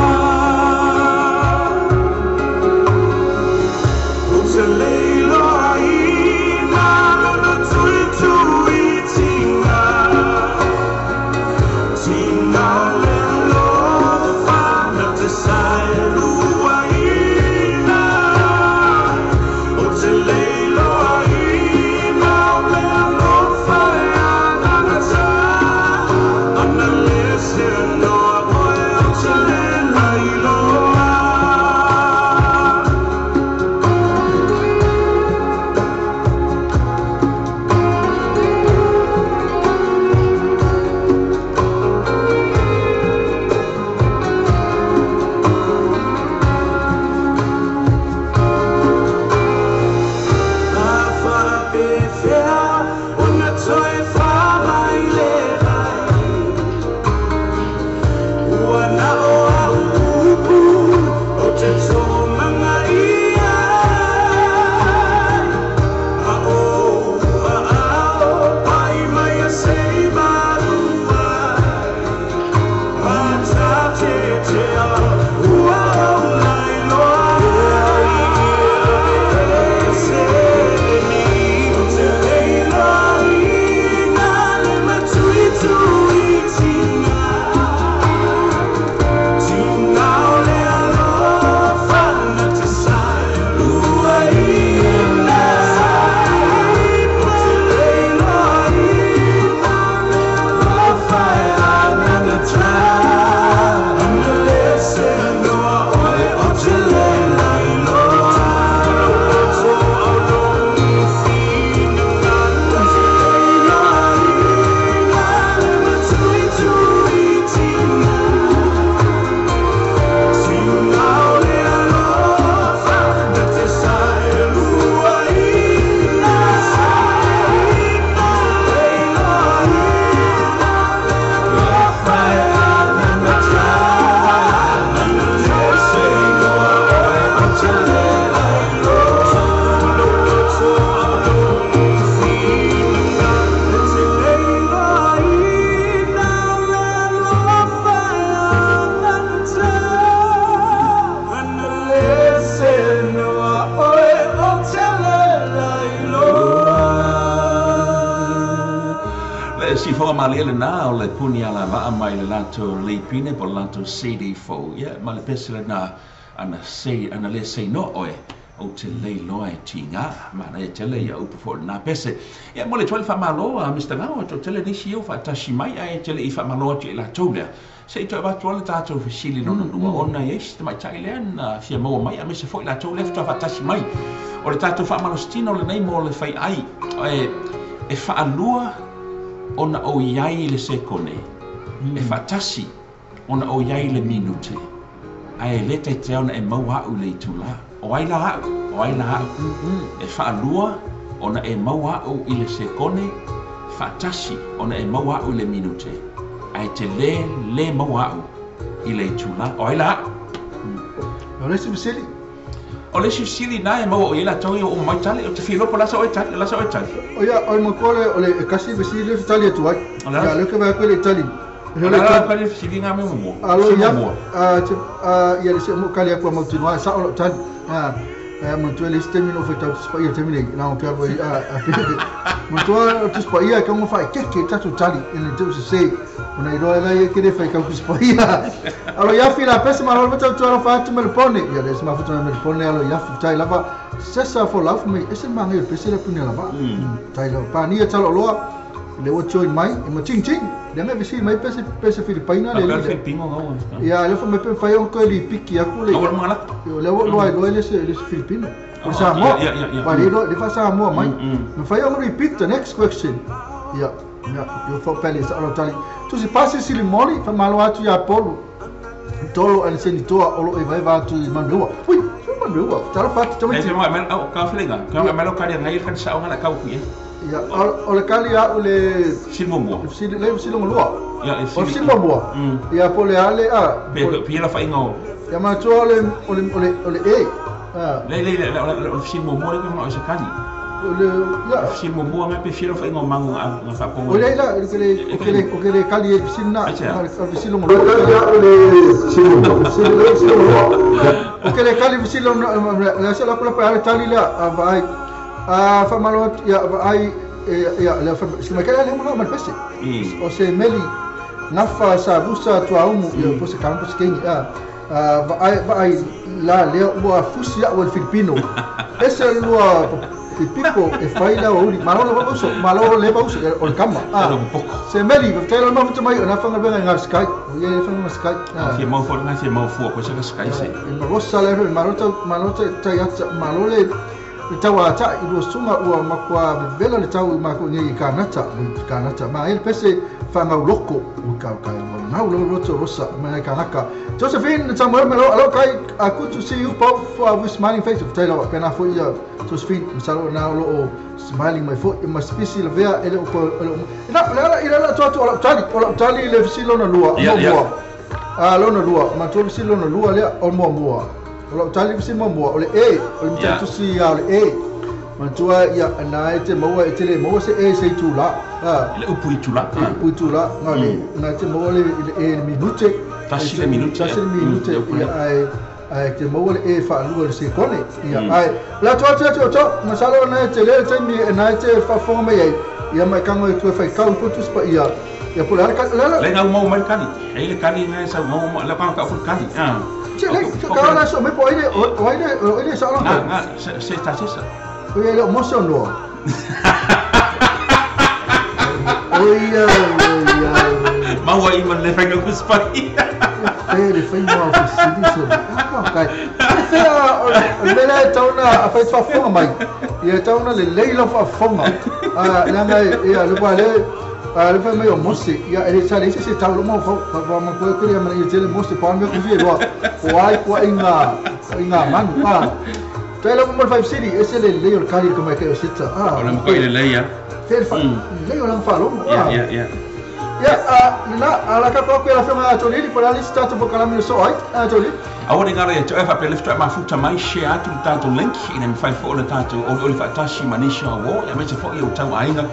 Siufoga malie lenā o le puni alavaa mai le latou leipine po o le latou CD fou. Ia, ma le pese lenā, ana sei, ana le seinoa oe, ou te le iloa e tiga. Manaia tele ia upu foi o lenā pese. Ia, momoli atu ai le faamalo a Mister Gao, e toatele nisi ia ua faatasi mai ae te le i faamalo atu ia i latou lea. Se i toe avatu lava le tatou fesili lona lua, ona e i ai si tamaitai lea na fia maua mai, aemaise foi latou lea faatoa faatasi mai. O le tatou faamalositino lenei mo le faiai, e faalua ona ou i ai i le sekone, e faatasi ona ou i ai i le minute, ae le taitaiau ona e maua au i le itula. O ai la au? O ai la au? E faalua ona e maua au i le sekone, faatasi ona e maua au i le minute, ae te le le maua au i le itula. O ai la au? O le isi fesili. O le isi fesili na e maua o i ai latou ia ua uma mai tali, ou te fia iloa po o le a sa oe tali, o le a sa oe tali? O ia, o le matua lea, o le e tasi fesili lea ou te tali atu ai. O le a? Ia, lea ou te vaai atu e le i tali. O le a la le fesili nga me muamua? Alo ia, ia le se mo kali aku a mautinoa e sao lau tali. A matua le isi taimi na ou faitau Tusi Paia i le taimi nei, na o ke alu ai a matua o Tusi Paia e kaunga whaekeke tatou tali ina te use sei ona iloa e lai e ke le whaikau Tusi Paia. Alo ia fi la pese malo lava tau tualo wha atu me le pone. Ia le se mafuta me le pone alo ia fi tai lava sesa fo lau mai ese mange pese le pune lava. Tai lava pania talo loa le ua join mai e ma ching ching le nga visi mai pese pese Filipaina le le Filipino ngau ia le fa mai pe fai on ko li piki aku le ngau mala le ua loa loa le se le Filipino o Samoa pa le le fa Samoa mai ma fai on repeat the next question ia ia yo fo pele sa lo tali tu si pasi sili moli fa malo atu ia polu tolo ale se ni toa olo e vai va atu i manua ui manua talo fa tu mai mai au ka felenga ka mai lo kali ngai kan sa ona ka ku ia o le kali au le fesili muamua le fesili lua ia o le fesili muamua ia po le ale a pe la faiga o ia matua o le o le o le o le e a le le le o le fesili muamua le ma o se kali o le ia fesili muamua me pe fia faiga o mangu nga fa o le la o le o le o le kali e fesili na o le fesili lua o le fesili lua o le kali fesili la se la kula pa ale tali la a vai a fa malo ia vai ia le fa se mai kala le mo ma pese o se meli nafa sa busa tua umu ia po se kampo se kengi a vai vai la le ua fusi o le Filipino ese lua pipiko e fai la uli malo le uso malo le uso o le kama a se meli te la ma mai na fa nga nga sky o ia fa nga sky a se mau fo nga se mau fo ko se sky se e marosa le malo malo ta ya malo le le tau a ta i lua suga ua makuā vevela le tau i makou nei i Kanata Kanata ma ai le pese fagauloko ua kaokae lau loto rosa ma nai kanaka Josephine Samuel Melo alo kai good to see you both with smiling faces tai lava pena foi ia Josephine masalo na lo o smiling mai foi ma spisi le vea ele o na la ila la tu o la tali le fesili lona lua muamua a lona lua ma tu fesili lona lua lea o muamua o lau tali fesili muamua o le e o le matautusi o le e matua ia na e te maua e te le maua se e se itula le upu itula upu itula nga le na te maua le e le minute tasi le minute tasi le minute ia ai ai te maua le e faalua le sekone ia ai la tu atu atu to masalo na te le taimi na te faafofoga mai ai ia mai kango e toe faikau putu pa ia ia po le la le ngau mau mai kali e le kali ngai sa ngau la pa ka fu kali a che le ka la so me po ile o ile o ile sa la nga se ta se sa o ile mo so no o ia mau ai man le fanga ku spai le fai mo ku sidi se ka fe a le le tauna a fai fa fonga mai ia tauna le leila fa fonga a la ngai ia le pa le a le fai mai o mose ia ele sa le se tau lo mo fa fa ma ko ko ia ma ia tele mose pa me ku fi lo o ai ko inga manu a tai lo mo five city ese le le o kali ko mai ke o sita a o le mo ko ile le ia te fa le o la fa lo ia ia ia la ala ka ko la fema toli por ali sta to kalami so ai toli Aua le ngalo ia te oe faapea le fetoa mafuta mai share atu le tatou link ina mafai foi ona tatou olioli faatasi ma nisi o auō aemaise foi o tau aiga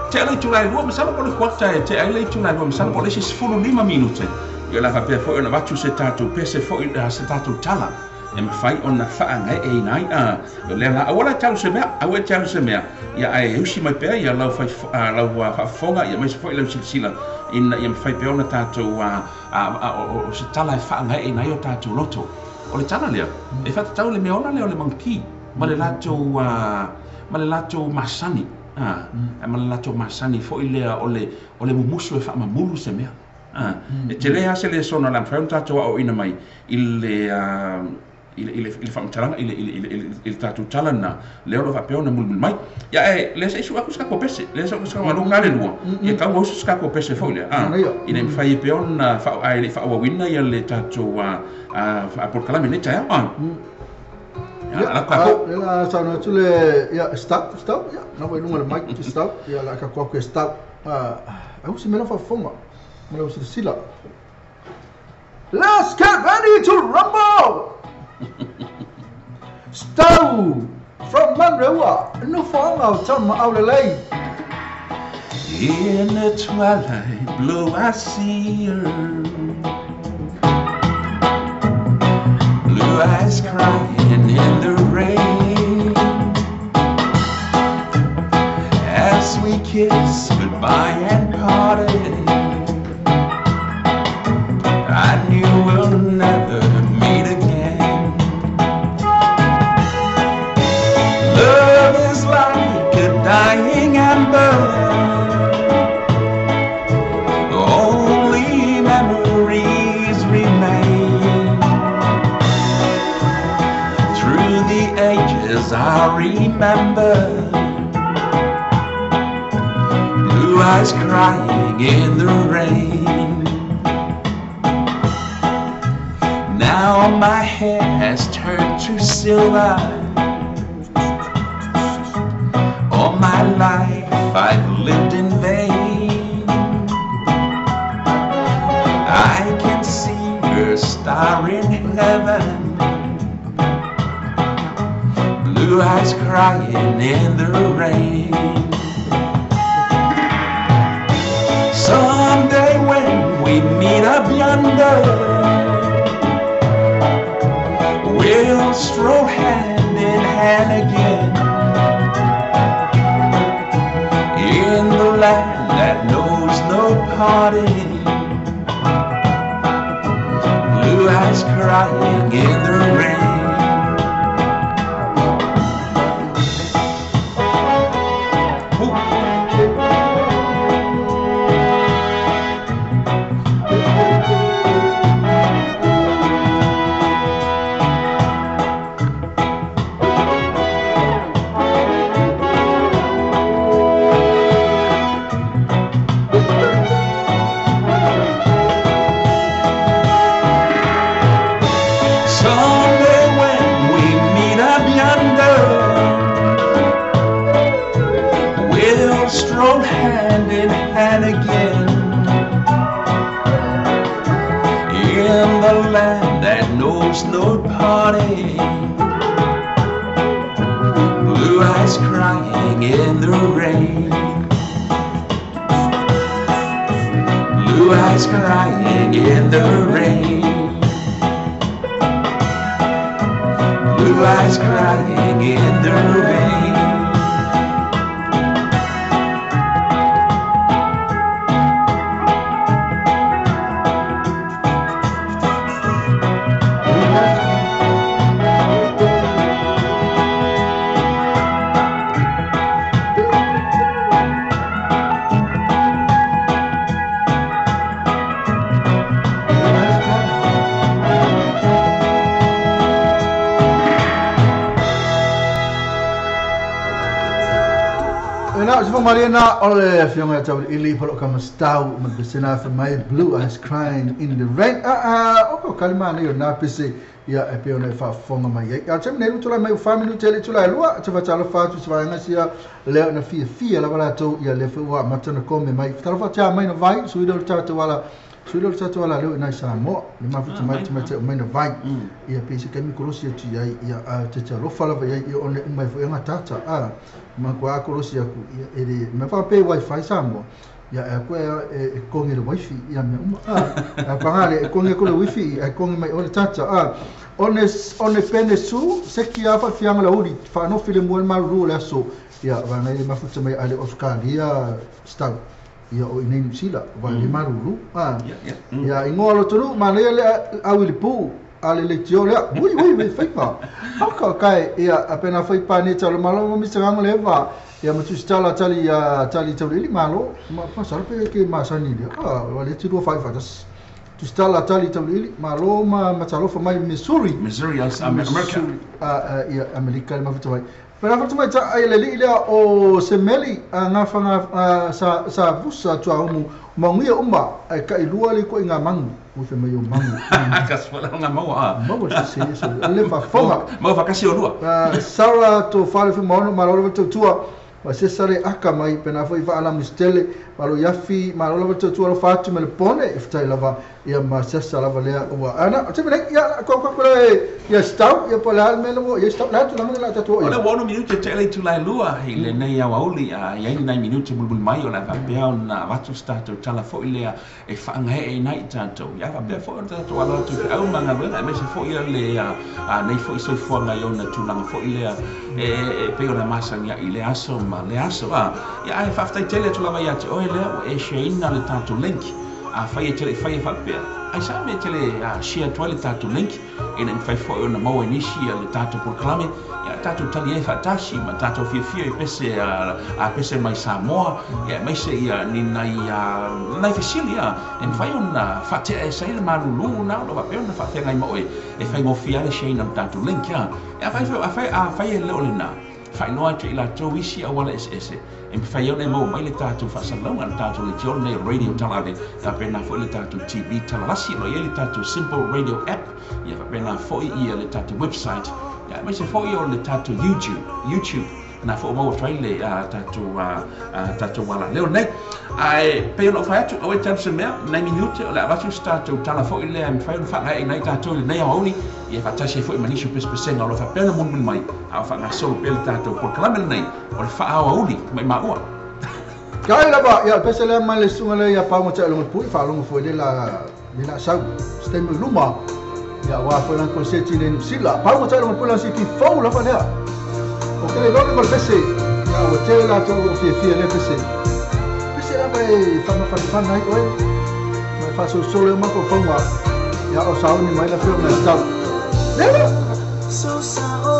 te ai le itula e lua masalo po o le kuata e te ai le itula e lua masalo po o le isi 15 minute ia la faapea foi ona avatu se tatou pese foi se tatou tala e mafai ona faagaeeina ai a o lea la aua la e te alu se mea aua e te alu se mea ia ae usi mai pea ia lau fai lau faafofoga ia aemaise foi lau silasila ina ia mafai pea ona tatou o se tala e faagaeeina ai o tatou loto. O le tala lea e faatatau i le mea ola lea o le makiki ma le latou ma le latou masani ma le latou masani foi lea o le o le mumusu e faamamulu se mea. E tele lava se lesona o le a mafai ona tatou aoaoina mai i le i le, i le, i le faamatalaga, i le, i le, i le, i le tatou tala lena, lea o lo o faapea ona mulimuli mai. Ia, ae lea se i sue atu se tatou pese, lea se i alu le lua, ia tau usu se tatou pese foi lea, ina ia mafai ai pea ona faa, ae le i faaauauina ia le tatou polokalame i lenei taeao. Ia, ala tatou. Ia, la saunoa atu le, ia, stop, stop, ia, na ua i luga o le mic, stop, ia, la tatou atu e stop. Au se mea la faafofoga, ma lau silasila. Let's get ready to rumble! Stau from Manurewa, nofoaga o Tama Aulelei. In the twilight blue I see her, blue eyes crying in the rain, as we kiss goodbye and parted, I knew we'll never meet again. Love is like a dying ember, only memories remain. Through the ages I remember, blue eyes crying in the rain. Now my hair has turned to silver, all my life I've lived in vain. I can see her star in heaven, blue eyes crying in the rain. Someday when we meet up yonder, we'll stroll hand in hand again, in the land that knows no parting, blue eyes crying in the rain. Someday when we meet up yonder, we'll stroll hand in hand again, in the land that knows no parting, blue eyes crying in the rain. Blue eyes crying in the rain. Blue eyes crying in the rain. Na, se whakamariena o le afioga ia Tauiliili po o ka Mastau ma le pesena fai mai Blue Eyes Crying in the Rain. O ko kali mānei o nā pese ia e pei ona e faafofoga mai ai. A o taimi nei ua tulai mai ua 4 minute e le itula e lua, te faatalofa atu i se vaega sia lea ona fiafia lava latou ia lea foi ua amata ona kome mai. Talofa atu ia mai na vai, sui lea o le tatou ala Sui lea o le tatou ala leo i nai Samoa, le mafuta mai tamaitai o mai na vai. Ia pei se taimi kolosi atu i ai, ia a te te alofa lava i ai, ia ona e uma ai foi anga tata, a ma kua a kolosi aku, ia e le mea whapea wifi Samoa, Ia e koe e kongi le wifi ia mea uma. A panga le e kongi ko le wifi e kongi mai o le tata. One one pene su se ki a fa fianga la uri fa no file mo maru le aso. Ia va ngai mafuta mai ale Australia stau. Ia o inei Sila va le maruru. Ia ingoa lo tonu ma le au i le pu ale le tio le ui ui ui fai pa. Ka kai ia apena fai pa ni talo malo mo mi sanga le va. Ia ma tu stala tali ia tali tali malo ma pa sa pe ke ma sa ni le. Wa le ti fai fa das. Tu stala tali tali malo ma talo fa mai Missouri. Missouri, America. Ia Amerika ma futa mai. Pera futa mai ta ai le li le o semeli nga fa nga sa vusa tu au manguia uma ai ka ilua le ko inga mangu. O fe mai o mangu. Ka swala nga maua. Maua se se le fa fonga. Maua fa kasi o lua. Sara to fale fi maono malo le tua. Ma se sare aka mai pena foi fa ala mistele malo yafi malo le tua lo fatu me le pone iftai lava ia ma se sala lava le wa ana te me ia ko ko le ia stau ia pola al melo ia stau la tu la la tu o le wono minuti te le tu la lua hi le nei auli a ia ni nai minuti bulbul mai o la fa na vatu stato tala foi le e fa ngai e nai tanto ia fa pe foi ta tu ala tu au manga le me se foi le a nei foi so foi ngai ona tu langa foi le e pe ona masa ia i le aso ma le aso a ia ai fa ftai tele tu lava ia te oi le e sheina le tanto link a fai tele fai fa pe ai sa me tele a share tu le tanto link e nei fai foi ona maua nisi le tanto proclame ia tanto tali e fa tasi ma tanto fia fia e pese a pese mai Samoa ia mai se ia ni nai nai fesilia e fai ona fa te e sai le malulu na o va pe ona fa ngai mo e fai ngo fia le sheina tanto link ia fai fai a fai le ole na fai noa te ila tau isi a wala ese e fai ona mo mai le tatou faasalalauga le tatou leitio nei radio talave faapena foi le tatou TV talalasi o ia le tatou simple radio app ia faapena foi ia le tatou website ia aemaise foi o le tatou YouTube na fo maua atu ai le tatou ala leo nei ae pei ona ou fai atu auē talu se mea nai minute o le avatu se tatou tala foi lea e mafai ona faagaeʻe ai tatou i lenei aoauli ia faatasi ai foi ma nisi o pesepesega o lo faapea ona mulimuli mai a o faagasolo pea le tatou polokalame lenei o le faaoauli mai maua. Kai lava ia pese le mai le sunga le ia pauma te alonga pui faalogo foi le la sau stemi luma ia wa foi la konseti le sila pauma te alonga pui la siti fou lava lea. O ke le logo mo pese ia o te la to fia fia le pese. Pese la mai fa ma fa nai oi. Mai fa so solo ma ko fonga. Ia o sau ni mai la fio na stau. Leva. So sa o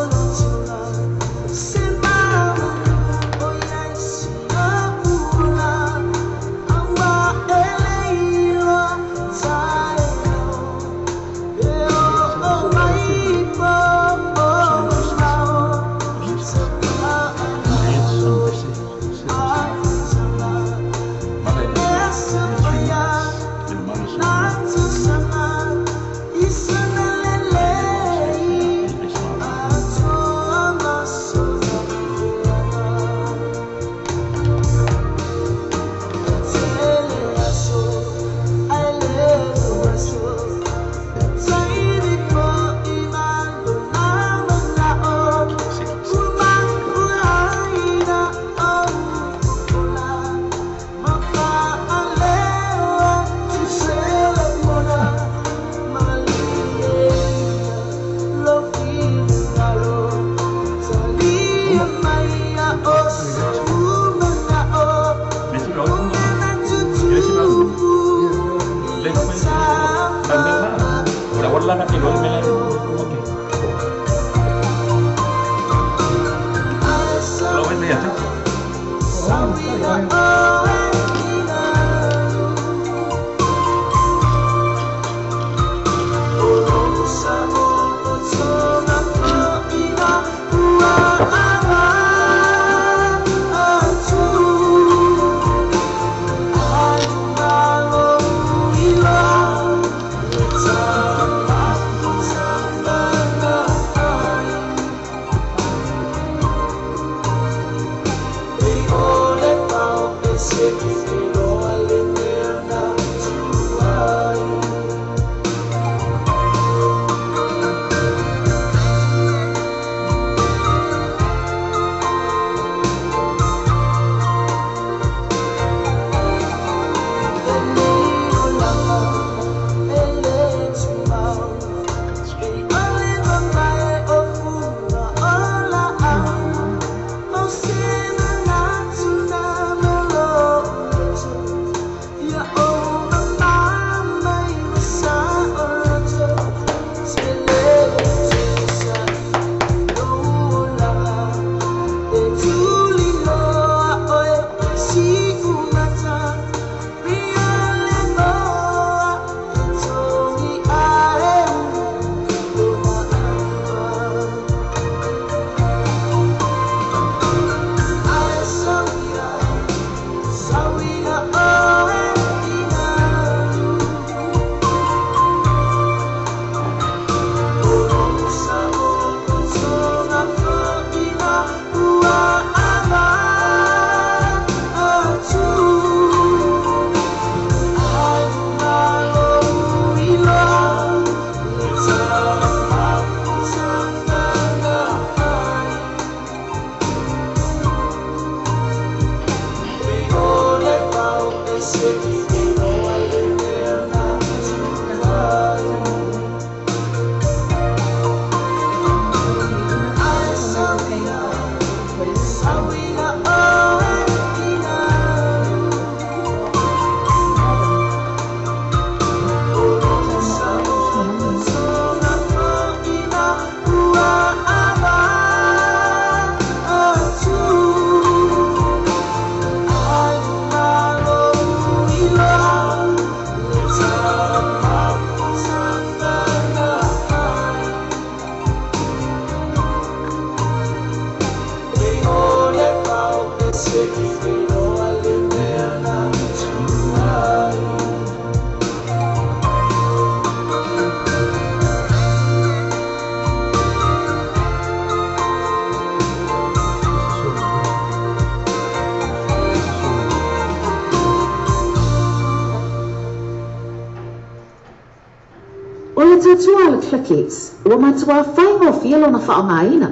O le tautua a le ClickX, ua matua faigofie lona faaaogaina.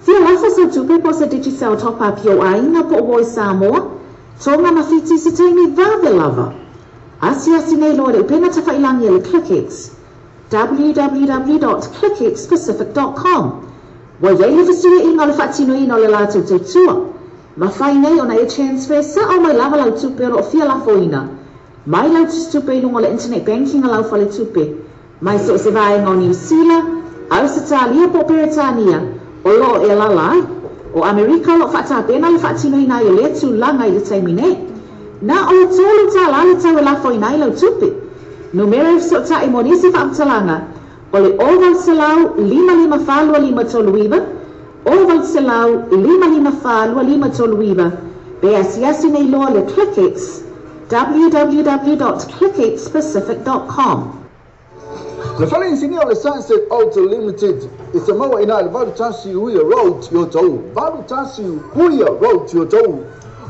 Fia lafo sau tupe po o se Digicel top up i ou aiga po o Voice Samoa, Tonga ma Fiti i se taimi vave lava. Asiasi nei loa i le upega tafailagi a le ClickX, www.clickxpacific.com. Ua i ai le fesuiaiga o le faatinoina o le latou tautua. Mafai nei ona e transfer sao mai lava lau tupe o lo o fia lafoina mai lau tusitupe i luga o le internet banking a lau faletupe, mai so o se vaega o Niu Sila, Ausetalia po o Peretania o lo o e alaala ai. O Amerika o lo o faatapena le faatinoina ai o lea tulaga i le taimi nei. Na o le $3 le tau e lafoina ai lau tupe. Numera e fesootai mo nisi faamatalaga o le 0800 554 2539, 0800 554 2539, pe asiasi nei loa le ClickX, www.clickxpacific.com. Le fale inisinia o le Sunset Auto Limited e te maua i ina i le 81 Huia Road i Otahuhu. 81 Huia Road i Otahuhu.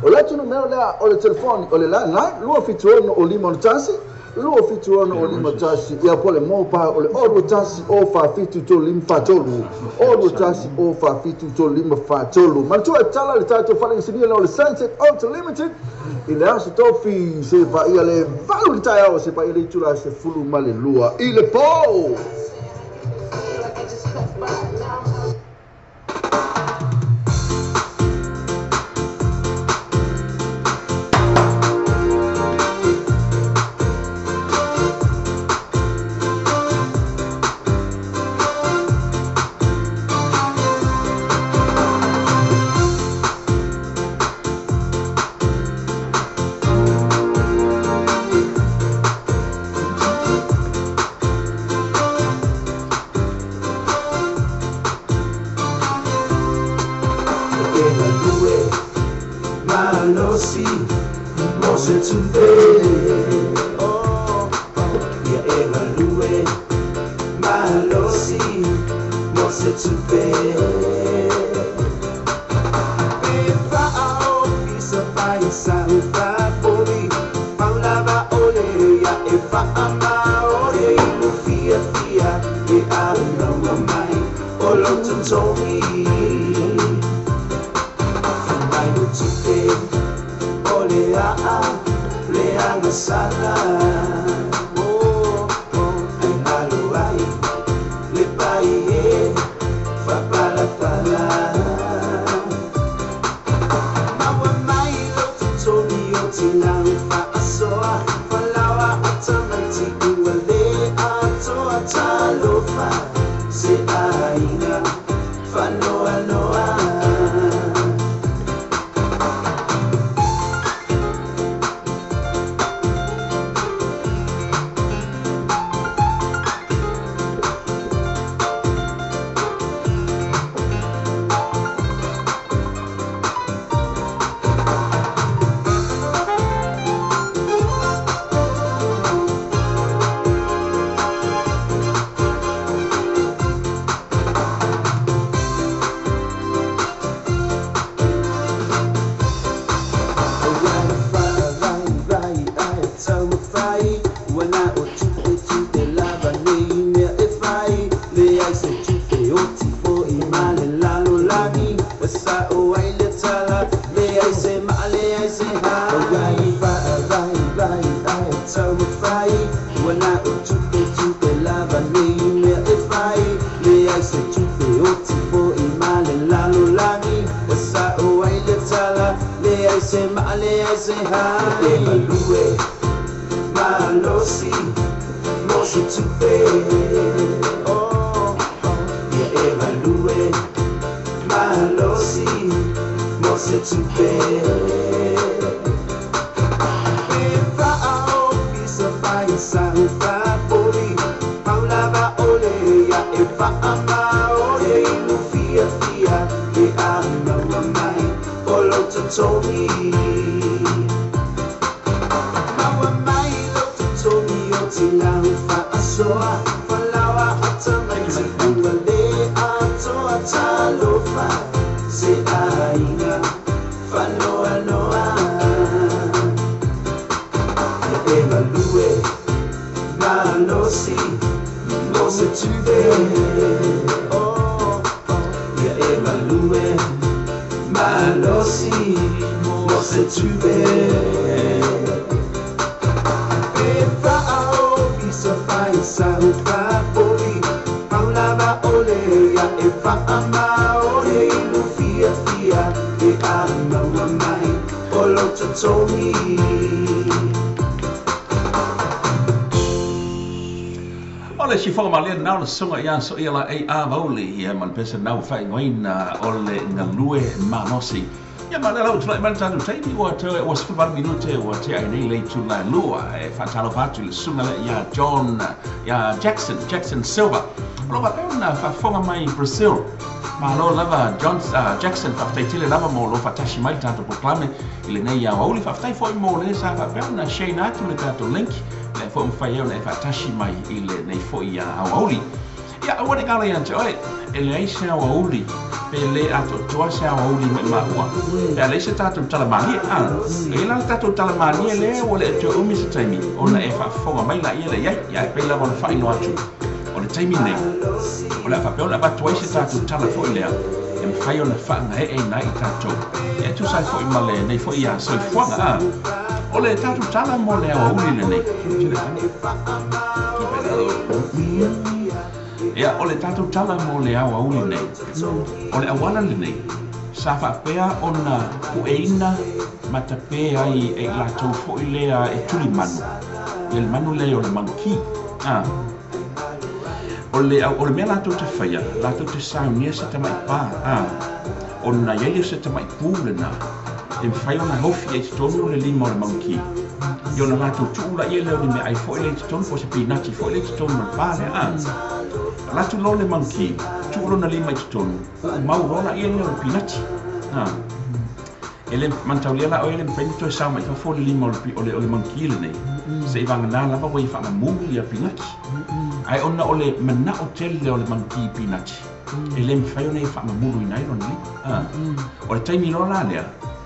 O le atu numera lea o le telefoni o le landline 276 o 561, 276 o 51, ia po o le mobile o le 021 047 3543, 021 047 3543. Manatua e tala le tatou fale inisinia lea o le Sunset Auto Limited i le aso tofi se paia le 8 i le taeao se paia le itula 12 i le po. E galue malosi mo se tupe. Ia e galue malosi mo se tupe. E faaofisa faisa faafoi faulava ole ia e faamaole i lo fiafia e alaua mai o lou totogi. Fai lo tupe o le aa le agasala. Ai malo ai le pai e fapalapala. Maua mai lo totogi o te lau faasoa. Falaoa o tamaiti ua le atoa talofa se aiga faanoanoa. Aua le faavaivai ae taumafai ua na o tupe tupe lava nei mea e fai. Leai se tupe oti fo'i ma le lalolagi e sa'o ai le tala. Leai se ma'a leai se hai. Aua le faavaivai ae taumafai ua na o tupe tupe lava nei mea e fai. Leai se tupe oti fo'i ma le lalolagi e sa'o ai se maale ai se hai. E malue malosi mo se tupe. Oh, ia e malue malosi mo se tupe. E faaofisa faisaufafoli paulava ole ia e faamaole inu fiafia e amaua mai o lou totogi. Maua mai lou totogi o tilau faasoa falaoa atamaiti ua lē atoa talofa se aiga faanoanoa. Ia e malue malosi mo se tupe. Oh, ia e malue malosi mo se tupe. E faaofisa faisaufafoli paulava ole ia e faamaole inu fiafia e amaua mai o lou totogi. O le sifoga malia nao le suga ia so ia la ei a vauli ia ma le pese nau faaigoaina o le galue malosi. Ia ma le lau tulai mai le tatou taimi ua toe ua 18 minute ua tea ai nei le itula e lua e faatalofa atu i le suga lea ia John ia Jackson Jackson Silva. O lo faapea ona faafofoga mai Brazil. Malo lava John Jackson faafetai tele lava mo lou faatasi mai le tatou polokalame i lenei aoauli. Faafetai foi mo le sa faapea ona share atu le tatou link lea foi mafai ai ona e faatasi mai i lenei foi aoauli. Ia aua ne i galo ia te oe, e leai se aoauli pe le atoatoa se aoauli mai maua. Pe a leai se tatou tala malie. E i ai la le tatou tala malie lea ua le toe umi se taimi ona e faafofoga mai laia lea i ai. Ia e pei lava ona faailoa atu o le taimi lenei o le a faapea ona avatu ai se tatou tala foi lea e mafai ona faagaeeina ai i tatou. Ia e tusa ai foi ma lenei foi soifuaga. O le tatou tala mo le aoauli lenei. Ia, o le tatou tala mo le aoauli nei, o le auala lenei, sa faapea ona pueina ma tapē ai e i latou foi lea e tuli manu, ia le manu lea o le manuki. O le, o le mea latou te faia, latou te saunia se tamai pā, ona i ai lea o se tamai pū lena, e mafai ona ofi ai i totonu le lima o le manuki. Ia ona latou tuu laia lea o ni meaai foi lea i totonu, po o se pinati foi lea i totonu o le pā lea. Alu atu loa le manuki, tuu lona lima i totonu, uumau loa laia lea o le pinati. E le manataulia la oe e le mafai ona toe sao mai fafo le lima o le manuki lenei, seivagana lava ua ia faamamulu ia pinati. Ae ona o le manao tele o le manuki i pinati, e le mafai ona ia faamamuluina ai lona lima. O le taimi loa la lea,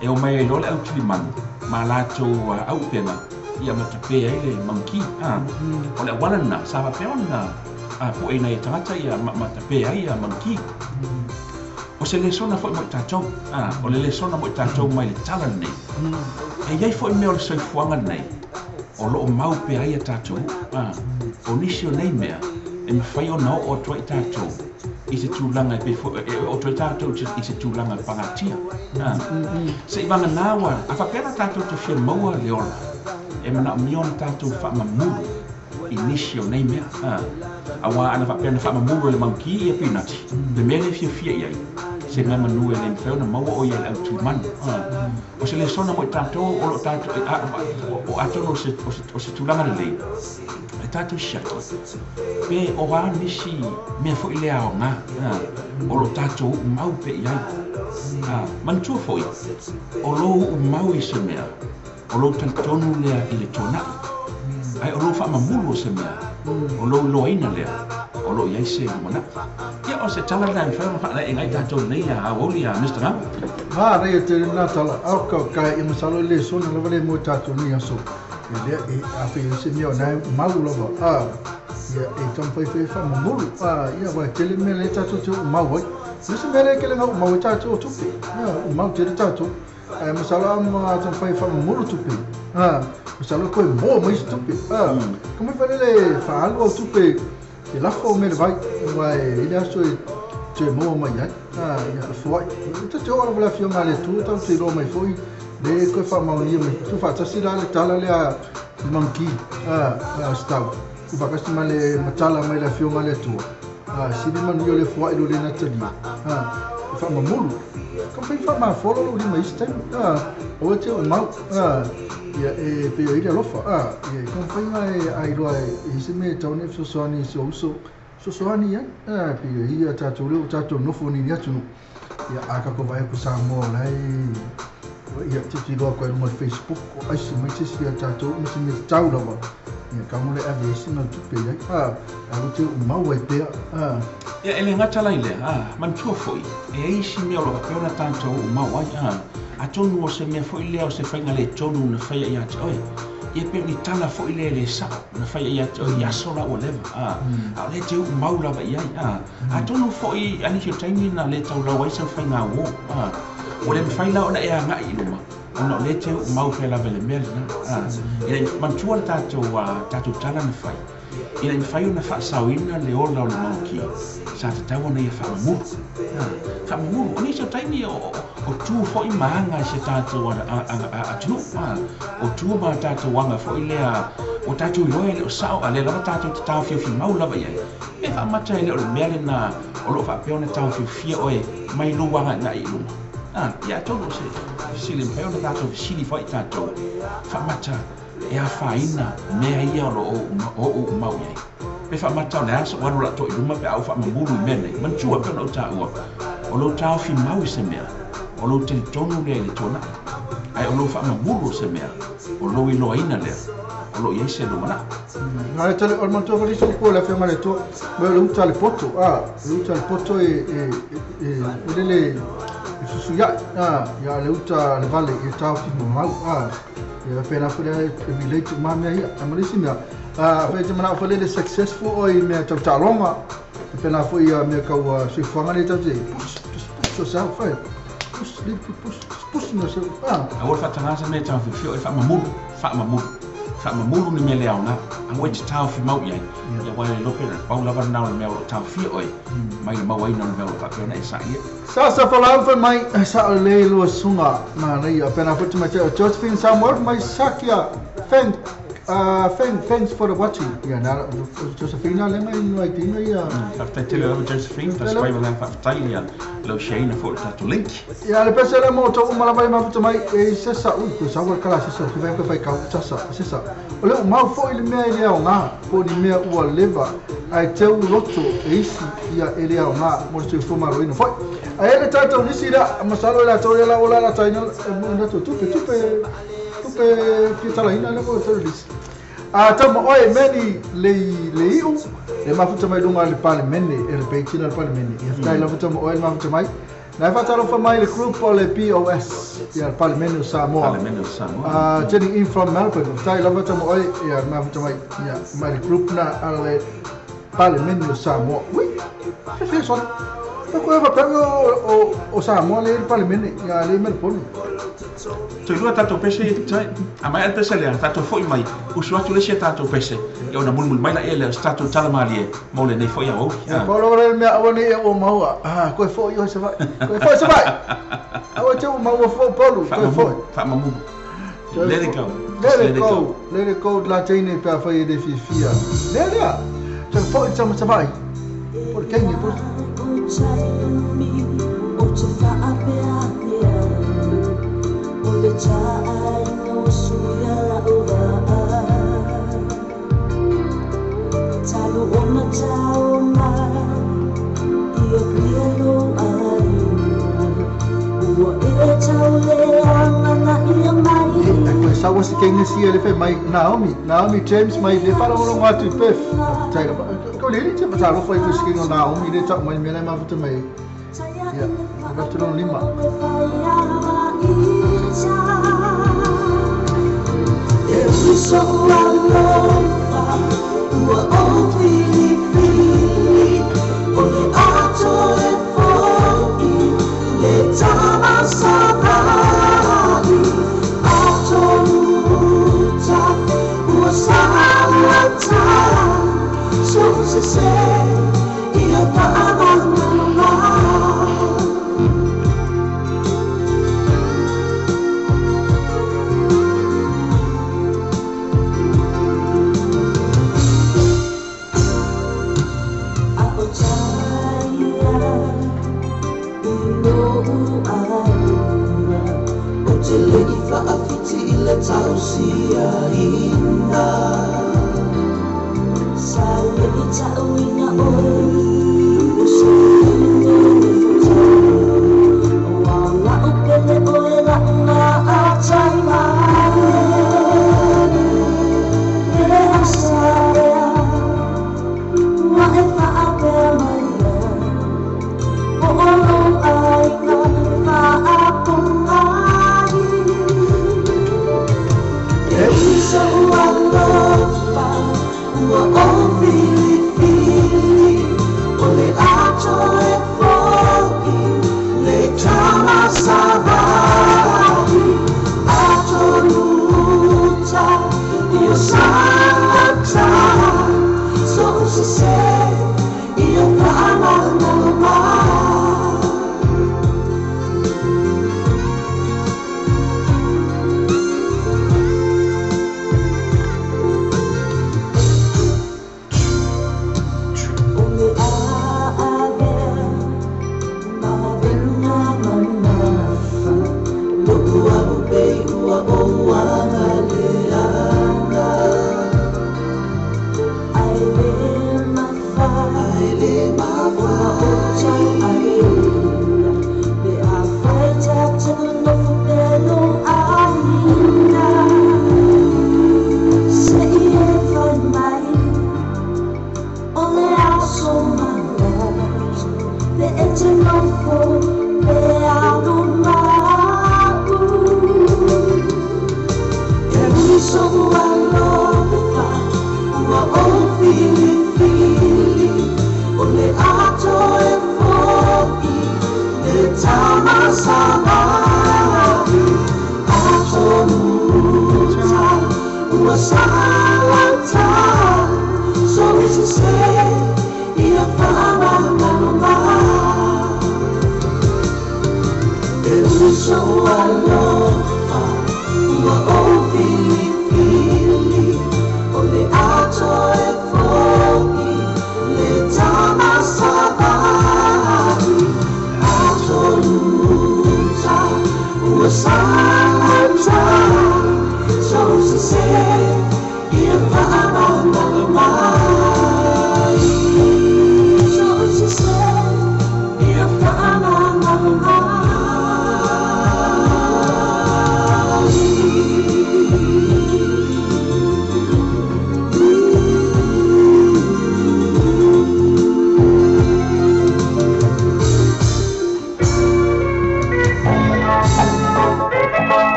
e omai ai loa le autilimanu ma latou auupega ia ma tapē ai le manuki. O le auala lena sa faapea ona pueina ai e tagata ia ma tapē ai ia manuki. O se lesona foi mo i tatou, o le lesona mo i tatou mai le tala lenei. E i ai foi mea o le soifuaga lenei o loo mau pea ai ia tatou. O nisi o nei mea e mafai ona oo atu ai i tatou i se tulaga e pei foi e oo atu ai tatou i se tulaga pagatia. Seivagana ua a faapea la tatou te fia maua le ola e manaomia ona tatou faamamulu i nisi o nei mea. Auā ana faapea na faamamulu e le manuki ia pinati, le mea lea e fiafia i ai, se mea manu e le mafai ona maua o ia i le autulimanu. O se lesona mo i tatou o loo tatou o atonu o se tulaga lelei e tatou siaki pe o a nisi mea foi lea aoga o loo tatou uumau pea i ai. Manatua foi o lou uumau i se mea o lou talitonu lea i le tuanai, ae o lou faamamulu o se mea o lou iloaina lea o loo i ai se lumanai. Ia o se tala lena e mafai ona faalaeega ai tatou i lenei aoauli a Mister Ngau. Manaia tele lena tala, ao ka kai ia masalo i lesona lava lea mo i tatou nei aso. E lea e afe i se mea o na e mau lava a ia e taumafai foi e faamamulu a ia aua e tele mea lea tatou te uumau ai. O se mea lea kele na uumau ai tatou o tupe. Ia uumau tele tatou. Ae masalo a ma taumafai e faamamulu tupe. A masalo e toe moa mai isi tupe. A ka mai faalele faaalu au tupe e lafo au mea i le vai aua e i le aso e toe maua mai ai. A ia lafo ai. E ta te oo lava le afioga a le Atua tatou te iloa mai foi Le koe whaamaonia mai tu faatasi la le tala lea le manki a stau ufakasi ma le matala mai le afioga le Atua sili manuia o le foaʻi lo le natalia e faamamulu ka fai faamafolo lou lima isi taimi aua te umau ia e pei o i le alofa ia kamafaiga e ailoa e isi mea e taone e fesoasoani i si o uso fesoasoani ai pei o ia tatou lea ua tatou nofo nini atunuu ia a tatou vaai atu Samoa o lae ia tilotilo atu ai luma o le Facebook o aisi mai se isi ia tatou ma se mea tatau lava ia tago le ave ai sina tupe i ai aua te umau ai pea. Ia e le gata la i lea, manatua foi, e ai isi mea o lo o faapea ona tatou umau ai, atonu o se mea foi lea o se faiga le tonu na faia ia te oe. Ia pe o ni tala foi lea e le sao na faia ia te oe i aso la ua leva, a o lea e te uumau lava i ai. Atonu foi a nisi o taimi na le taulau ai sau faiga uō, ua le mafai la ona e agai i luma, ona o lea e te uumau pea lava i le mea lena. Ina ia manatua le tatou, tatou tala na fai, ina ia mafai ona faasaoina le ola o le manuki, sa tatau ona ia faamamulu. Faamamulu. O nisi o taimi o tu foi ma aga i se tatou atunuu. O tu ma tatou aga foi lea o tatou iloa e le o sao, a lea lava tatou te taofiofi mau lava i ai. Pe faamata e le o le mea lena o lo o faapea ona taofiofia oe mai lou agaigai i luma. Ia atonu o se fesili e mafai ona tatou fesili foi tatou faamata e afaina mea ia o lo o uumau i ai. Pe faamata o le a so'u alu o le a to'i luma pe a ou faamamulu i mea nei. Manatua e pei ona ou taua, o lou taofi mau i se mea, o lou talitonu lea i le tuanai, ae o lou faamamulu o se mea, o lou iloaina lea, o lo o i ai se lumanai. Na le tale o le manatua foi le isi upu o le Afioga i le Atua, mai o le uta a le poto, le uta a le poto e e e e lele e fesuisuia'i, ia le uta a le vale e taofi mamau, ia faapena foi lea e relate uma mea ia. Ae ma le isi mea, afai e te manao foi lele successful oe i mea tau taaloga, faapena foi ia mea tau soifuaga lea tatou te push, just push yourself, eh? Push, little bit push, just push yourself. Aua le faatagā se mea e taofiofia oe, faamamulu, faamamulu, faamamulu ni mea le aoga, aua e te taofi mau i ai, ia aua e le iloa pe pau lava lena o le mea o lo o taofia oe mai le mauaina o le mea o lo o faapea ona e sailia. Sa sa folau fai mai sao lelei lua susuga manaia pena foi tamaitai o Josephine Samuel mai Sakia thank thank thanks for the watching ia na Josephine lea mai mai tinga ia. Faafetai tele lava Josephine, faasipai ma le agaga faafetai ia lau share-ina foi o le tatou link. Ia le pese lea mo outou uma lava i mafuta mai e sesa ui koe sau le kala sesa ke vai fai kau sasa sesa o le umau foi le mea e le aoga po o ni mea ua leva ae teu loto e isi ia e le aoga mo le soifua maloloina foi. Ae le tatou nisi lea masalo i latou ia la ua lalataina e latou tupe tupe tupe fia talaina lea mo le lisi. A tau ma oe mea ni le le iu le mafuta mai luga le Palemene e le page le Palemene. Ia faafetai lava tau ma oe le mafuta mai. Na e faatalofa mai le group o le POS ia le Palemene o Samoa. Palemene o Samoa. Tuning in from Melbourne. Faafetai lava tau ma oe ia le mafuta mai ia mai le group na a le Palemene o Samoa. Ui, fe sona. Ko koe faapea o Samoa le le Palemene ia le Melbourne. Toe lua tatou pese ia tai. A maea le pese lea, tatou foi mai, usu atu le isi a tatou pese, ia ona mulimuli mai laia lea o se tatou tala malie mo lenei foi aoauli. Ia pau lava lea mea aua ne i e ua maua. Koe foi oe Savaii. Koe foi Savaii. Aua te ua maua fou Paulu. Koe foi. Faamamulu. Let it go. Let it go. Let it go la teine pe afai e le fiafia. Lea lea. Toe foi tama Savaii. Po le kenge po. E koe sau se kenge sia le fai mai Naomi, Naomi James mai le faalogologo atu i Perth. Faafetai lava. Ko le li te fatalofa i koe se kenge o Naomi le tau mai mea lai mafuta mai. Ia, avatu lona lima. te le i faafiti i le tausiaina. Sa le i ta'uina oe o se fafine nofotau, Auā o la'u pele oe la'u ga'atai male. Pe asa ea ua e fa'apea mai ai, Po o lou aiga fa'apogai. E ui so'u alofa ua ou filifili, O le ato e fo'i le tama savali. Atonu-uta ia sagata, So'u sesē ia fa'amagomago mai. O le a avea ma avega mamafa, Lo'u alu pei ua ou agaleaga. Ae lē mafai Ae lē ona ou tau'aina, Pe afai tatou nofo pea lou aiga. Se'i e fai mai o le aso manatu, Pe e te nofo pea ma'u. E ui so'u alofa ua ou filifili, O le ato e fo'i le tama savali. Atonu-uta ua salata, So'u sesē ia fa'amagalo mai. E ui so'u alofa ua ou filifili, O le ato e fo'i le tama savali. Atonu-uta ua salata, So'u sesē ia fa'amagalo mai. So'u sesē ia fa'amagalo mai.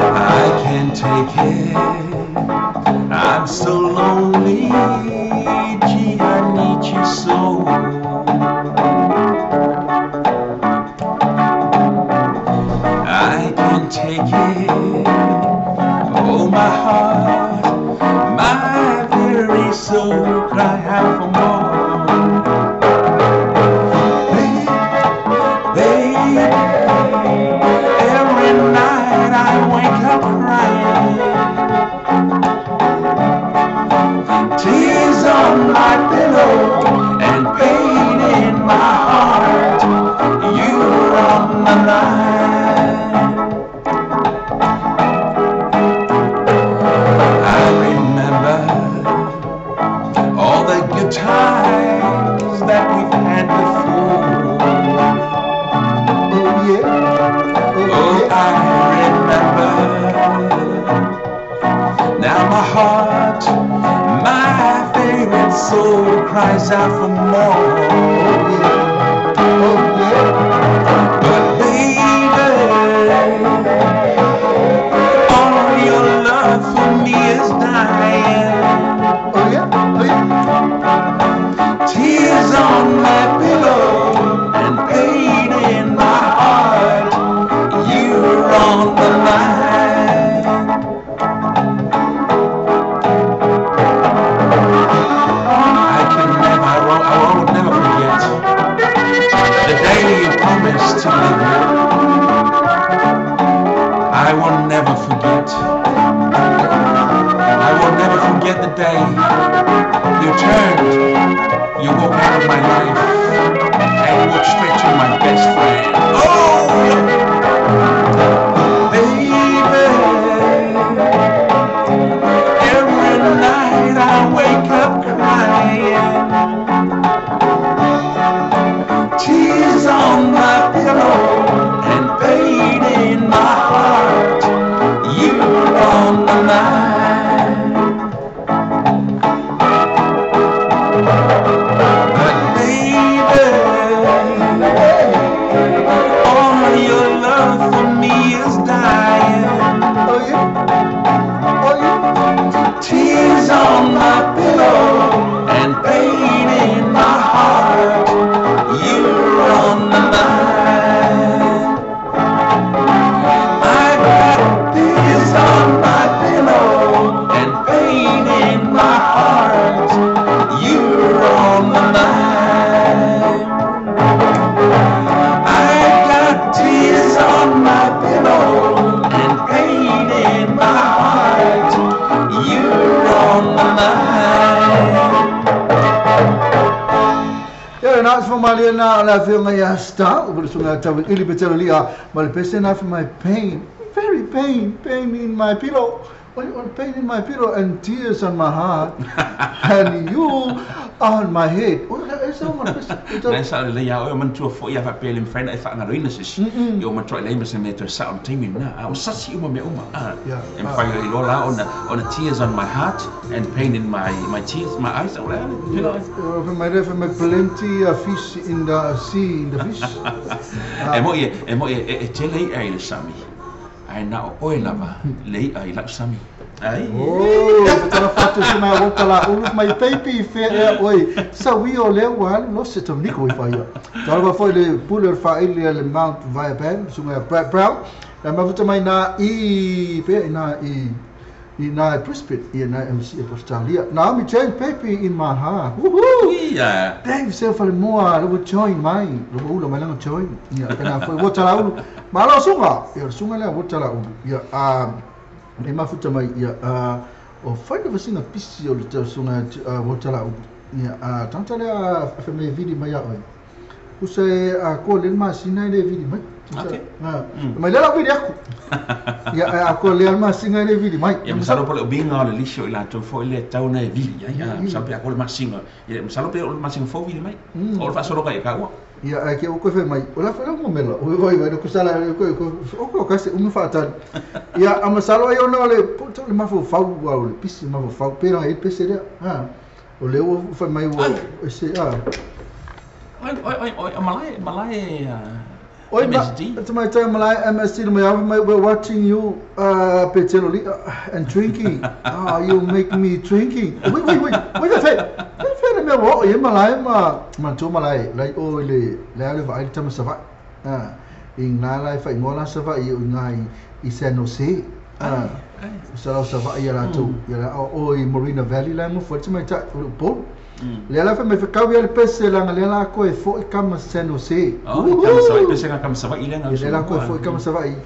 I can't take it. I'm so lonely. Gee, I need you so. I can't take it. Oh, my heart, my very soul cry out for more. Baby, every night I wake up crying. Tears on my pillow and pain in my heart. You're on my mind. I remember all the good times that we've had before. Oh yeah. Oh Oh, yeah. I remember. Now my heart, my favorite soul cries out for more. Oh yeah. Oh yeah. But baby, all your love for me is dying. Oh yeah. Oh yeah. Tears on my pillow and pain in my heart. You're on the line. I can never, I won't never forget the day you Ia, famalie na le afioga ia Star, ua le susuga ia Tauiliili Petelo Lia, ma le pese na for my pain, very pain, pain in my pillow. What pain in my pillow and tears on my heart and you on my head. O le e sa ma pese. Na e sao lelei a oe o manatua foi a faapea e le mafai ona e faagaloina se isi. Ia ua matuai leai ma se mea e toe sao i le taimi lena. A ua sasi uma mea uma. A e mafai ona iloa la ona tears on my heart and pain in my my tears my eyes. O le a le pillow ai? Fai mai lea, fai mai plenty a fish in the sea in the fish. E moi e, e moi e, e tele i'a i le sami. Ae na o oe lava le i'a i la'u sami. Ai. Oh, tala fatu sina o tala ulu mai baby fe ea oi sa wi o lea ua alu lo se Dominico i whaia. Tala wa foi le pule o le whaili a le Mount Vaea Band, sunga ia Brad Brown. Na mafuta mai nā i, pea i nā i, i nā i Brisbane, i nā MC of Australia. Naomi James, baby in my heart. Woohoo! Ia. Dave se fale moa, le ua join mai, le ua ula mai langa join. Ia, pena foi ua tala ulu. Malo sunga, ia le sunga lea ua tala ulu. Ia, a, e mafuta mai, ia, a, o fai le vasina pisi o le tau sunga a, ua tala ulu. Ia, a, tanta lea a me vili mai a oi. Usa e a ko le masina e le vili mai. Okay. Mai le la vili aku. Ia, a ko le masina e le vili mai. Ia masalo po o le uiga o le lisi o i latou foi lea e tatau ona e vili ai, a masalo pe a ko le masina, ia masalo pe o le masina fou vili mai. O le faasologa ia taua. Ia, ae ke o koe fai mai, o la fai mo mela, o vai vai ko sala ko ko o ko ka se umu faatali. Ia, a masalo ai ona o le po le mafaufau au le pisi mafaufau pe la e pese lea. Ha. O le ua fai mai ua se a. Oi oi oi oi malae malae Oi, MSD. Ma, mai tai malae MSD le mai au mai we're watching you Petelo Lia and drinking. Ah, you make me drinking. Wait wait wait. Wait wait. Wait wait le mea ua oo i ai malae ma ma tu malae lai o i le le ale vaai le tama Savaii. Ah, i ngā la e whaingoa la Savaii o i ngā i San Jose. Ah, sa lau Savaii ia latou. Ia la o i Morena Valley la mo foi mai tai o le Upolu. Lea la fai mai whakau ia le pese langa lea la koe foi kama San Jose. Oh, kama Savaii, pese nga kama Savaii lea nga Lea la koe foi kama Savaii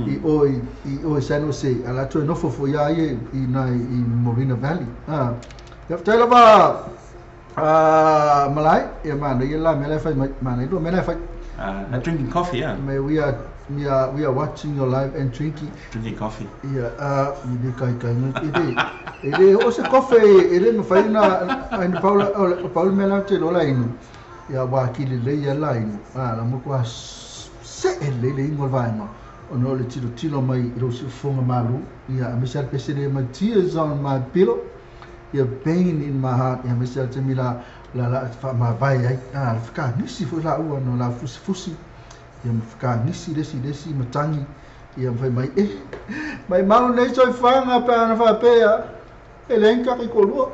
i o i o i San Jose. A la toe nofo foi ia ia i nai i Morena Valley. Ah. Ia whtai lava malae, ia mana ia la mea la fai mai, mana i lua mea la fai. Drinking coffee, yeah. May we are we are we are watching your live and drinking. Drinking coffee. Ia, a i le kai kai ngai e le e le o se kofe e le mafai na ai na paula o paula mea la te lola inu. Ia wa ki le le ia la inu. A la mo kwa se e le le ingo le vaenga. Ona o le tilo tilo mai i lo siufofoga malu. Ia a mese ale pese le mai tears on my pillow. Ia pain in my heart. Ia mese ale temi la la la whaamavae ai. A le whakangisi foi la ua no la fusi fusi. Ia ma whakangisi lesi lesi matangi. Ia ma fai mai e mai mau nei soifaga pe ana faapea e leai ni kaka i kolua.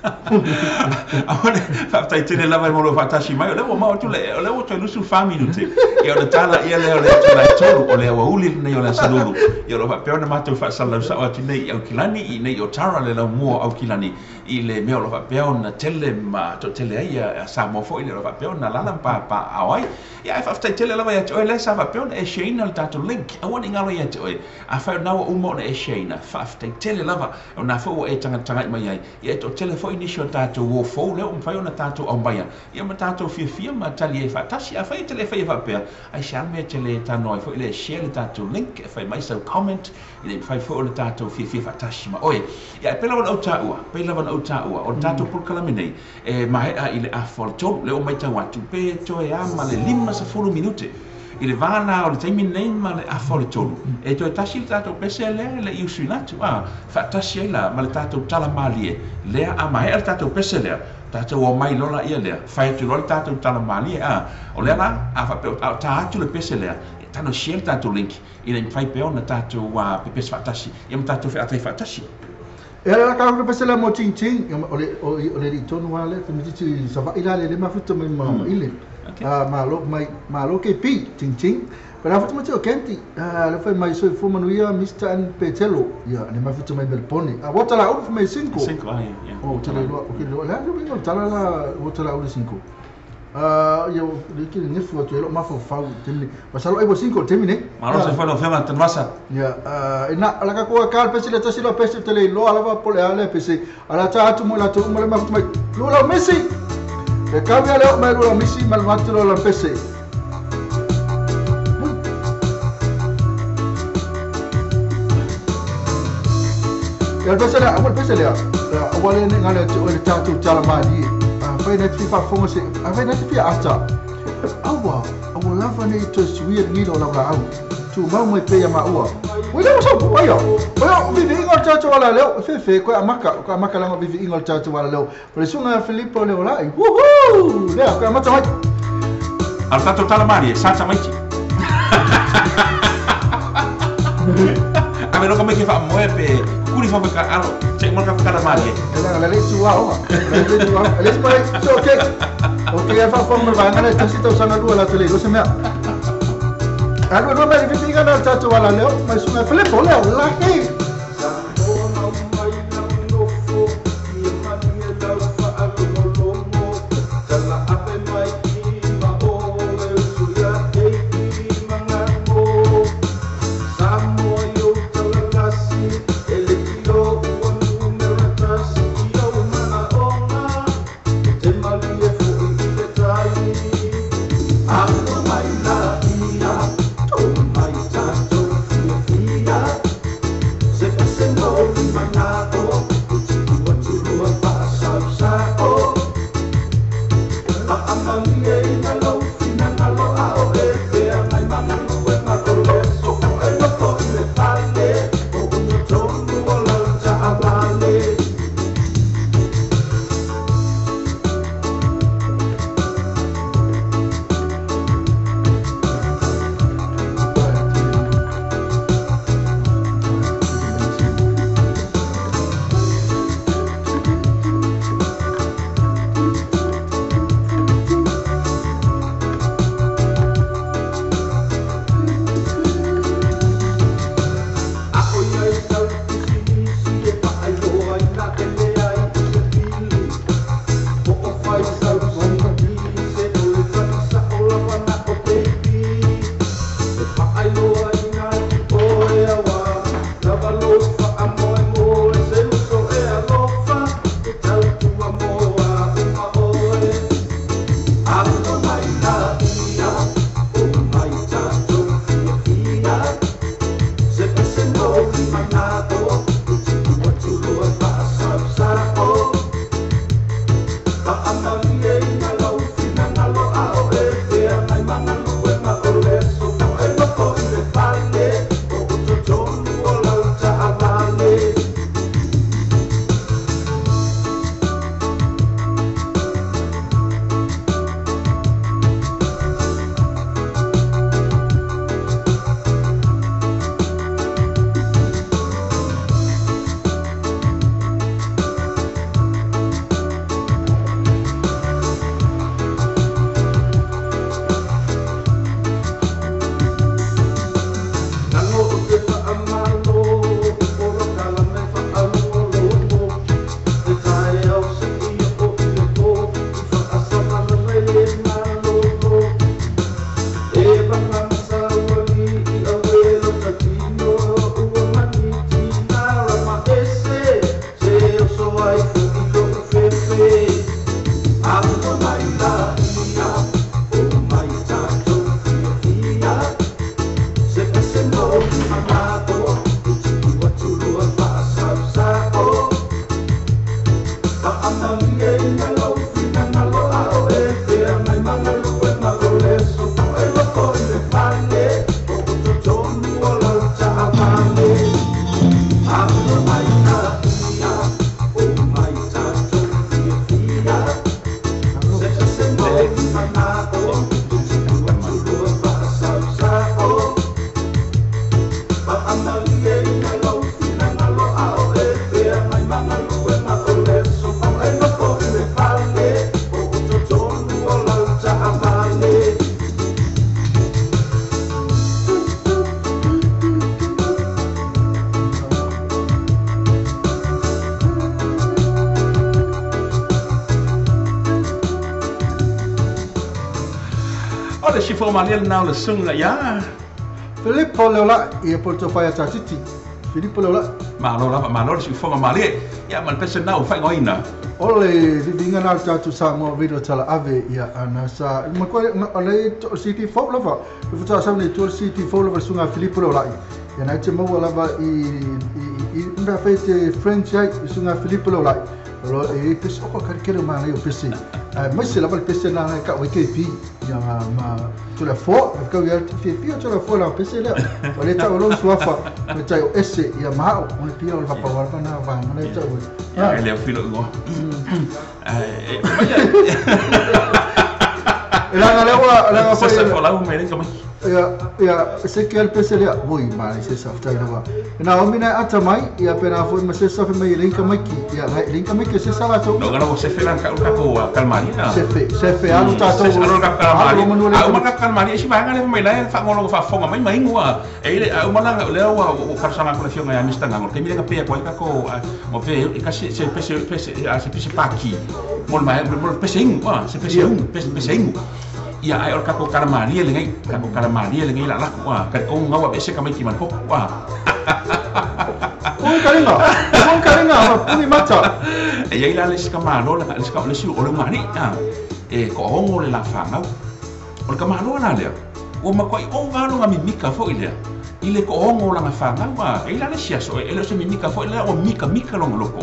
Aone, faafetai tele lava mo lou faatasi mai. O lea ua maua atu le, o lea ua toe 24 minute. Ia ona tala ia lea o le itula e tolu, o le aoauli lenei o le Aso Lulu. Ia o lo o faapea ona matou faasalalau sao atu nei i Aukilani, i nei o Tara le laumua o Aukilani, i le mea o lo o faapea ona tele ma toatele ai ia Samoa foi lea o lo o faapea ona alaala ma papaaao ai. Ia ae faafetai tele lava ia te oe lea sa faapea ona e share ina le tatou link. Aua ne i galo ia te oe. Afai o lena ua uma ona e share ina, faafetai tele lava. O lena foi ua e tagatagai mai ai. Ia e toatele foi nisi o tatou uo fou lea ua mafai ona tatou aumaia ia ma tatou fiafia ma tali ai faatasi. Afai e te le faia faapea, aisea le mea e te le talanoa ai foi lea e share le tatou link, e fai mai sau comment ina ia mafai foi ona tatou fiafia faatasi ma oe. Ia e pei lava ona ou taua, pei lava ona ou taua, o le tatou polokalame nei e maea i le afa o le tolu, lea ua matau atu pe toe a ma le 50 minute i le va la o le taimi lenei ma le afa o le tolu, e toe tasi le tatou pese lea e le i usuina atu, a, faatasi ai la ma le tatou tala malie lea, a maea le tatou pese lea, tatou omai loa laia lea, fai atu loa le tatou tala malie, a, o lea la, a faapea a o ta atu le pese lea, e tago share le tatou link, ina ia mafai pea ona tatou pepese faatasi, ia ma tatou featai faatasi. E ala la ka pese la mo ting ting, o le o le li tonu lava lea tamaitiiti i Savaii la le le mafuta mai ma ile. A malo mai malo ke pi ting ting. Pa la futa mai o Kenti, a le fai mai soifua manuia Mr and Petelo. Ia le mafuta mai Melbourne. A wota la ulu mai cinco. Cinco, ah, ia, ia. O tala loa, o ke loa la le tala la wota la ulu cinco. A ia le ke nefu atu e lo mafaufau temi. Masalo ai bo cinco temi ne. Malo se foi no fema tanvasa. Ia, e na ala ka koa ka pese le tasi lo pese te le loa lava po le ale pese. Ala ta atu mo la tu mo le mafuta mai. Lo la Messi. E kau ia leo mai lua misi ma le vatu lo la pese. Ia pese le awa pese le awa le ne ngale te ole tatu tala mali. A fai na ti fa fongo se a fai na ti fi ata. Awa awa lava ne to suia ni lo la au. Tu mau mai pe ya ma ua. Oi le so pu ai. Oi vi vi ingo tatu wala leo fe fe ko amaka langa vi vi ingo tatu wala leo. Por sunga Filippo leo la. Woohoo! Leo ko amata hoi. Al tatu tala mali sa ta mai. A me lo come che fa moe pe kuri fa ka alo check mo ka ka mali. Ela la le tu wa. Le tu wa. Le pa okay. Okay fa fa mo ba ngana ta sita usanga lua la tele lo se mea. Alu no me vi vi ingo tatu wala leo mai sunga Filippo leo la ke. Malia na le sunga ya Filippo Leola ia Porto Faia Tatiti Filippo Leola malo lava malo si fonga malie. Ia ma le pese na o faaigoaina. O le viviga na o le tatou Samoa Radio Tala Ave ia ana sa ma koe o le CD fou lava le faatoa sau nei tua le CD fou lava le susuga Filipo Leolai ia na e te maua lava i i i mea fai te French ai le susuga Filipo Leolai o lo e i pese oko ka kele ma nei o pese aemaise lava le pese na e kau ai KP ia ma tula fo e kau ia te pia tula fo la pese lea o le tau lo suafa o le tai o ese ia ma o le pia o le vapa wala na va na le tau. Ia e le filo ngo. E mai e langa le ua langa foi sa folau mai le kamai. Ia ia se ke al pese lea oi ma se sa ftai lava. Na o mina ata mai ia pena foi ma se sa mai le kamai ki ia le kamai ki se sa la to. No gana se fe la ka ko kalmari. Se fe alu ta to. Se alu ka kalmari. A uma ka kalmari si ba ngale mai la fa ngolo fa fonga mai mai ngua. E le a uma la le ua o farsanga ko le fionga ya mista ngangol. Te mi ka pe ko ka ko mo pe ka se se pese pese se pese paki. Mo mai mo pese ingu, se pese ingu, pese pese ingu. Ia ai o kako kalamaria le ngai, kako kalamaria le ngai la laku a, ka ko ngawa be se ka mai ki man ko a. Oi karinga. Oi karinga, ma puni mata. E ia la le ska malo la le ska le si o le mani a. E ko hongo le la whangau. O le ka malo la lea. O ma ko i o ngalo nga mimika fo i lea. I le ko hongo la nga whangau a. E la le sia so e le se mimika fo i lea o mika mika longa loko.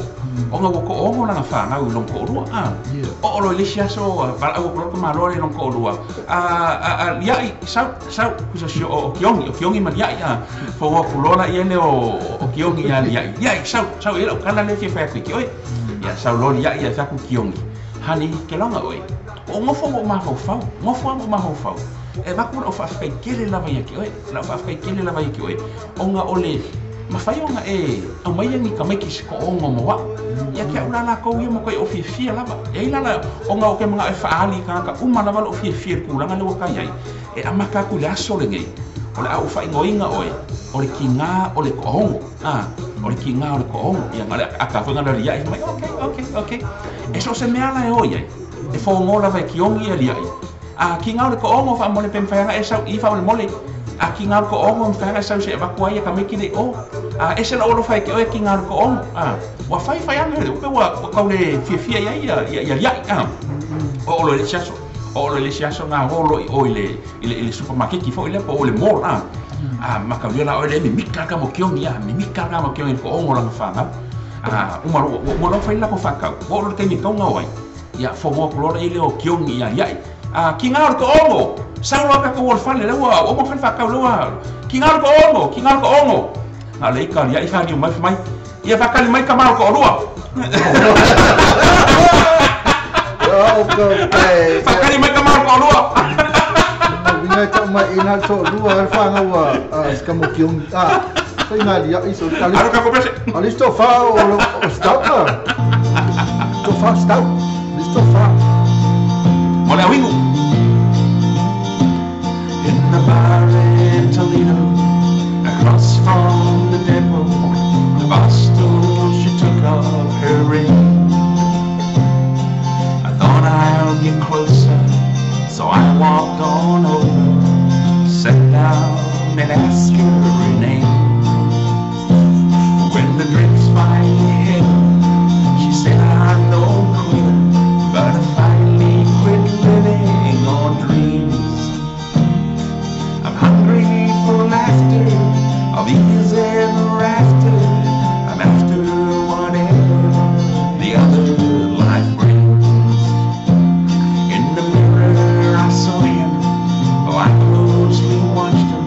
O nga ko hongo la nga whangau i longa ko rua a. O o lo le sia so ba au ko ko malo le longa ko rua. A ia i sau sau kusa si o kiongi ma ia i a. Fo o kulola i ele o kiongi ia ia i. Ia i sau sau e o kala le fi fa ki oi. Ia sau lo ia ia fa ku kiongi. Hani ke longa oi. O ngofo mo mafaufau, ngofo mo mafaufau. E vaku o faafetai kele lava ia ke oe, la faafetai kele lava ia ke oe. Onga ole mafai onga e au mai ni ka mai ki se ko ongo mo wa. Ia ke au la ko ia mo ko o fiafia lava. E la la onga o ke manga e faali ka ka uma lava lo fiafia ku langa le ka iai. E amaka ku le aso le nei. O le au faingoinga oe. O le kinga o le ko ongo. Ah, o le kinga o le ko ongo. Ia ngale aka fo ngale ia mai okay okay okay. E so se mea la e oi ai. E fo ngola vai kiongi e liai. A ki ngau le ko ongo fa mole pem fa e sau i fa le mole. A ki ngau ko ongo fa sau se va ko ai ka me ki le o. A e se la olo fa ke o ki ngau ko ongo. A wa fai fai anga le pe wa ka le fia fia ia ia ia ia a. O lo le chaso. O lo le chaso nga holo i o ile ile supermarket ki fo ile po le mall a. A ma ka le la o le mi mika ka mo kiongi a mi mika ka mo kiongi ko ongo la fa nga. A uma lo lo fai la ko fa ka. O lo te mi ka ngau ai. Ia fo mo ko ile o kiongi ia ia. A ki ngau ko ongo. Sau lo ka ko wol fale le wa o mo fa ka le wa. Ki ngau ko ongo, ki ngau ko ongo. Na le ka ia i fa ni mai mai. Ia fa ka mai ka mau ko rua. O ko e. Fa ka mai ka mau ko rua. Vinga ta mai ina to rua fa ngau a ska mo kiongi. A fai na ia i so ka le. Aro ka ko pese. A listo fa o stop. To fa stop. Listo fa. Mole awingu. In the bar in Toledo, across from the depot, the boss told she took off her ring. I thought I'll get closer, so I walked on over, sat down and asked her her name. When the drinks finally hit her, she said, I'm no quitter, but I finally quit living on dreams. I'm hungry for laughter, I'll be his ever after. I'm after whatever the other life brings. In the mirror I saw him, oh I closely watched him.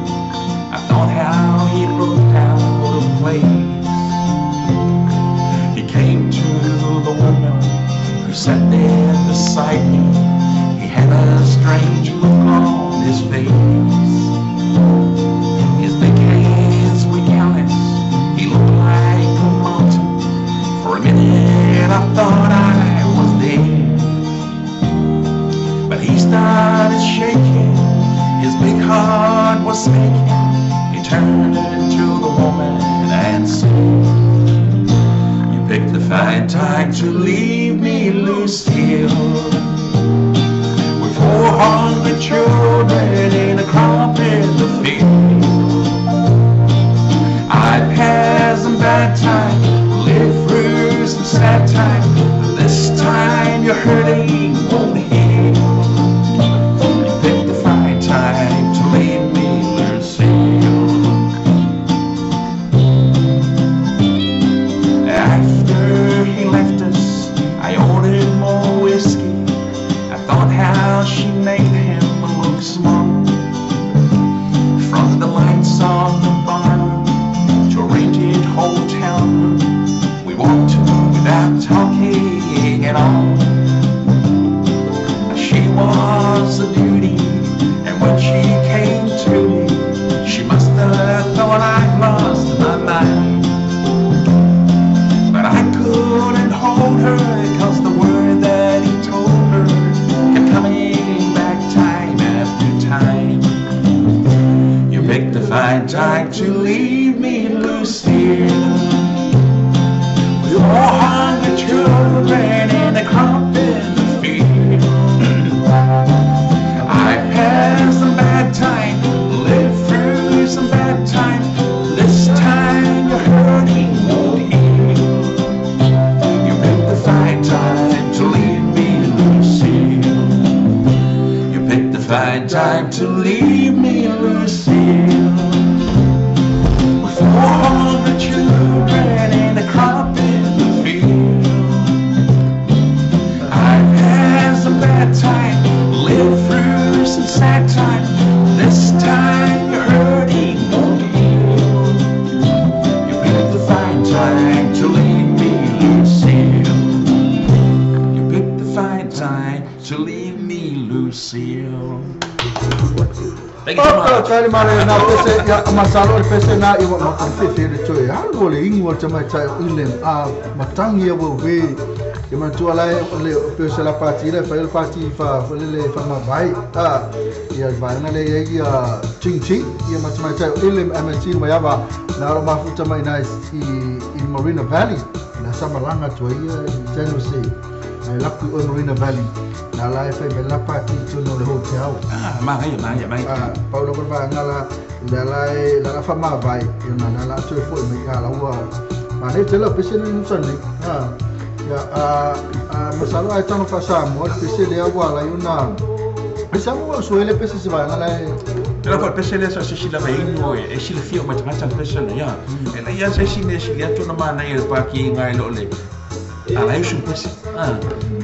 I thought how he looked out of place. He came to the woman who sat there beside me. He had a strange look on his face. His big hands were callous. He looked like a mountain. For a minute I thought I was dead, but he started shaking. His big heart was aching. He turned to the woman and said, "You picked a fine time to leave me, Lucille. With 400 children in a crop in the field. I passed some bad times, lived through some sad was a beauty, and when she came to me, she must have thought I'd lost my mind. But I couldn't hold her, 'cause the word that he told her kept coming back time after time. You picked a fine time to leave me, Lucille. With 400 children and a crop in the field. I've had some bad time, lived through some bad time. This time your hurting won't heal. You picked a fine time to leave me, Lucille. You picked a fine time to leave me, Lucille. With 400 children and a crop in the field. I've had some bad time, lived through some sad time. This time your hurting won't heal. You picked a fine time to leave me, Lucille. You picked a fine time to leave me, Lucille. Thank you so much. Tali mare na pese ia masalo le pese na i wa ma fe le toe alu le ingo te mai tai ile a matangi ia we e matua la le pese la party le fa le party fa le fa ma vai a ia vai na le ia ching ching ia ma tai ile MNC ma yava na ro ma futa mai na i Marina Valley na samalanga to ia San Jose na la ku Marina Valley na la fa me la party to no le hotel. Ah, mai mai mai. Ah, Paulo ko ba nga la la la fa ma vai na na la to fo me la wa. Ma ne te la pese ni no ni. Ah. Ya a masalo ai tano fa sa mo pese le wa la yuna. Pese mo so ele pese se va na la. Te la pese le sa se si la vai no e si le fio ma tanga pese le ya. E la ya se si ne si le to na ma na e pa ki ngai lo le. Ala usu pese. Ah,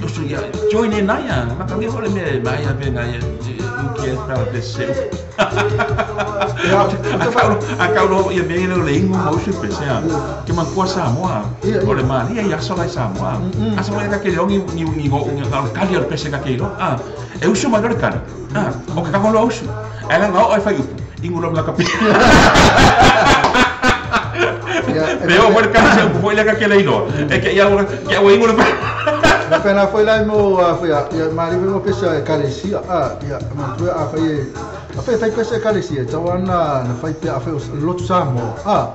usu ya join in na ya. Ma ka le me ma ya be na ya u ke ta pese. Ya, a ka lo ya me le ingo mo usu pese ya. Ke ma kwa sa mo a. O le ma ni ya so la sa mo a. A so le ka ke longi ni ni go ni ka kali al pese ka ke lo. Ah, e usu ma lo kali. Ah, o ka ko lo usu. Ela no e fa upu. Ingo lo la ka. Pero bueno, casi un poco le que le ino. É que ya que o ingo Na pena foi lá mo foi a mari mo pesa kalesia. Ah, ya ma tu a foi a foi foi pesa kalesia. Tawana na foi a foi lotu samo. Ah,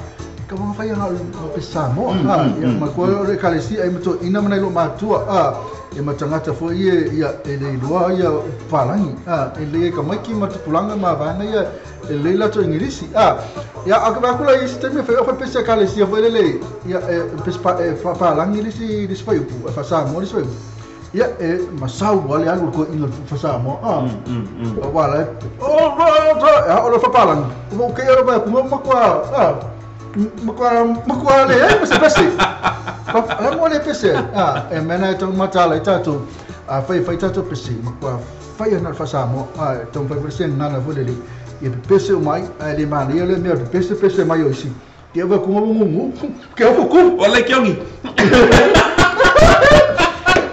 ka mo foi na pesa mo. Ah, ya ma ko le kalesia ai mo to ina mana lo matua. Ah, e matangata foi ia ele lua ia palangi. Ah, ele ka mai ki matupulanga ma vana ia ele la to ingilisi. Ah, ya a ka kula isi teme foi foi pesa kalesia foi ele ia pesa palangi lisi lisi foi fa sa mo lisi foi. Ia e masau wale alu ko ingo fa sa mo. Ah. Wala. Oh, ya o lo fa palangi. Mo ke ro ba ku mo kwa. Ah. Mo le e pesa pesa. La mo le pese. Ah, e mena e tong matala e tatu. A fai fai tatu pese. Ma kwa fai na fa sa mo. Ah, tong fai pese na na volele. E pese o mai, a le mani le me pese pese mai o isi. Ke va ku mo mo. Ke o ku. Wala ke ongi.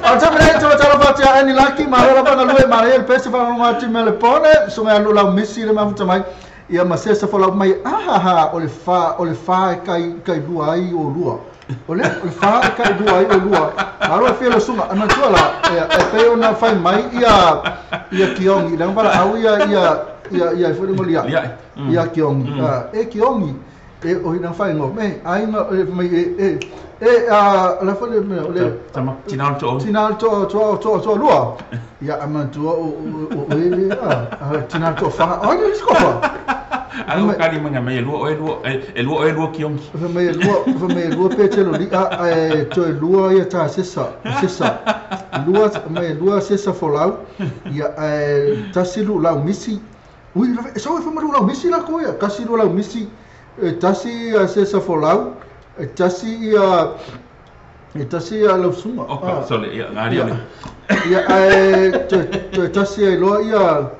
A ta mena to tala fatia ani laki ma la ba na lue ma le pese fa no mati me le pone, so me alu la misi le ma futa mai. Ia ma se sa fola mai ah ha o le fa kai kai lua ai o lua. O le fa kai lua ai o lua. Aro fe lo sunga ana tua la e pe ona fai mai ia ia kiongi la para au ia ia ia ia foi mo lia. Ia kiongi. E kiongi e o ina fai ngo me ai ma mai e e a la foi le le tama tinal to tinal to to to to lua. Ia amantua o o ele a tinal to fa. Ai ni scopa. Alo kali manga mai lua e lua e lua e lua kiongi. Fa mai lua fa mai lua pe lo li a e to lua ia ta sesa sesa. Lua mai lua sesa folau ia e tasilu la misi. Ui so fa mai la misi la ko ia kasilu la misi e tasi sesa folau e tasi ia e tasi ia la suma. Oh, sorry, ia ngari ole. Ia e to tasi e lo ia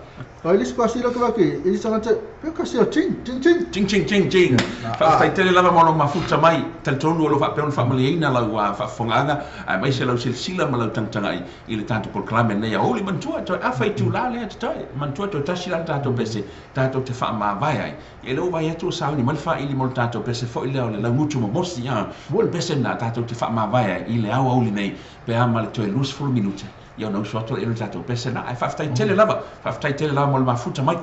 Ai lis pasi la ka ke e sanga te pe ka se ching ching ching ching ching ching ching. Fa tai tele lava mo lo mafuta mai. Talitonu o lo o faapea ona faamalieina lau faafofogaaga aemaise lau silasila ma lau tagatagai i le tatou polokalame lenei aoauli. Manatua toe afa itulā lea totoe. Manatua toe tasi la le tatou pese tatou te faamavae ai. Ia lea ua vaai atu ua sauni mai le faili mo le tatou pese foi lea o le laugutu momosi a. O le pese lena tatou te faamavae ai i le aoauli nei pe a ma le toe 20 minute ia ona usu atu lea i le tatou pese lena. Ae faafetai tele lava, faafetai tele lava mo le mafuta mai.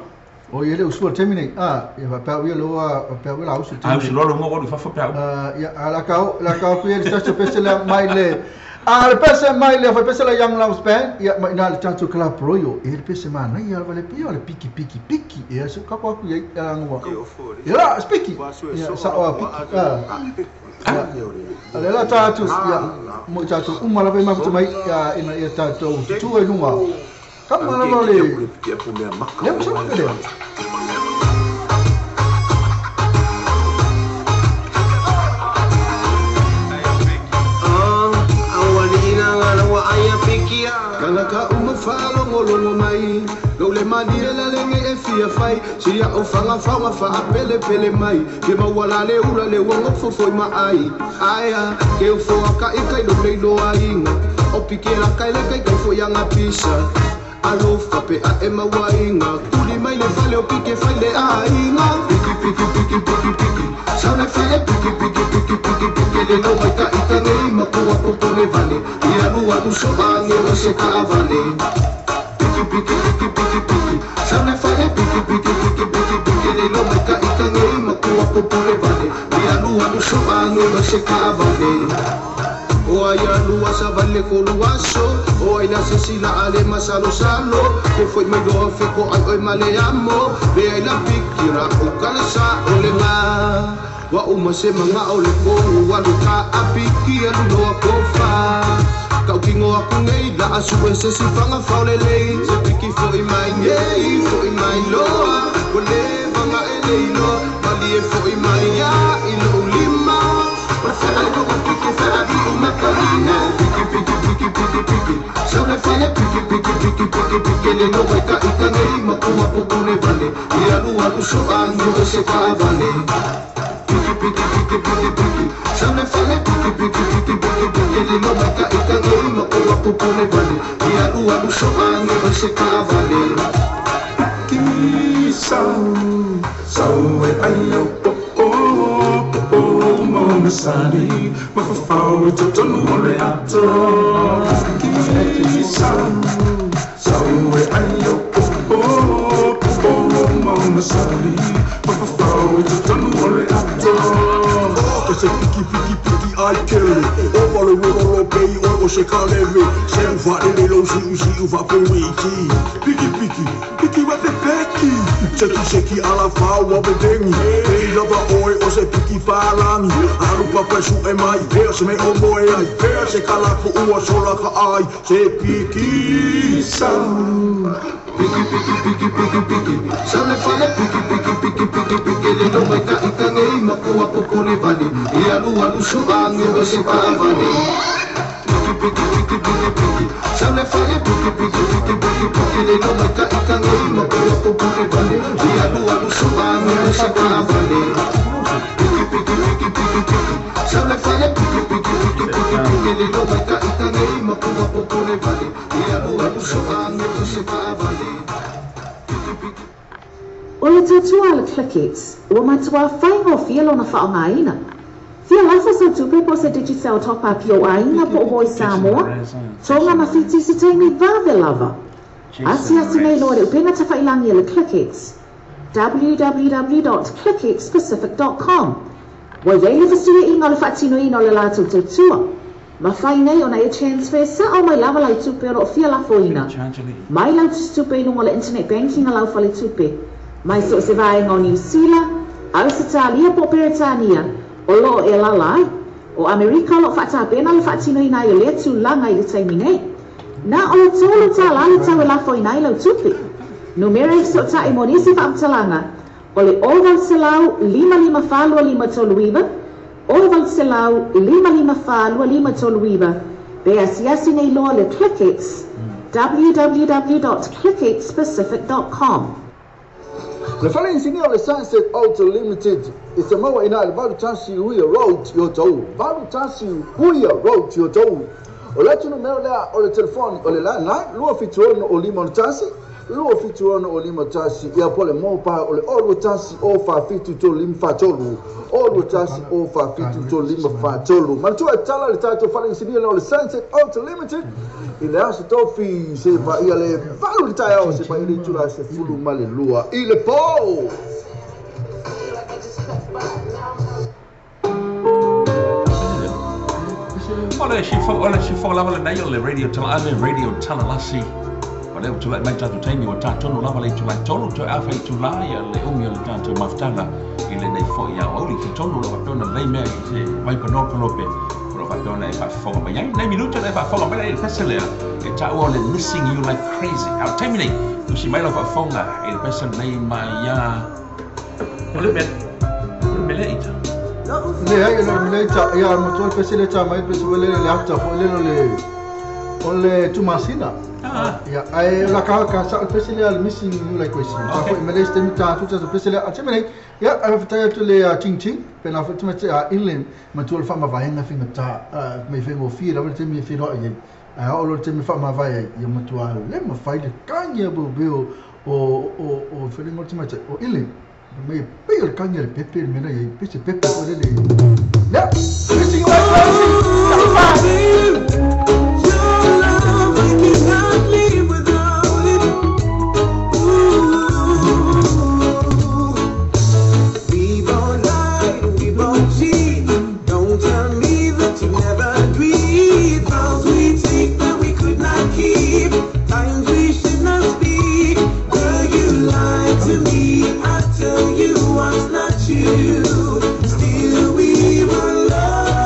O ia le usu le taimi nei. A, ia faapea au ia le ua faapea au ia la usu le taimi. A usu loa luga ua alu i fafo pe a uma. Ia, a la ka la ka ku ia le tatou pese lea mai le a le pese mai le fai pese la Young Loves Band ia mai na le tatou Club Royal e le pese manaia lava le pia o le piki piki piki ia su ka ku ia ia ngua. Ia la spiki. Ia sa o piki. A le la tatou ia mo tatou uma lava i mafuta mai ia ina ia tatou tutu ai luga. Kama lava le le usa le. Tagata uma faalogologo mai lou le malie lalege e fia fai sia o fagafaga faapelepele mai ke maua la le ula le ua gofofoi ma ai aea ke ufoa kaʻi kai lou leiloaiga o pikela kai le kaikai foʻiaga pisa alofa pe ae mauaiga tuli mai le fale o pike fai le aiga piki piki piki piki piki saule fale piki piki piki piki piki le lau mai taʻitagei makoa popole vale i alualu soaage o se taavale piki piki piki piki piki saule fale piki piki piki piki piki le lau mai taʻitagei makoa popole vale i alualu soaage o se taavale O ai alua sa vale ko luaso O ai la se sila ale masalo salo Ke foi mai loa fe ko ai oi male amo Le ai la pikira o kala sa o le ngā Wa uma se manga o le kongu Walu ka a piki alu loa ko fa Kau kingo aku nei la asu e se si fanga faule lei Se piki foi mai nei foi mai loa Ko le vanga e lei loa Mali e foi mai ia i lo lima Piki piki piki piki piki Saule fale piki piki piki piki piki Le no mai taʻitagei makoa popole vale I alualu soaga o se taavale Piki piki piki piki piki Saule fale piki piki piki piki piki Le no mai taʻitagei makoa popole vale I alualu soaga o se taavale Piki sau sau e ai au po o o mo sani ma fa fau te tonu o le ato Piki sau sau e ai au po o o mo sani ma fa fau te tonu o le ato O se piki piki piki ai kele O wale wero lo pei o o se kaleve Se ufa ele lo si usi ufa pe wiki Piki piki piki wa pe peki Seki seki ala fau wa pe dengi Pei lava oe o se piki palangi Alu papa su e mai Pea se me o moe ai Pea se kalapu ua sola ka ai Se piki sau Piki piki piki piki piki Saule fale piki piki piki piki piki Le no mai taʻitagei makoa popole vale I alualu soaga o se taavale Piki piki piki piki piki Saule fale piki piki piki piki piki Le no mai taʻitagei makoa popole vale I alualu soaga o se taavale Piki piki piki piki piki Saule fale piki piki piki piki piki Le no mai taʻitagei makoa popole vale I alualu soaga o se taavale Piki piki O le tautua a le Clickx, ua matuā faigofie lona faaaogaina. Fia lafo sau tupe po o se Digicel top up i ou aiga po o Voice Samoa, Tonga ma Fiti i se taimi vave lava. Asiasi nei loa i le upega tafailagi a le Clickx, www.clickxpacific.com. Ua i ai le fesuiaiga o le faatinoina o le latou tautua. Mafai nei ona e transfer sao mai lava lau tupe o lo o fia lafoina mai lau tusitupe i luga o le internet banking a lau faletupe mai so o se vaega o Niu Sila, Ausetalia po o Peretania o lo o e alaala ai. O Amerika o lo o faatapena le faatinoina ai o lea tulaga i le taimi nei. Na o le $3 le tau e lafoina ai lau tupe. Numera e fesootai mo nisi faamatalaga o le 0800 554 2539, 0800 554 2539, pe asiasi nei loa le Clickx, www.clickxpacific.com. Le fale inisinia o le Sunset Auto Limited e te maua i ina i le 81 Huia Road i Otahuhu. 81 Huia Road i Otahuhu. O le atu numera lea o le telefoni o le landline 276 o 561 276 o 51 ia po o le mobile o le 021 047 3543 021 047 3543. Manatua e tala le tatou fale inisinia lea o le Sunset Auto Limited i le aso tofi se paia le 8 i le taeao se paia le itula 12 i le po. O le sifoga, o le sifoga lava lenei o le Radio Tala, le Radio Talalasi. O lea ua tulai mai tatou taimi ua tatonu lava le itula e tolu toe afa itula ia le umi o le tatou mafutaga i lenei foi aoauli. Talitonu o lo o faapea ona lelei mea i se vaipanoa polope o lo o faapea ona e faafofoga mai ai. Nei minuta na e faafofoga mai ai i le pese lea e taua o le Missing You Like Crazy. A o le taimi nei, tusi mai lau faafofoga i le pese lenei mai ia o le mea o le mea ita. Leai, e le o le mea ita, ia matua le pese lea e ta mai le pese foi lele le ata foi lele o le o le Tumasina. Ah. Ia, ae o la ka ka sa le pese lea le Missing You Like Crazy. Ta foi me le se taimi ta tu ta pese lea. A taimi nei, ia, ae faafetai atu le Ting Ting, pena foi tamaitai a England, matua le faamavaega faigata, mai faigofie lava le taimi e feiloai ai. Ae oo loa le taimi e faamavae ai, ia matua le mafai le kagi a beobeo o o o feliga o le tamaitai o England. Mai e pei o le kagi a le pepe le mea la i ai, pei se pepe foi lele. Ia, Missing You Like Crazy. Your love, I cannot live without it. Ooh. We both lie, we both cheat. Don't tell me that you never agreed. Vows we take that we could not keep. Times we should not speak. Girl, you lied to me. I tell you what's not true. Still we were lovers.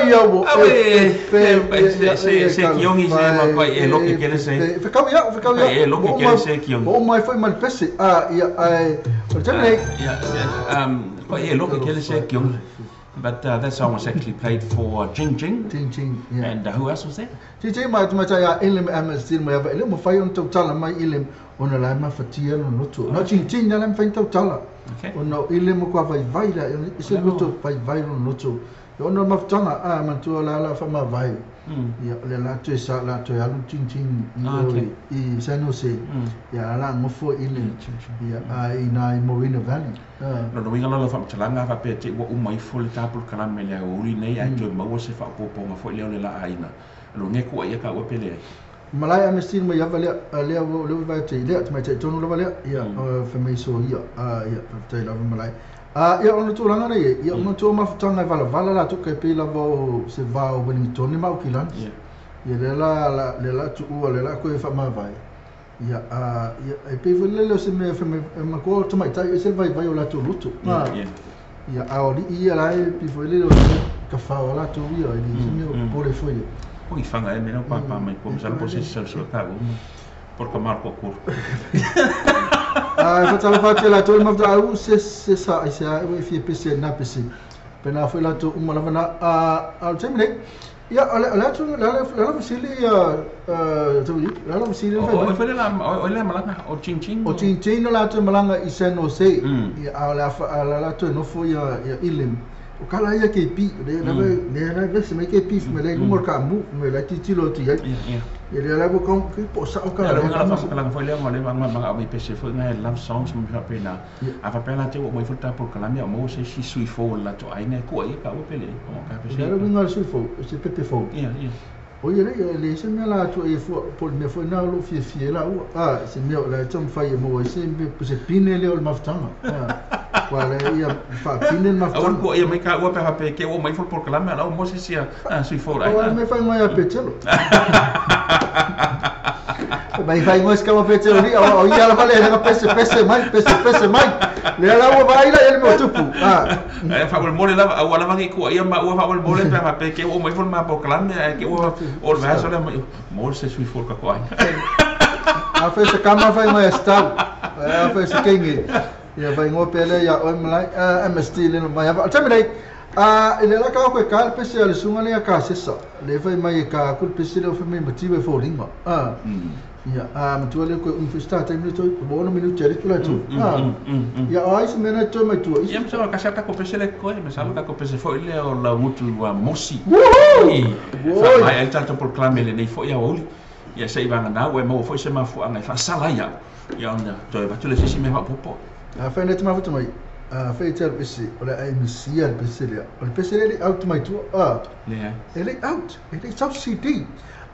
ia ua e se kiongi se ma e loke kele se. Fekau ia, fekau ia. E loke kele se kiongi. O mai foi ma le pese. Ah, ia, ai. O te nei. Ia, e loke kele se kiongi. But that song was actually played for Jing Jing. Jing Jing, yeah. And who else was there? Jing Jing mai mai ia ele me stil mai ele mo fai on tautala mai ele ona la ma fatia no loto. No Jing Jing na fai tautala. Okay. Ona ele mo kwa vai vai la ise loto vai vai no loto. Ona maftanga a mantua la la fa ma vai. Ia le la tu sa la tu alu Jing Jing i San Jose. Ia la ngofo ile. Ia ai na i Moreno Valley. No winga la fa mtalanga fa pe te ua uma ifo le tapu kalame le uri nei ai toe maua se fa popo nga foi le ole la aina. Lo nge ku ia ka ua pele. Malai a mestin mo ia vale le o le vai te le te mai te tonu la vale ia fa mai so ia ia fa te la malai. Ia ona tūlanga nei, ia ona tū mafutanga e vala vala la tuka e pila vau se vau Wellington ma Auckland. Ia le la le la tuua le la koe fa mavai. Ia ia e pe vele le se me fa me ma ko tamai tai se vai vai o la tu lutu. Ia a ori ia la e pe vele le ka fa o la tu ia e se me pole foi. O i fanga e me no pa pa mai ko sal pose se so ka go. Por ka marco kur. Fatala fatela to mafta au se se sa se e fi pc na pc. Pena foi la to uma lava a al temne. Ia ale la to la la vasili to la la vasili o foi la o le malanga o ching ching. O ching ching la to malanga i San Jose. Ia la la la to no foi ia ilim. O kala ia ke pi le la le la se me ke pi me le ngor ka mu me la titilo ti ia. Ia le la ko ke po sa o kala la la la foi le le ma ma me pc foi na love songs mo fa pena. A fa pena te o mo foi ta por kala me mo se si sui fo la to ai ne ko ia ka o pele o ka pc. Le winga sui fo se pepe fo. Ia ia. O ia le le se me la to e fo por me foi na lo fie fie la o a se me la tom fa ia mo se me se pine le o maftanga. Qual é ia fa pine maftanga. O ko ia mai ka o pe pe ke o mai fo por kala me la o mo se sia sui fo la. O me fa mai a petelo. Mai fai ngos ka petelo ni o ia la vale la pese pese mai pese pese mai. Le la o vai la ele mo tupu. Ah. Fa o mole la o la vangi ko ia ma o fa o mole pe fa pe ke o mai fo ma por kala me ke o o va so la mo se sui fo ka ko ai. A fe se kama fai mai sta. A fe se kingi. Ia vai ngo pele ia o mlai MST le mai va. Terminate. Ele la ka ko ka pese le sunga le ka sesa. Le fai mai ka ku pese le fai mai motive fo linga. Ia matua le ko festa te minuto bono minuto le tula tu. Ia ai se mena to mai tu. Ia me ka sa ka ko pese le ko me sa ka ko pese fo ile o la mutu wa mosi. Woohoo! Fa mai ta por klame le nei fo ia oli. Ia sei vanga na we mo fo se ma fo anga fa sala ia. Ia ona to va tu le se me fa popo. A fa net ma fo mai. A fa tel pese o la MC al pese le. O le pese le out mai tu. Yeah. Ele out. Ele south CD.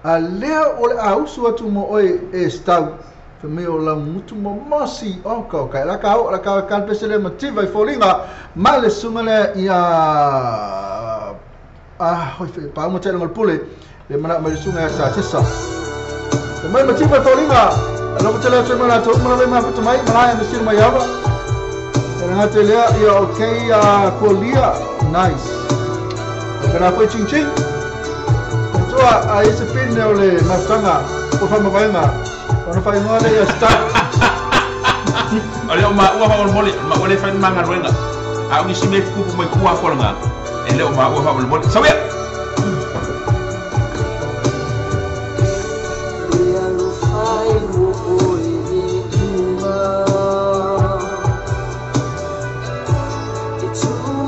A lea o le ausu atu mo oe e stau. Fa me o la mutu mo mosi o ka ka la ka o la ka ka pese le motiva i folinga ma le sunga le ia hoi fe pa mo tele ngol pule le mana ma le sunga sa sesa. Te mai motiva i folinga lo mo tele atu mo la to mo le ma futu mai ma la me sir mai ava. E nga te lea ia okay a kolia nice. Kana foi ching ching. Tua a ese pine o le maftanga o fa mavainga. Ona fai ngoa le ia start. Ale o ma ua fa o mole ma o le fai manga ruenga. A o ni me kupu mai kua folanga. Ele o ma ua fa o mole. Sawia. Sua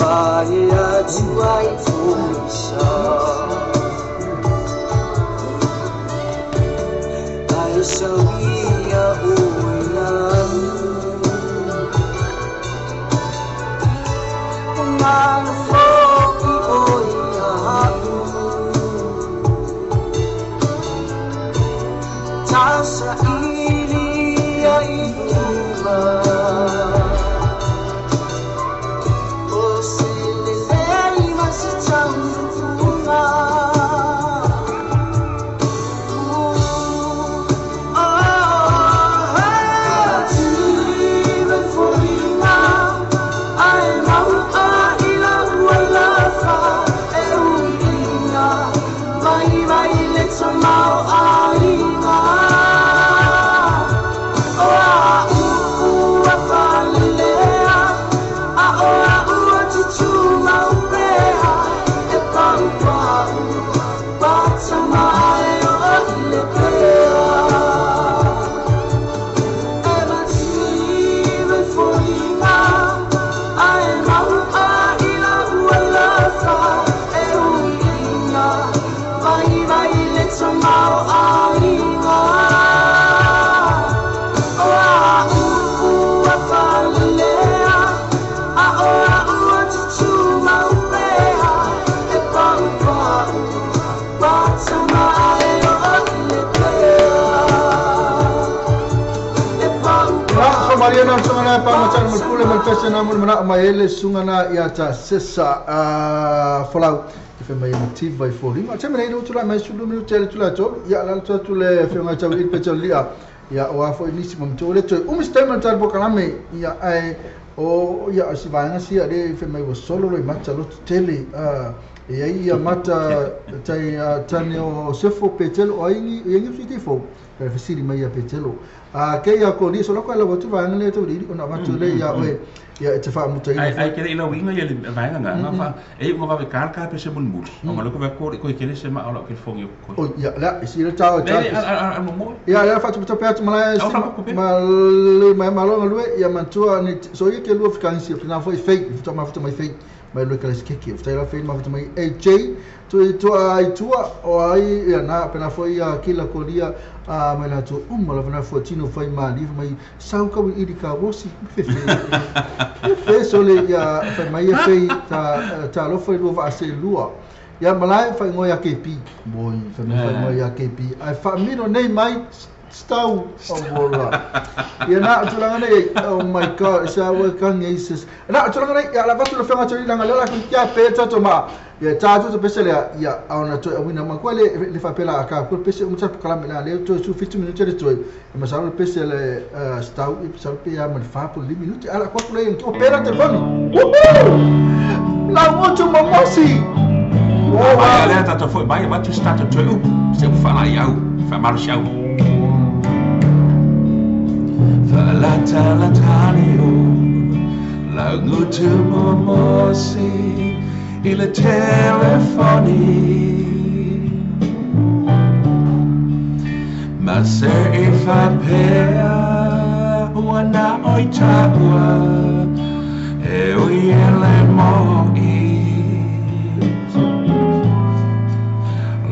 Vai atu ai foisa Ai sauia oi lanu Ngā foki oi ahu Tasa ili ai uma O se lelei ma se taunuunga Tive foinga ai mau a ila ua lafa e uiga mai mai le tamau aiga O a ua falelea a o a ua tutu mau pea e pau pau pata mai o ile pea E mative foinga ai mau a ila ua lafa e uiga mai mai le tamau aiga O a ua falelea a o a ua tutu mau pea e pau pau pata mai o ile pea E pau La so Maria na sunga na pa ma tsana pule ma pese na mo mana ma ele sunga na ia ta sesa a folau i fe mai motiva i folinga te mene inu tula mai sulu minu tele tula to ia la tula tule fe ngai tau i pe tau lia ia o a fo nisi mo tole to umi statement tal bokalame ia ai o ia si vaenga sia le fe mai o solo le mata lo tele a ia ia mata tai tane o sefo petelo o aingi ia ngi fiti fo ka fesili mai ia petelo a ke ia ko ni so lo ko la watu vaenga le to ri ona watu le ia oe ia e te fa muta Ai ai kele ila winga ia le vaenga nga fa e unga va kar ka pe se mun muli. O ma loko va ko ko kele se ma ala ke fongi ko. O ia la si le tau Le al al mo. Ia ia fa tu pe atu mala Au fa ko pe. ma le ma ma lo lue ia mantua ni so ia ke lua fika si fina fo i fake futa ma futa mai fake mai lue kala skeke futa ila fake ma futa mai AJ tu i tua i tua o ai ia na pena fo ia kila kolia a mai la tu la fina fo tino fai ma li mai sau ka i ka wosi fe fe fe so le ia fa mai ia fe ta ta lo fo lua va se lua ia malai fa ngo ia KP boy fa mai fa ngo ia KP ai fa miro nei mai stau o bola ia na tulanga nei oh my god sa wa kan Jesus na tulanga nei ia la va tu le fanga tu langa la ku kia pe ta to ma ia ta tu pese le ia ona to wina ma ko le le fa pela ka ko pese um ta kala la le to su 50 minuti le to ma sa le pese le stau i sa pe ia ma fa po li minuti ala ko le o pera telefoni la moto mamosi Oh, ai le ta to foi mai va tu start to u se fa la iau fa malu siau. Fa la ta la ta ni o la ngutu momosi i le telefoni Ma se e fa pea ua na oi taua e ui ele mo i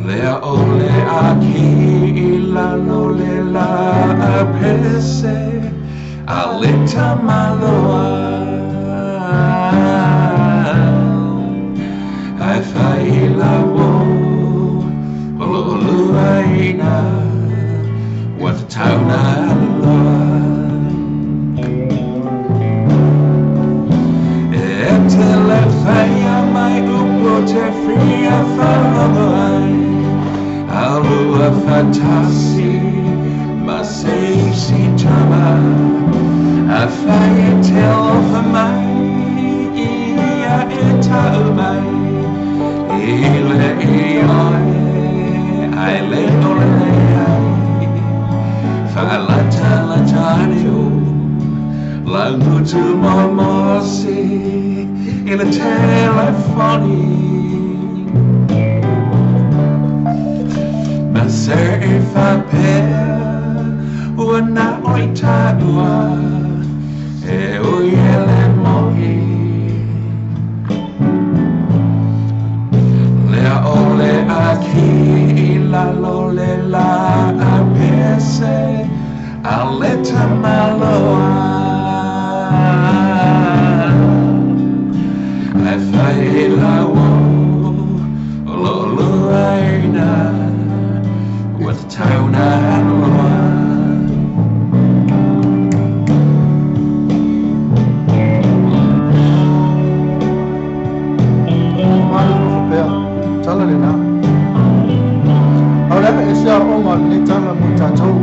Lea o le aki i lalo le la a pese a le tamaloa Ai fai la wo o lo lua ina wa te tauna loa E te le whaia mai upo te whia whalongo ai Alua fatasi ma seisi tama A whai e te ofa mai ia e tau mai I le i oe ai le ole le ai Whaalata la tane o La ngutu momosi i le telefoni Ma se e fa pea ua na oi taua e ui ele mohi tamaloa. Ai fai lau o lo luaina ua tatauna aloa. Malo pea, tala le na. Au le e se a onga le tala mo tātou.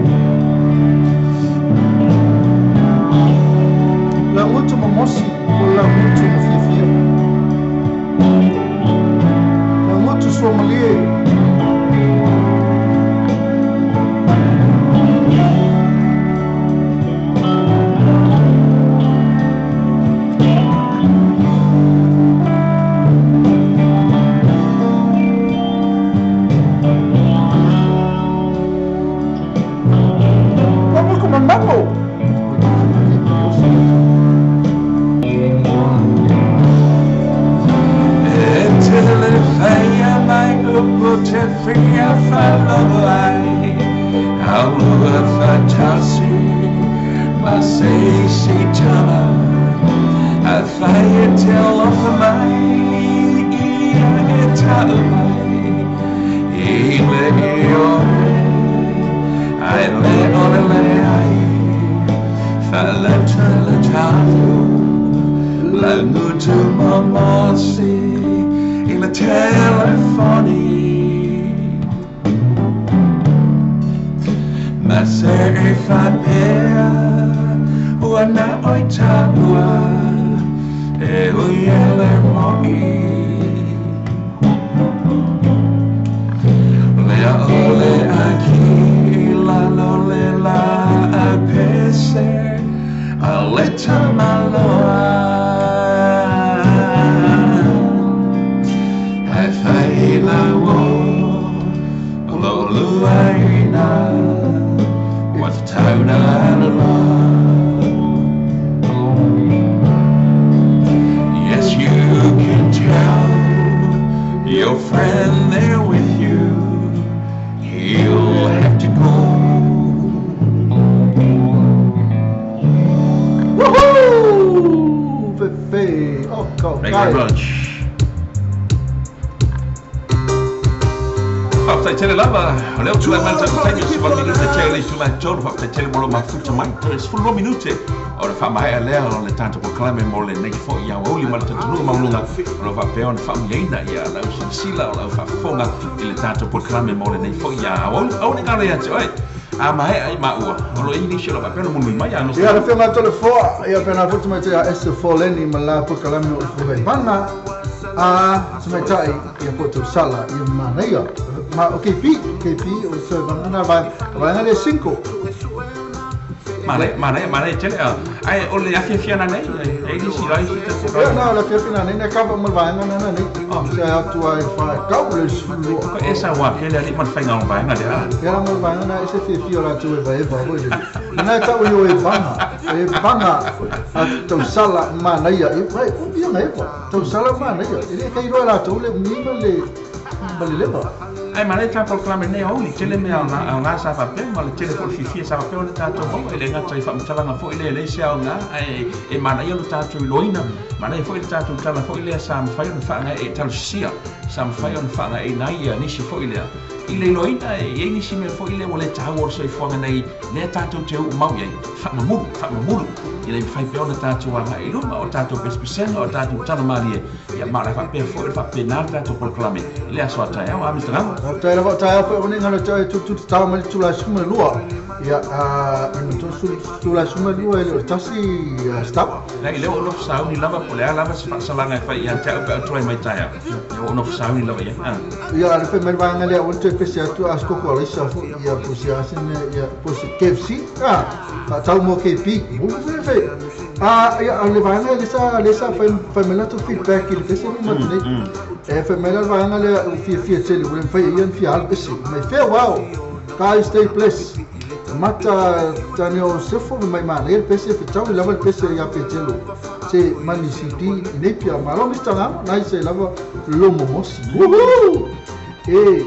La ngutu mamosi o la ngutu mafiafia. La ngutu suamalie. Vamos com mambo. E tele whaia mai upu te whia whaloa ai. Aulua whatasi ma se si tama. A whaia te alofa mai ia e tau mai. I le ioe, ai le ole le ai. Whaleta le tafu, la ngutu mamosi i le telefoni. Ma se e whapea, ua na oi tāua, e ui ele moi. Lea ole a ki lalo le la a pese, a le tamaloa. Hai whai lau o lo luaina, ua tatauna aloa. Yes, you can tell your friend there with you, he'll have to go. Woohoo! Fefe. Oh, kau Thank you very much. Whaptai tele lava, o leo tūlai mai taku taimi, sefulu minute tele i tūlai tolu, whaptai tele mo lo mafuta mai, toe 12 minute. O le whaamaea lea o le tātou polokalame mo le nei foi ia aoauli ma le talitonuga maualuga, o lo faapea ona faamuliaina ia lau silasila o lau faafofoga i le tātou polokalame mo le nei foi ia aoauli. Aua ne galo ia te oe, a maea i maua, o lo i nisi o lo faapea ona munui mai ano. Ia le whionga tole foa, ia pena futu mai te a ese fo leni ma la polokalame o le fuga i banga, a tamaitai ia po tau sala ia manaia. Ma o KP, KP o se banga na vai, vai le 5. Manaia, manaia, manaia tele. Ai, o le afiafia na nei, e nisi lai si te Ia na le fiafia nei, ne kapa mo vaenga na nei. Se atu ai whae, kau le sulu. Ko esa wā pele ali ma le whainga o vaenga le a. Ia la mo vaenga na ese fiafia o rātou e vai e vai le. Nana e tau i o e banga, a tau sala manaia. E vai, umbia ngai pa, tau sala manaia. E le kai roa rātou le mima le ma le lewa. Ai, ma le tā polokalame nei aoauli, tele mea o ngā sa faapea, ma le tele foi le fiafia sa faapea o le tātou maua, e le gata i faamatalaga foi lea e leai se aoga, ae e manaia lo tātou iloina, manaia foi le tātou tala foi lea sa mafai ona faagae e talasisia, sa mafai ona faagaeina ai ia nisi foi lea. I le iloina e iai nisi mea foi lea ua le taua o le soifuaga nei, lea tātou te uu mau iai, faamamulu, faamamulu, ina ia mafai pea ona tātou agae i luma, o tātou pesepesega, o tātou tala malie, ia ma o le faapea foi le faapena le tātou polokalame i le aso a taeao, a Mr. Gama. Faafetai lava o taeao foi o nei ngalo te oe tutu te tao mai le tula suma lua. Ia, ina tolu tula suma lua e le o le tasi stop. Nei, lea ua ou nofo sauni lava, po o le a lava se faasalaga e fai ia te au pe au tuai mai taeao. Lea ua ou nofo sauni lava ia. Ia, le fai mai le vaega lea, ua le toe pese atu a se koko alaisa foi, ia, po se asene, ia, po se KFC, faatau mo KP. Ua fai fai. Ia, le vaega le sa, le sa fai, fai mai latou feedback i le pese ni matu nei. E fai mai la le vaega lea, ua fiafia tele, ua le mafai e ia ni fia alu ese. Mai fea wao, guys stay blessed. Mata tane o sefo mai manaia le pese, fetau i lava le pese ia Petelo. Se mani CD i nei pia, malo Mr. Ngamo, nai se lava lo momosi. Woohoo! E.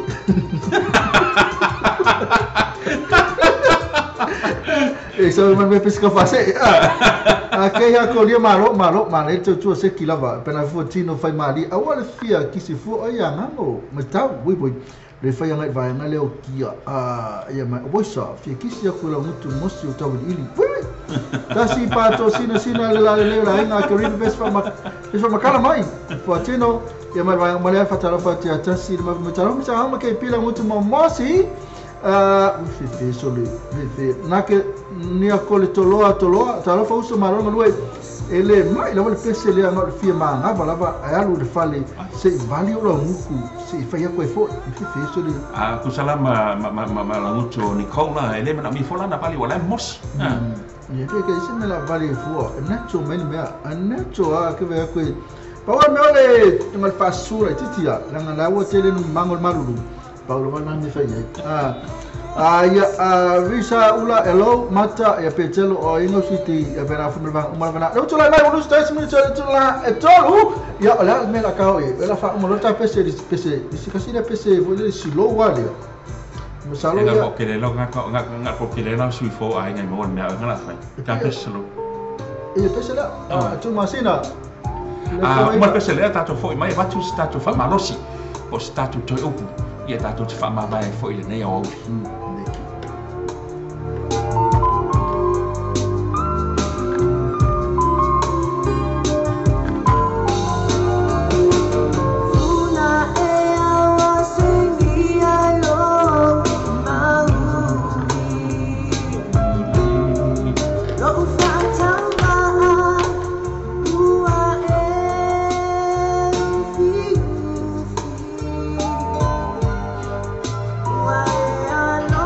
E sa man me pesika fase. A ke ha ko lia malo malo ma le tu tu se ki lava. Pena fu tino fai mali. A wala fia kisi fu o ya ngamo. Ma tau woi woi. Le fai ngai vai ngai leo kia a ia mai o sa fia kisi aku la mutu mosi o tau ili. Woi. Tasi pa to sina sina le la le la inga ke ri bes fa ma bes fa makala mai. Fu tino ia mai vai mai le fa tala fa tia tasi ma ma tala ma sa ma ke pila mutu mo mosi. Fe fe sole fe fe na ke ni a kole toloa toloa tala fa uso maro ma ele mai la wale pese le ngā fia ma ngā va lava ai alu le fale se vali o la nguku se fa ya koe fo fe fe sole a ku sala ma ma ma ma la ngutu Nicola ele mana mi fola na vali wala mos ye ke ke se la vali fo na cho men me a na cho a ke ve koe pa wa me ole ngal pasura titia la ngala wo tele nu mangol marulu Paulo vai me fai a ia a visa ula elo mata ia petelo o ino city ia pena fu me uma vana eu tu lá mai o tens minutos tu lá e tolu ia olha me la cao e ela fa uma lota pese pese se kasi na pese vou le silo wale Masalo ia ko kele lo nga nga nga ko kele la sui fo ai ngai mo me nga la fai ta pese lo e pese la a tu masina a uma pese le ta to foi mai va tu sta tu fa malosi o sta tu toi upu ia tātou te whaamāmai ai foi le nei au auli. Why I know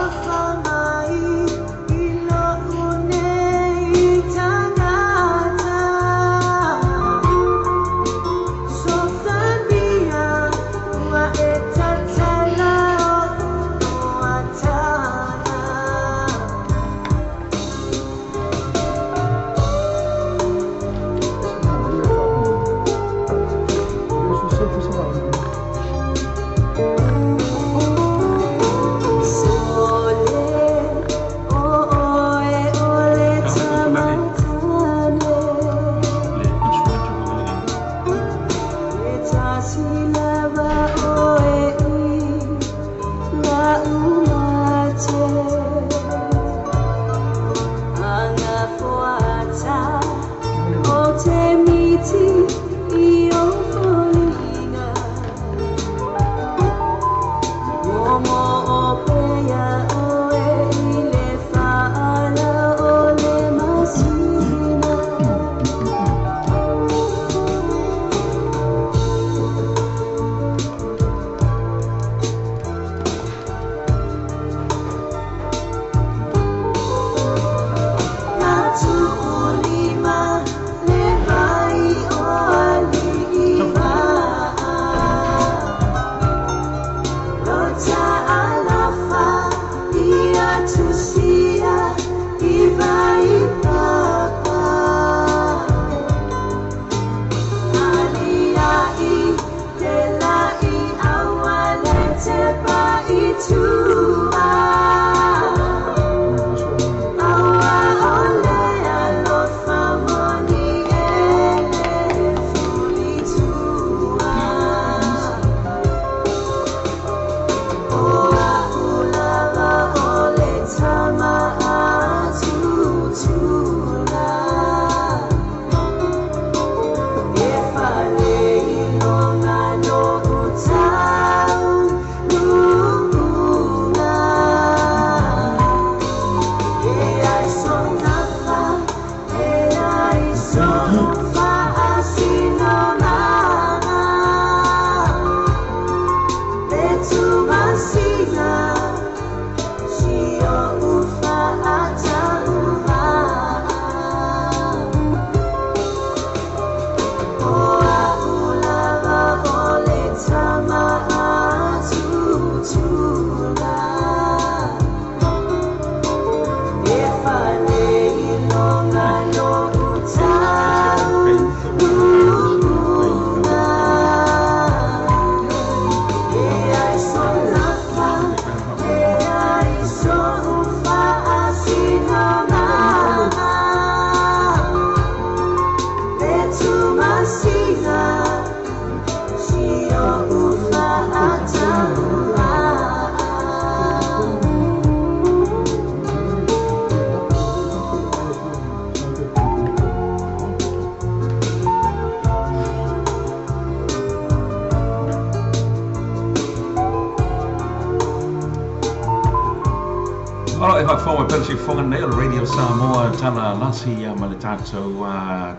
Malo e faafofoga mai pea le siufofoga lenei o le Radio Samoa Tala Lasi ia ma le tatou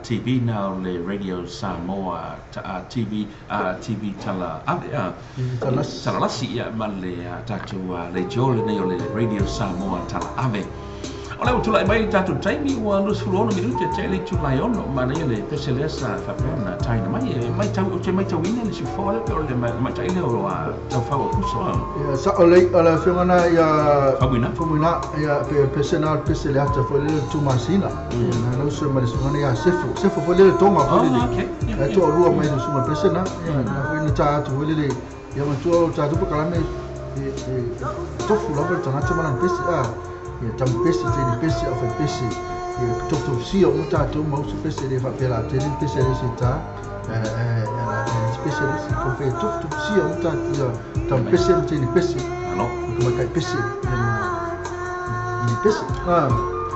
TV na o le Radio Samoa TV TV Tala Ave Tala Lasi ia ma le tatou leitio lenei o le Radio Samoa Tala Ave. O lea ua tulai mai le tatou taimi ua 26 minute tea i le itula e 6, manaia le pese lea sa faapea ona taina mai. E matau, ou te matauina le siufofoga lea pei o le tamaitai lea o Taufau o Puso. Ia, sao lelei, o le afioga lena ia Faumuina. Faumuina, ia pei o le pese lena o le pese le ata foi lele o le Tumasina. Ia, na lau uso mai le susuga lena ia Sefo. Sefo foi lele Tonga foi lele. Oh, okay. Ia, toalua mai le susuga pese lena. Ia, na foi na ta atu foi lele. Ia, matua o tatou polokalame e tofu lava le tagata ma lana pese. Ia, tama pese, teine pese, aufai pese. Ia, tofutofusia uma tatou ma uso pese le faapea la tele le pese a le isi e ta. E pese le isi. Ko fe tofutofusia uma tatou, ia, tama pese ma teine pese. Malo. Ma tamaitai pese. Ia, ma ni pese.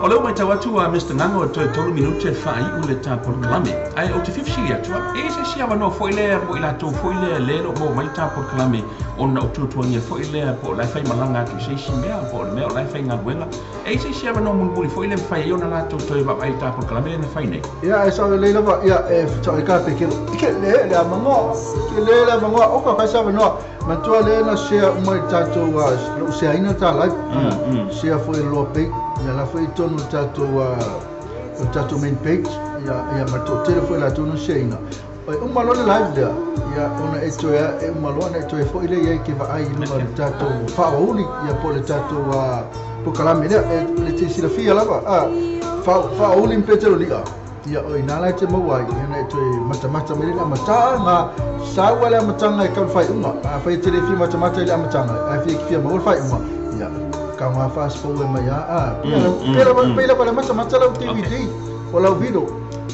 O lea ua matau atu a Mister Gago e toe tolu minute e faaiu le ta polokalame. Ae ou te fia fesili atu, e i ai se isi avanoa foi lea mo i latou foi lea le le o maua mai le ta polokalame ona o tuatuagia foi lea po o la e faimalaga atu i se isi mea po o le mea o la e faigaluega. E i ai se isi avanoa mulimuli foi lea e mafai ai ona latou toe vaavaai i le ta polokalame lea na fai nei? Ia, e sao lelei lava, ia, e sao ai ka pekelo. Ke le le amangoa, ke le le amangoa, oka kai se avanoa. Manatua lea na share uma i le tatou, lou share-ina le ta live, share foi i le loa page, ia la foi i totonu o le tatou, o le tatou main page, ia, ia ma le toatele foi latou na share-ina. E uma loa le live lea, ia, ona e toe, e uma loa ona e toe foi lea i ai ke vaai i luga o le tatou faaouli, ia po o le tatou polokalame lea, e le te silafia lava, faaouli ma Petelo Li'a. Ia, o i ina la e te maua ai, ia na e toe matamata mai le amataga, saua le amataga e kau le faaiuga. Afai e te le fia matamata i le amataga, ae fia fia maua le faaiuga, ia, kau ngā fast forward mai a, a, pei lava, pei lava le matamata lau DVD, o lau video.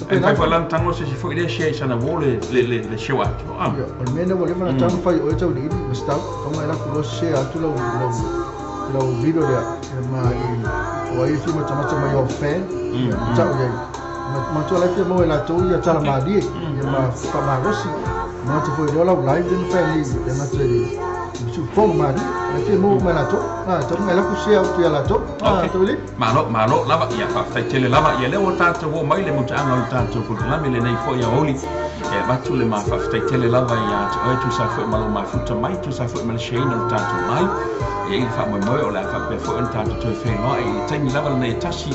E mafai foi la ona tago se isi foi lea share i sana wall le, le, le, le show atu. Ah. Ia, o le mea lea ua leva ona tago fai o e tauiliili, ma stau, tonga e laku loa share atu lau, lau, lau video lea, ia ma i, o ai e fia matamata mai au fan, ia, tau i ai. Matua la e fia maua e latou ia tala malie, ia ma faamalosi. Manatu foi lea o lau live lea na fai nei, e gata i le siufofoga malie. E fia maua uma e latou. Tau mai laku share atu ia latou. Tau lelei. Malo, malo lava, ia faafetai tele lava. Ia lea ua tatou oo mai le mutaaga o le tatou polokalame lenei foi aoauli. E avatu le ma faafetai tele lava ia te oe, tusa foi ma lou mafuta mai, tusa foi ma le share-ina o le tatou live. E i ai le faamoemoe o le a faapea foi ona tatou toe feiloai i le taimi lava lenei e tasi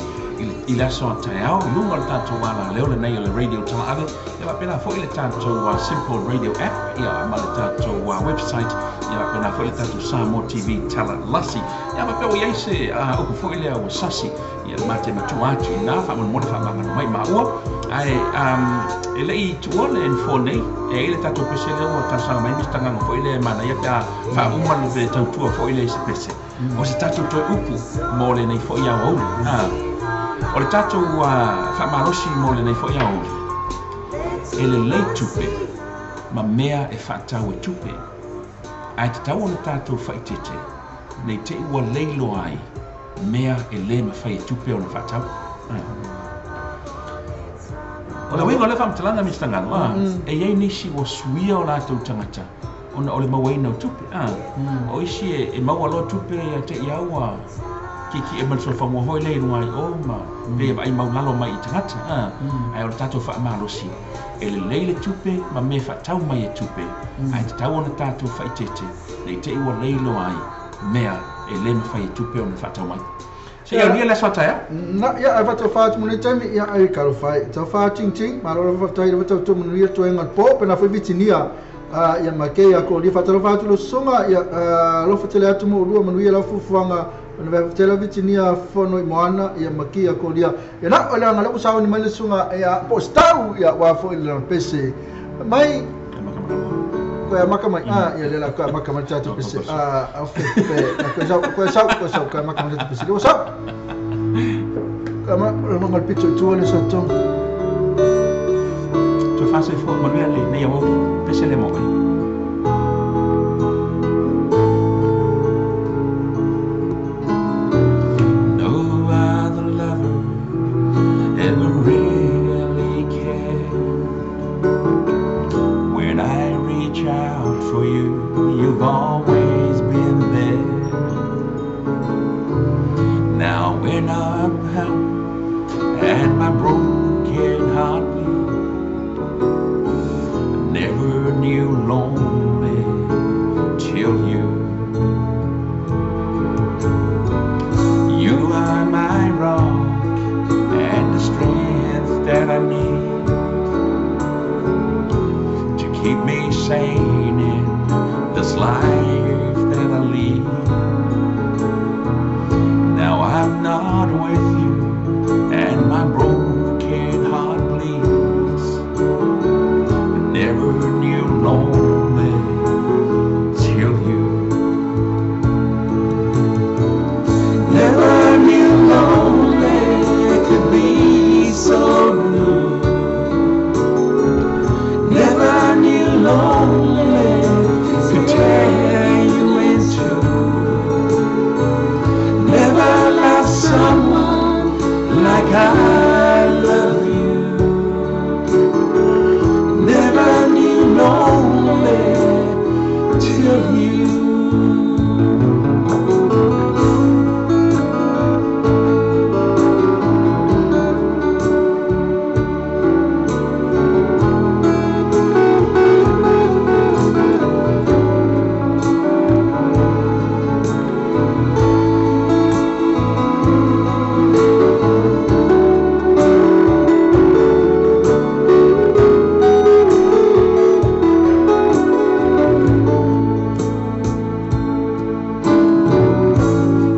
i le aso a taeao i luga o le tatou alaleo lenei o le Radio Talaave, ia faapena foi le tatou Simple Radio App, ia ma le tatou website, ia faapena foi le tatou Samoa TV Talalasi. Ia faapea ua i ai se upu foi lea ua sasi, ia ma te matua atu i ina faamolemole faamagalo mai maua. Ae e le i tuua le N4 nei, e i ai le tatou pese lea ua talosaga mai Mister Gago foi lea e manaia pe a faauma le tautua foi lea i se pese. O se tatou toe upu mo lenei foi aoauli. O le tatou faamalosi mo lenei foi aoauli, e lelei tupe ma mea e faatau e tupe, ae tatau ona tatou faaeteete nei te i ua leiloa ai mea e le mafai e tupe ona faatau. O le uiga o lea faamatalaga, Mister Galo, e i ai nisi ua suia o latou tagata ona o le mauaina o tupe. O isi e maua loa tupe ia te i au ua kiekie ma le solofanua foi lea i luga i o ma pei e vaai maulalo mai i tagata. Ae o le tatou faamalosi, e lelei le tupe ma mea faatau mai e tupe, ae tatau ona tatou faaeteete nei te i ua leiloa ai mea e le mafai e tupe ona faatau mai. Se i aulia le aso a taeao. Na, ia, ai faatau atu mo nei taimi, ia, ai talofa e. Talofa ting ting, malo lava faafetai lava tautua manuia toega o le po, pena foi vitinia, ia ma kei a ko lia faatalofa atu lo susuga, ia, alofa tele atu mo ulua manuia lau fuafuaga, ona vea tele vitinia fono i moana, ia ma kei a ko lia. Ia na, o le anga lea ua sauni mai le susuga, ia, po o stau, ia, ua foi le lana pese. Mai, koe amaka mai, ia lea la koe amaka mai le tatou pese, au fe, fe, koe sau, koe sau, koe sau, koe amaka mai le tatou pese, lea ua sau. Koe ama, o le mango le pito i tua le sa tonu. Toe faasoifua manuia lenei aoauli, pese le mo oe. No other lover ever really cared. When I reach out for you, you've always been there. Never knew lonely till you. You are my rock and the strength that I need to keep me sane in this life that I lead. Now I'm not with you and my broken heart bleeds. I never knew lonely till you. Never knew lonely could be so blue. Never knew lonely could tear you in two. Never loved someone like I love you. Never knew lonely till you.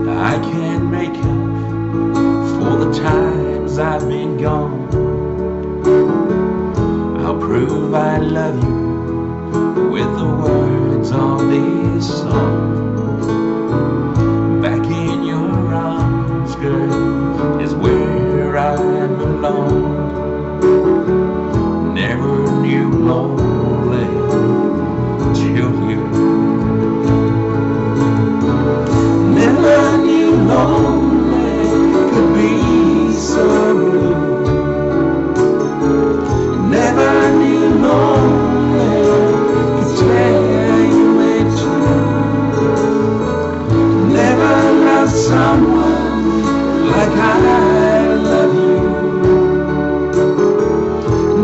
I can't make up for the times I've been gone. I'll prove I love you with the words of this song. Back in your arms, girl, is where I belong. Never knew lonely till you. Never knew lonely could be so blue. Never knew lonely could tear you in two. Never loved someone like I love you.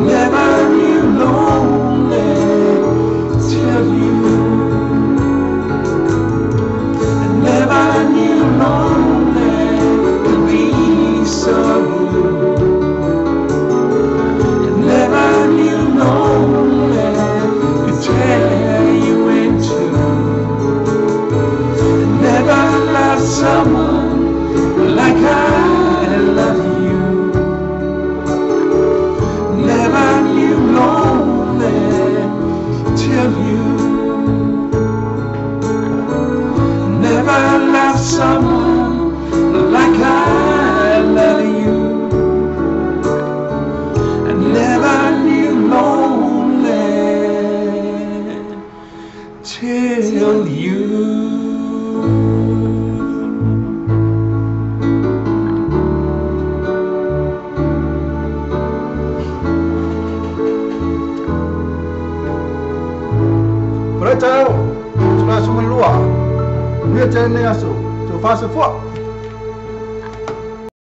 Never knew lonely till you. Never knew lonely could be so blue. Never knew lonely could tear you in two. Never loved someone like I love you. Never knew lonely till you. Never loved someone like I love you. I never knew lonely till you. Tau, tula sumalua. Mia tene aso, to fasa fua.